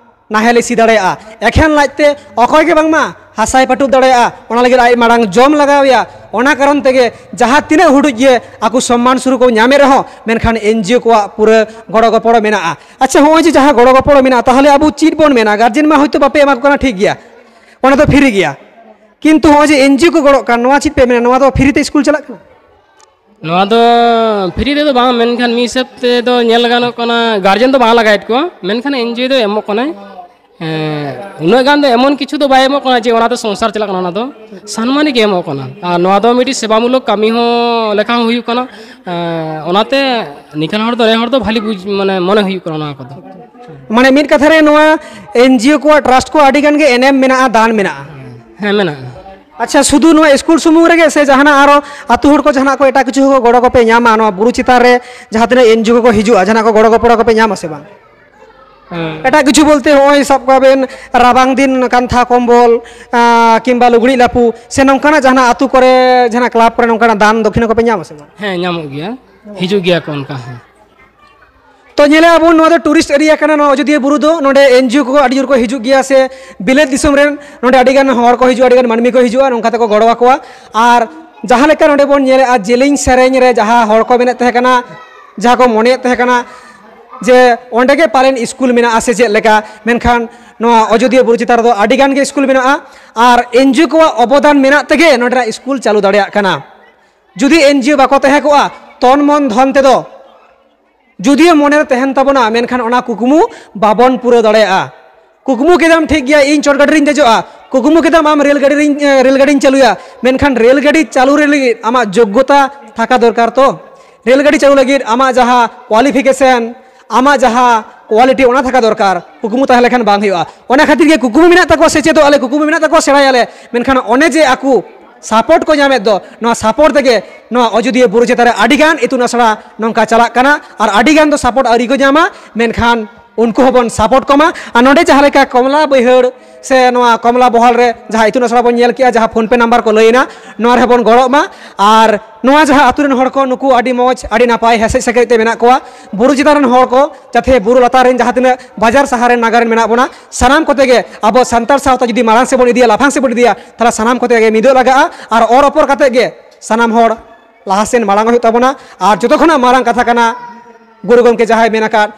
ᱱᱟᱦᱮᱞ ᱥᱤ ᱫᱟᱲᱮᱭᱟᱜᱼᱟ᱾ ᱮᱠᱷᱮᱱ ᱞᱟᱡ ᱛᱮ ᱚᱠᱚᱭ ᱜᱮ ᱵᱟᱝᱢᱟ ᱦᱟᱥᱟᱭ ᱯᱟᱹᱴᱩᱵ ᱫᱟᱲᱮᱭᱟᱜᱼᱟ, ᱚᱱᱟ ᱞᱟᱹᱜᱤᱫ ᱟᱡ ᱢᱟᱲᱟᱝ ᱡᱚᱢ ᱞᱟᱜᱟᱣ ᱮᱭᱟ᱾ ᱚᱱᱟ ᱠᱟᱨᱚᱱ ᱛᱮᱜᱮ ᱡᱟᱦᱟᱸ ᱛᱤᱱᱟᱹᱜ ᱦᱩᱰᱩᱡ ᱜᱮ ᱟᱠᱚ ᱥᱚᱢᱢᱟᱱ ᱥᱩᱨᱩ ᱠᱚ ᱧᱟᱢᱮᱫ ᱨᱮᱦᱚᱸ, ᱢᱮᱱᱠᱷᱟᱱ ᱮᱱᱡᱤᱭᱳ ᱠᱚᱣᱟᱜ ᱯᱩᱨᱟᱹ ᱜᱚᱲᱚ ᱜᱚᱯᱚᱲᱚ ᱢᱮᱱᱟᱜᱼᱟ᱾ ᱟᱪᱪᱷᱟ, ᱦᱚᱸᱜᱼᱚᱭ ᱡᱮ ᱡᱟᱦᱟᱸ ᱜᱚᱲᱚ ᱜᱚᱯᱚᱲᱚ ᱢᱮᱱᱟᱜᱼᱟ, ᱛᱟᱦᱚᱞᱮ ᱟᱵᱚ ᱪᱮᱫ ᱵᱚᱱ ᱢᱮᱱᱟ? ᱜᱟᱨᱡᱮᱱ ᱢᱟ ᱦᱚᱭᱛᱳ ᱵᱟᱯᱮ ᱮᱢᱟ ᱠᱚ ᱠᱟᱱᱟ, ᱴᱷᱤᱠ ᱜᱮᱭᱟ, ᱚᱱᱟ ᱫᱚ ᱯᱷᱤᱨᱤ ᱜᱮᱭᱟ, ᱠᱤᱱᱛᱩ ᱦᱚᱸᱜᱼᱚᱭ ᱡᱮ ᱮᱱᱡᱤᱭᱳ ᱠᱚ ᱜᱚᱲᱚᱜ ᱠᱟᱱ, ᱱᱚᱣᱟ ᱪᱮᱫ ᱯᱮ ᱢᱮᱱᱟ? ᱱᱚᱣᱟ ᱫᱚ ᱯᱷᱤᱨᱤ ᱛᱮ ᱥᱠᱩᱞ ᱪᱟᱞᱟᱜ ᱠᱟᱱᱟ? ᱱᱚᱣᱟ ᱫᱚ ᱯᱷᱤᱨᱤ ᱛᱮᱫᱚ ᱵᱟᱝ, ᱢᱮᱱᱠᱷᱟᱱ ᱢᱤᱫ ᱦᱤᱥᱟᱹᱵ ᱛᱮᱫᱚ ᱧᱮᱞ ᱜᱟᱱᱚᱜ ᱠᱟᱱᱟ, ᱜᱟᱨᱡᱮᱱ ᱫᱚ ᱵᱟᱝ ᱞᱟᱜᱟᱭᱮᱫ ᱠᱚᱣᱟ, ᱢᱮᱱᱠᱷᱟᱱ ᱮᱱᱡᱤᱭᱳ ᱫᱚ ᱮᱢᱚᱜ ᱠᱟᱱᱟᱭ᱾ ᱦᱮᱸ, ᱩᱱᱟᱹᱜ ᱜᱟᱱ ᱫᱚ ᱮᱢᱚᱱ ᱠᱤᱪᱷᱩ ᱫᱚ ᱵᱟᱭ ᱮᱢᱚᱜ ᱠᱟᱱᱟ ᱡᱮ ᱚᱱᱟᱛᱮ ᱥᱚᱝᱥᱟᱨ ᱪᱟᱞᱟᱜ ᱠᱟᱱᱟ, ᱚᱱᱟ ᱫᱚ ᱥᱟᱱᱢᱟᱱᱤ ᱜᱮ ᱮᱢᱚᱜ ᱠᱟᱱᱟ᱾ ᱟᱨ ᱱᱚᱣᱟ ᱫᱚ ᱢᱤᱫᱴᱤᱡ ᱥᱮᱵᱟᱢᱩᱞᱚᱠ ᱠᱟᱹᱢᱤ ᱦᱚᱸ ᱞᱮᱠᱟ ᱦᱚᱸ ᱦᱩᱭᱩᱜ ᱠᱟᱱᱟ᱾ ᱮᱸ, ᱚᱱᱟᱛᱮ ᱱᱤᱠᱟᱱ ᱦᱚᱲ ᱫᱚ, ᱱᱮ ᱦᱚᱲ ᱫᱚ ᱵᱷᱟᱞᱤ ᱵᱩᱡᱽ, ᱢᱟᱱᱮ, ᱢᱚᱱᱮ ᱦᱩᱭᱩᱜ ᱠᱟᱱᱟ ᱚᱱᱟ ᱠᱚᱫᱚ᱾ ᱢᱟᱱᱮ, ᱢᱤᱫ ᱠᱟᱛᱷᱟ ᱨᱮ, ᱱᱚᱣᱟ ᱮᱱᱡᱤᱭᱳ ᱠᱚᱣᱟᱜ, ᱴᱨᱟᱥᱴ ᱠᱚ ᱟᱹᱰᱤ ᱜᱟᱱ ᱜᱮ ᱮᱱᱮᱢ ᱢᱮᱱᱟᱜᱼᱟ, ᱫᱟᱱ ᱢᱮᱱᱟᱜᱼᱟ᱾ ᱦᱮᱸ, ᱢᱮᱱᱟᱜᱼᱟ᱾ ᱟᱪᱪᱷᱟ, ᱥᱩᱫᱷᱩ ᱱᱚᱣᱟ ᱥᱠᱩᱞ ᱥᱩᱢᱩᱝ ᱨᱮᱜᱮ ᱥᱮ ᱡᱟᱦᱟᱱᱟᱜ ᱟᱨᱚ ᱟᱹᱛᱩ ᱦᱚᱲ ᱠᱚ ᱡᱟᱦᱟᱱᱟᱜ ᱠᱚ ᱮᱴᱟᱜ ᱠᱤᱪᱷᱩ ᱠᱚ ᱜᱚᱲᱚ ᱠᱚᱯᱮ ᱧᱟᱢᱟ? ᱱᱚᱣᱟ ᱵᱩᱨᱩ ᱪᱮᱛᱟᱱ ᱨᱮ ᱡᱟᱦᱟᱸ ᱛᱤᱱᱟᱹᱜ ᱮᱱᱡᱤᱭᱳ ᱠᱚᱠᱚ ᱦᱤᱡᱩᱜᱼᱟ, ᱡᱟᱦᱟᱱᱟᱜ ᱠᱚ ᱜᱚᱲᱚ ᱜᱚᱯᱚᱲᱚ ᱠᱚᱯᱮ ᱧᱟᱢᱟ ᱥᱮ ᱵᱟᱝ? ᱮᱴᱟᱜ ᱠᱤᱪᱷᱩ ᱵᱚᱞᱛᱮ ᱱᱚᱜᱼᱚᱭ ᱥᱟᱵ ᱠᱟᱜ ᱵᱮᱱ, ᱨᱟᱵᱟᱝ ᱫᱤᱱ ᱠᱟᱱᱛᱷᱟ ᱠᱚᱢᱵᱚᱞ, ᱟᱸ, ᱠᱤᱝᱵᱟ ᱞᱩᱜᱽᱲᱤᱡ ᱞᱟᱯᱚ ᱥᱮ ᱱᱚᱝᱠᱟᱱᱟᱜ ᱡᱟᱦᱟᱱᱟᱜ ᱟᱹᱛᱩ ᱠᱚᱨᱮ, ᱡᱟᱦᱟᱱᱟᱜ ᱠᱞᱟᱵᱽ ᱠᱚᱨᱮ ᱱᱚᱝᱠᱟᱱᱟᱜ ᱫᱟᱱ ᱫᱚᱠᱷᱤᱱᱟ ᱠᱚᱯᱮ ᱧᱟᱢᱟ ᱥᱮ ᱵᱟᱝ? ᱦᱮᱸ, ᱧᱟᱢᱚᱜ ᱜᱮᱭᱟ, ᱦᱤᱡᱩᱜ ᱜᱮᱭᱟ ᱠᱚ ᱚᱱᱠᱟ ᱦᱚᱸ᱾ ᱛᱚ, ᱧᱮᱞᱮᱜᱼᱟ ᱵᱚᱱ, ᱱᱚᱣᱟ ᱫᱚ ᱴᱩᱨᱤᱥᱴ ᱮᱨᱤᱭᱟ ᱠᱟᱱᱟ᱾ ᱱᱚᱣᱟ ᱟᱡᱚᱫᱤᱭᱟᱹ ᱵᱩᱨᱩ ᱫᱚ, ᱱᱚᱰᱮ ᱮᱱᱡᱤᱭᱳ ᱠᱚ ᱟᱹᱰᱤ ᱡᱳᱨ ᱠᱚ ᱦᱤᱡᱩᱜ ᱜᱮᱭᱟ, ᱥᱮ ᱵᱤᱞᱟᱹᱛ ᱫᱤᱥᱚᱢ ᱨᱮᱱ ᱱᱚᱰᱮ ᱟᱹᱰᱤ ᱜᱟᱱ ᱦᱚᱲ ᱠᱚ ᱦᱤᱡᱩᱜᱼᱟ, ᱟᱹᱰᱤ ᱜᱟᱱ ᱢᱟᱹᱱᱢᱤ ᱠᱚ ᱦᱤᱡᱩᱜᱼᱟ, ᱱᱚᱝᱠᱟ ᱛᱮᱠᱚ ᱜᱚᱲᱚ ᱟᱠᱚᱣᱟ᱾ ᱟᱨ ᱡᱟᱦᱟᱸ ᱞᱮᱠᱟ ᱱᱚᱰᱮ ᱵᱚᱱ ᱧᱮᱞᱮᱜᱼᱟ, ᱡᱮᱞᱮᱧ ᱥᱮᱨᱮᱧ ᱨᱮ ᱡᱟᱦᱟᱸ ᱦᱚᱲ ᱠᱚ ᱢᱮᱱᱮᱫ ᱛᱟᱦᱮᱸ ᱠᱟᱱᱟ, ᱡᱟᱦᱟᱸ ᱠᱚ ᱢᱚᱱᱮᱭᱮᱫ ᱛᱟᱦᱮᱸ ᱠᱟᱱᱟ ᱡᱮ ᱚᱸᱰᱮ ᱜᱮ ᱯᱟᱞᱮᱱ ᱤᱥᱠᱩᱞ ᱢᱮᱱᱟᱜᱼᱟ ᱥᱮ ᱪᱮᱫ ᱞᱮᱠᱟ, ᱢᱮᱱᱠᱷᱟᱱ ᱱᱚᱣᱟ ᱟᱡᱚᱫᱤᱭᱟᱹ ᱵᱩᱨᱩ ᱪᱮᱛᱟᱱ ᱨᱮᱫᱚ ᱟᱹᱰᱤ ᱜᱟᱱ ᱜᱮ ᱤᱥᱠᱩᱞ ᱢᱮᱱᱟᱜᱼᱟ᱾ ᱟᱨ ᱮᱱᱡᱤᱭᱳ ᱠᱚᱣᱟᱜ ᱚᱵᱚᱫᱟᱱ ᱢᱮᱱᱟᱜ ᱛᱮᱜᱮ ᱱᱚᱰᱮᱱᱟᱜ ᱤᱥᱠᱩᱞ ᱪᱟᱹᱞᱩ ᱫᱟᱲᱮᱭᱟᱜ ᱠᱟᱱᱟ᱾ ᱡᱩᱫᱤ ᱮᱱᱡᱤᱭᱳ ᱵᱟᱠᱚ ᱛᱟᱦᱮᱸ ᱠᱚᱜᱼᱟ, ᱛᱚᱱ ᱢᱚᱱ ᱫᱷᱚᱱ ᱛᱮᱫᱚ ᱡᱩᱫᱤᱭᱳ ᱢᱚᱱᱮ ᱨᱮ ᱛᱟᱦᱮᱱ ᱛᱟᱵᱚᱱᱟ, ᱢᱮᱱᱠᱷᱟᱱ ᱚᱱᱟ ᱠᱩᱠᱢᱩ ᱵᱟᱵᱚᱱ ᱯᱩᱨᱟᱹᱣ ᱫᱟᱲᱮᱭᱟᱜᱼᱟ᱾ ᱠᱩᱠᱢᱩ ᱠᱮᱫᱟᱢ, ᱴᱷᱤᱠ ᱜᱮᱭᱟ, ᱤᱧ ᱪᱚᱴ ᱜᱟᱹᱰᱤ ᱨᱤᱧ ᱫᱮᱡᱚᱜᱼᱟ, ᱠᱩᱠᱢᱩ ᱠᱮᱫᱟᱢ ᱟᱢ ᱨᱮᱞ ᱜᱟᱹᱰᱤ ᱨᱤᱧ, ᱮ, ᱨᱮᱞ ᱜᱟᱹᱰᱤᱧ ᱪᱟᱹᱞᱩᱭᱟ, ᱢᱮᱱᱠᱷᱟᱱ ᱨᱮᱞ ᱜᱟᱹᱰᱤ ᱪᱟᱹᱞᱩ ᱨᱮ ᱞᱟᱹᱜᱤᱫ ᱟᱢᱟᱜ ᱡᱳᱜᱽᱜᱚᱛᱟ ᱛᱷᱟᱠᱟ ᱫᱚᱨᱠᱟᱨ ᱛᱚ᱾ ᱨᱮᱞ ᱜᱟᱹᱰᱤ ᱪᱟᱹᱞᱩ ᱞᱟᱹᱜᱤᱫ ᱟᱢᱟᱜ ᱡᱟᱦᱟᱸ ᱠᱳᱣᱟᱞᱤᱯᱷᱤᱠᱮᱥᱚᱱ, ᱟᱢᱟᱜ ᱡᱟᱦᱟᱸ ᱠᱳᱣᱟᱞᱤᱴᱤ, ᱚᱱᱟ ᱛᱷᱟᱠᱟ ᱫᱚᱨᱠᱟᱨ᱾ ᱠᱩᱠᱢᱩ ᱛᱟᱦᱮᱸ ᱞᱮᱠᱷᱟᱱ ᱵᱟᱝ ᱦᱩᱭᱩᱜᱼᱟ᱾ ᱚᱱᱟ ᱠᱷᱟᱹᱛᱤᱨ ᱜᱮ ᱠᱩᱠᱢᱩ ᱢᱮᱱᱟᱜ ᱛᱟᱠᱚᱣᱟ, ᱥᱮᱪᱮᱫᱚᱜ ᱟᱞᱮ, ᱠᱩᱠᱢᱩ ᱢᱮᱱᱟᱜ ᱛᱟᱠᱚᱣᱟ, ᱥᱮᱬᱟᱭᱟᱞᱮ, ᱢᱮᱱᱠᱷᱟᱱ ᱚᱱᱮ ᱡᱮ ᱟᱠᱚ ᱥᱟᱯᱳᱨᱴ ᱠᱚ ᱧᱟᱢᱮᱫ ᱫᱚ, ᱱᱚᱣᱟ ᱥᱟᱯᱳᱨᱴ ᱛᱮᱜᱮ ᱱᱚᱣᱟ ᱟᱡᱚᱫᱤᱭᱟᱹ ᱵᱩᱨᱩ ᱪᱮᱛᱟᱱ ᱨᱮ ᱟᱹᱰᱤ ᱜᱟᱱ ᱤᱛᱩᱱ ᱟᱥᱲᱟ ᱱᱚᱝᱠᱟ ᱪᱟᱞᱟᱜ ᱠᱟᱱᱟ, ᱟᱨ ᱟᱹᱰᱤ ᱜᱟᱱ ᱫᱚ ᱥᱟᱯᱳᱨᱴ ᱟᱹᱣᱨᱤ ᱠᱚ ᱧᱟᱢᱟ, ᱢᱮᱱᱠᱷᱟᱱ ᱩᱱᱠᱩ ᱦᱚᱸᱵᱚᱱ ᱥᱟᱯᱳᱨᱴ ᱠᱚᱢᱟ᱾ ᱟᱨ ᱱᱚᱰᱮ ᱡᱟᱦᱟᱸ ᱞᱮᱠᱟ ᱠᱚᱢᱞᱟ ᱵᱟᱹᱭᱦᱟᱹᱲ ᱥᱮ ᱱᱚᱣᱟ ᱠᱚᱢᱞᱟ ᱵᱚᱦᱟᱞ ᱨᱮ ᱡᱟᱦᱟᱸ ᱤᱛᱩᱱ ᱟᱥᱲᱟ ᱵᱚᱱ ᱧᱮᱞ ᱠᱮᱜᱼᱟ, ᱡᱟᱦᱟᱸ PhonePe ᱱᱟᱢᱵᱟᱨ ᱠᱚ ᱞᱟᱹᱭᱮᱱᱟ, ᱱᱚᱣᱟ ᱨᱮᱦᱚᱸ ᱵᱚᱱ ᱜᱚᱲᱚᱜ ᱢᱟ᱾ ᱟᱨ ᱱᱚᱣᱟ ᱡᱟᱦᱟᱸ ᱟᱹᱛᱩ ᱨᱮᱱ ᱦᱚᱲ ᱠᱚ, ᱱᱩᱠᱩ ᱟᱹᱰᱤ ᱢᱚᱡᱽ, ᱟᱹᱰᱤ ᱱᱟᱯᱟᱭ ᱦᱮᱸᱥᱮᱡ ᱥᱮᱠᱮᱡ ᱛᱮ ᱢᱮᱱᱟᱜ ᱠᱚᱣᱟ᱾ ᱵᱩᱨᱩ ᱪᱮᱛᱟᱱ ᱨᱮᱱ ᱦᱚᱲ ᱠᱚ, ᱡᱟᱛᱮ ᱵᱩᱨᱩ ᱞᱟᱛᱟᱨ ᱨᱮᱱ ᱡᱟᱦᱟᱸ ᱛᱤᱱᱟᱹᱜ ᱵᱟᱡᱟᱨ ᱥᱟᱦᱟᱨ ᱨᱮᱱ ᱱᱟᱜᱟᱨ ᱨᱮᱱ ᱢᱮᱱᱟᱜ ᱵᱚᱱᱟ, ᱥᱟᱱᱟᱢ ᱠᱚᱛᱮ ᱜᱮ ᱟᱵᱚ ᱥᱟᱱᱛᱟᱲ ᱥᱟᱶᱛᱟ ᱡᱩᱫᱤ ᱢᱟᱲᱟᱝ ᱥᱮᱫ ᱵᱚᱱ ᱤᱫᱤᱭᱟ, ᱞᱟᱯᱷᱟᱝ ᱥᱮᱫ ᱵᱚᱱ ᱤᱫᱤᱭᱟ, ᱛᱟᱦᱚᱞᱮ ᱥᱟᱱᱟᱢ ᱠᱚᱛᱮ ᱜᱮ ᱢᱤᱫᱚᱜ ᱞᱟᱜᱟᱜᱼᱟ᱾ ᱟᱨ ᱚᱨ ᱚᱯᱚᱨ ᱠᱟᱛᱮ ᱜᱮ ᱥᱟᱱᱟᱢ ᱦᱚᱲ ᱞᱟᱦᱟ ᱥᱮᱱ ᱢᱟᱲᱟᱝ ᱦᱩᱭᱩᱜ ᱛᱟᱵᱚᱱᱟ᱾ ᱟᱨ ᱡᱚᱛᱚ ᱠᱷᱚᱱᱟᱜ ᱢᱟᱨᱟᱝ ᱠᱟᱛᱷᱟ ᱠᱟᱱᱟ, ᱜᱩᱨᱩ ᱜᱚᱢᱠᱮ ᱡᱟᱦᱟᱸᱭ ᱢᱮᱱ ᱟᱠᱟᱫ,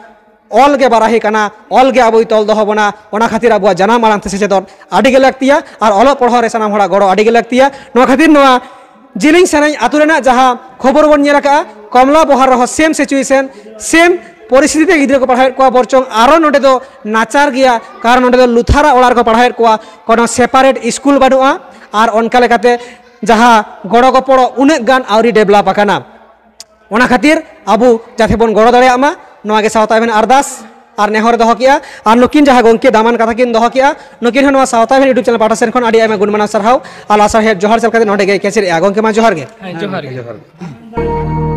ᱚᱞ ᱜᱮ ᱵᱟᱨᱟᱦᱤ ᱠᱟᱱᱟ, ᱚᱞ ᱜᱮ ᱟᱵᱚᱭ ᱛᱚᱞ ᱫᱚᱦᱚ ᱵᱚᱱᱟ᱾ ᱚᱱᱟ ᱠᱷᱟᱹᱛᱤᱨ ᱟᱵᱚᱣᱟᱜ ᱡᱟᱱᱟᱢ ᱟᱲᱟᱝ ᱛᱮ ᱥᱮᱪᱮᱫᱚᱜ ᱟᱹᱰᱤ ᱜᱮ ᱞᱟᱹᱠᱛᱤᱭᱟ, ᱟᱨ ᱚᱞᱚᱜ ᱯᱟᱲᱦᱟᱣ ᱨᱮ ᱥᱟᱱᱟᱢ ᱦᱚᱲᱟᱜ ᱜᱚᱲᱚ ᱟᱹᱰᱤ ᱜᱮ ᱞᱟᱹᱠᱛᱤᱭᱟ᱾ ᱱᱚᱣᱟ ᱠᱷᱟᱹᱛᱤᱨ ᱱᱚᱣᱟ ᱡᱤᱞᱤᱧ ᱥᱮᱨᱮᱧ ᱟᱹᱛᱩ ᱨᱮᱱᱟᱜ ᱡᱟᱦᱟᱸ ᱠᱷᱚᱵᱚᱨ ᱵᱚᱱ ᱧᱮᱞ ᱟᱠᱟᱫᱼᱟ, ᱠᱚᱢᱞᱟ ᱵᱚᱦᱟᱨ ᱨᱮᱦᱚᱸ ᱥᱮᱢ ᱥᱤᱪᱩᱭᱮᱥᱚᱱ, ᱥᱮᱢ ᱯᱚᱨᱤᱥᱛᱷᱤᱛᱤ ᱛᱮ ᱜᱤᱫᱽᱨᱟᱹ ᱠᱚ ᱯᱟᱲᱦᱟᱣᱮᱫ ᱠᱚᱣᱟ, ᱵᱚᱨᱪᱚᱝ ᱟᱨᱚ ᱱᱚᱰᱮ ᱫᱚ ᱱᱟᱪᱟᱨ ᱜᱮᱭᱟ, ᱠᱟᱨᱚᱱ ᱱᱚᱰᱮ ᱫᱚ ᱞᱩᱛᱷᱟᱨᱟ ᱚᱲᱟᱜ ᱨᱮᱠᱚ ᱯᱟᱲᱦᱟᱣᱮᱫ ᱠᱚᱣᱟ, ᱠᱳᱱᱳ ᱥᱮᱯᱟᱨᱮᱴ ᱤᱥᱠᱩᱞ ᱵᱟᱹᱱᱩᱜᱼᱟ, ᱟᱨ ᱚᱱᱠᱟ ᱞᱮᱠᱟᱛᱮ ᱡᱟᱦᱟᱸ ᱜᱚᱲᱚ ᱜᱚᱯᱚᱲᱚ ᱩᱱᱟᱹᱜ ᱜᱟᱱ ᱟᱹᱣᱨᱤ ᱰᱮᱵᱷᱞᱚᱯ ᱟᱠᱟᱱᱟ᱾ ᱚᱱᱟ ᱠᱷᱟᱹᱛᱤᱨ ᱟᱵᱚ ᱡᱟᱛᱮ ᱵᱚᱱ ᱜᱚᱲᱚ ᱫᱟᱲᱮᱭᱟᱜ ᱢᱟ, ᱱᱚᱣᱟ ᱜᱮ ᱥᱟᱶᱛᱟ ᱮᱵᱷᱮᱱ ᱟᱨᱫᱟᱥ ᱟᱨ ᱱᱮᱦᱚᱨ ᱫᱚᱦᱚ ᱠᱮᱜᱼᱟ᱾ ᱟᱨ ᱱᱩᱠᱤᱱ ᱡᱟᱦᱟᱸ ᱜᱚᱢᱠᱮ ᱫᱟᱢᱟᱱ ᱠᱟᱛᱷᱟ ᱠᱤᱱ ᱫᱚᱦᱚ ᱠᱮᱜᱼᱟ, ᱱᱩᱠᱤᱱ ᱦᱚᱸ ᱱᱚᱣᱟ ᱥᱟᱶᱛᱟ ᱮᱵᱷᱮᱱ YouTube ᱪᱮᱱᱮᱞ ᱯᱟᱦᱴᱟ ᱥᱮᱱ ᱠᱷᱚᱱ ᱟᱹᱰᱤ ᱟᱭᱢᱟ ᱜᱩᱱ ᱢᱟᱱᱟᱣ ᱥᱟᱨᱦᱟᱣ ᱟᱨ ᱞᱟᱥᱟᱲᱦᱮᱫ ᱡᱚᱦᱟᱨ ᱪᱟᱞ ᱠᱟᱛᱮ ᱱᱚᱰᱮ ᱜᱮ ᱠᱮᱪᱮᱫᱮᱜᱼᱟ᱾ ᱜᱚᱢᱠᱮ, ᱢᱟ ᱡᱚᱦᱟᱨ ᱜᱮ᱾ ᱦᱮᱸ, ᱡᱚᱦᱟᱨ ᱜᱮ᱾ ᱡᱚᱦᱟᱨ ᱜᱮ᱾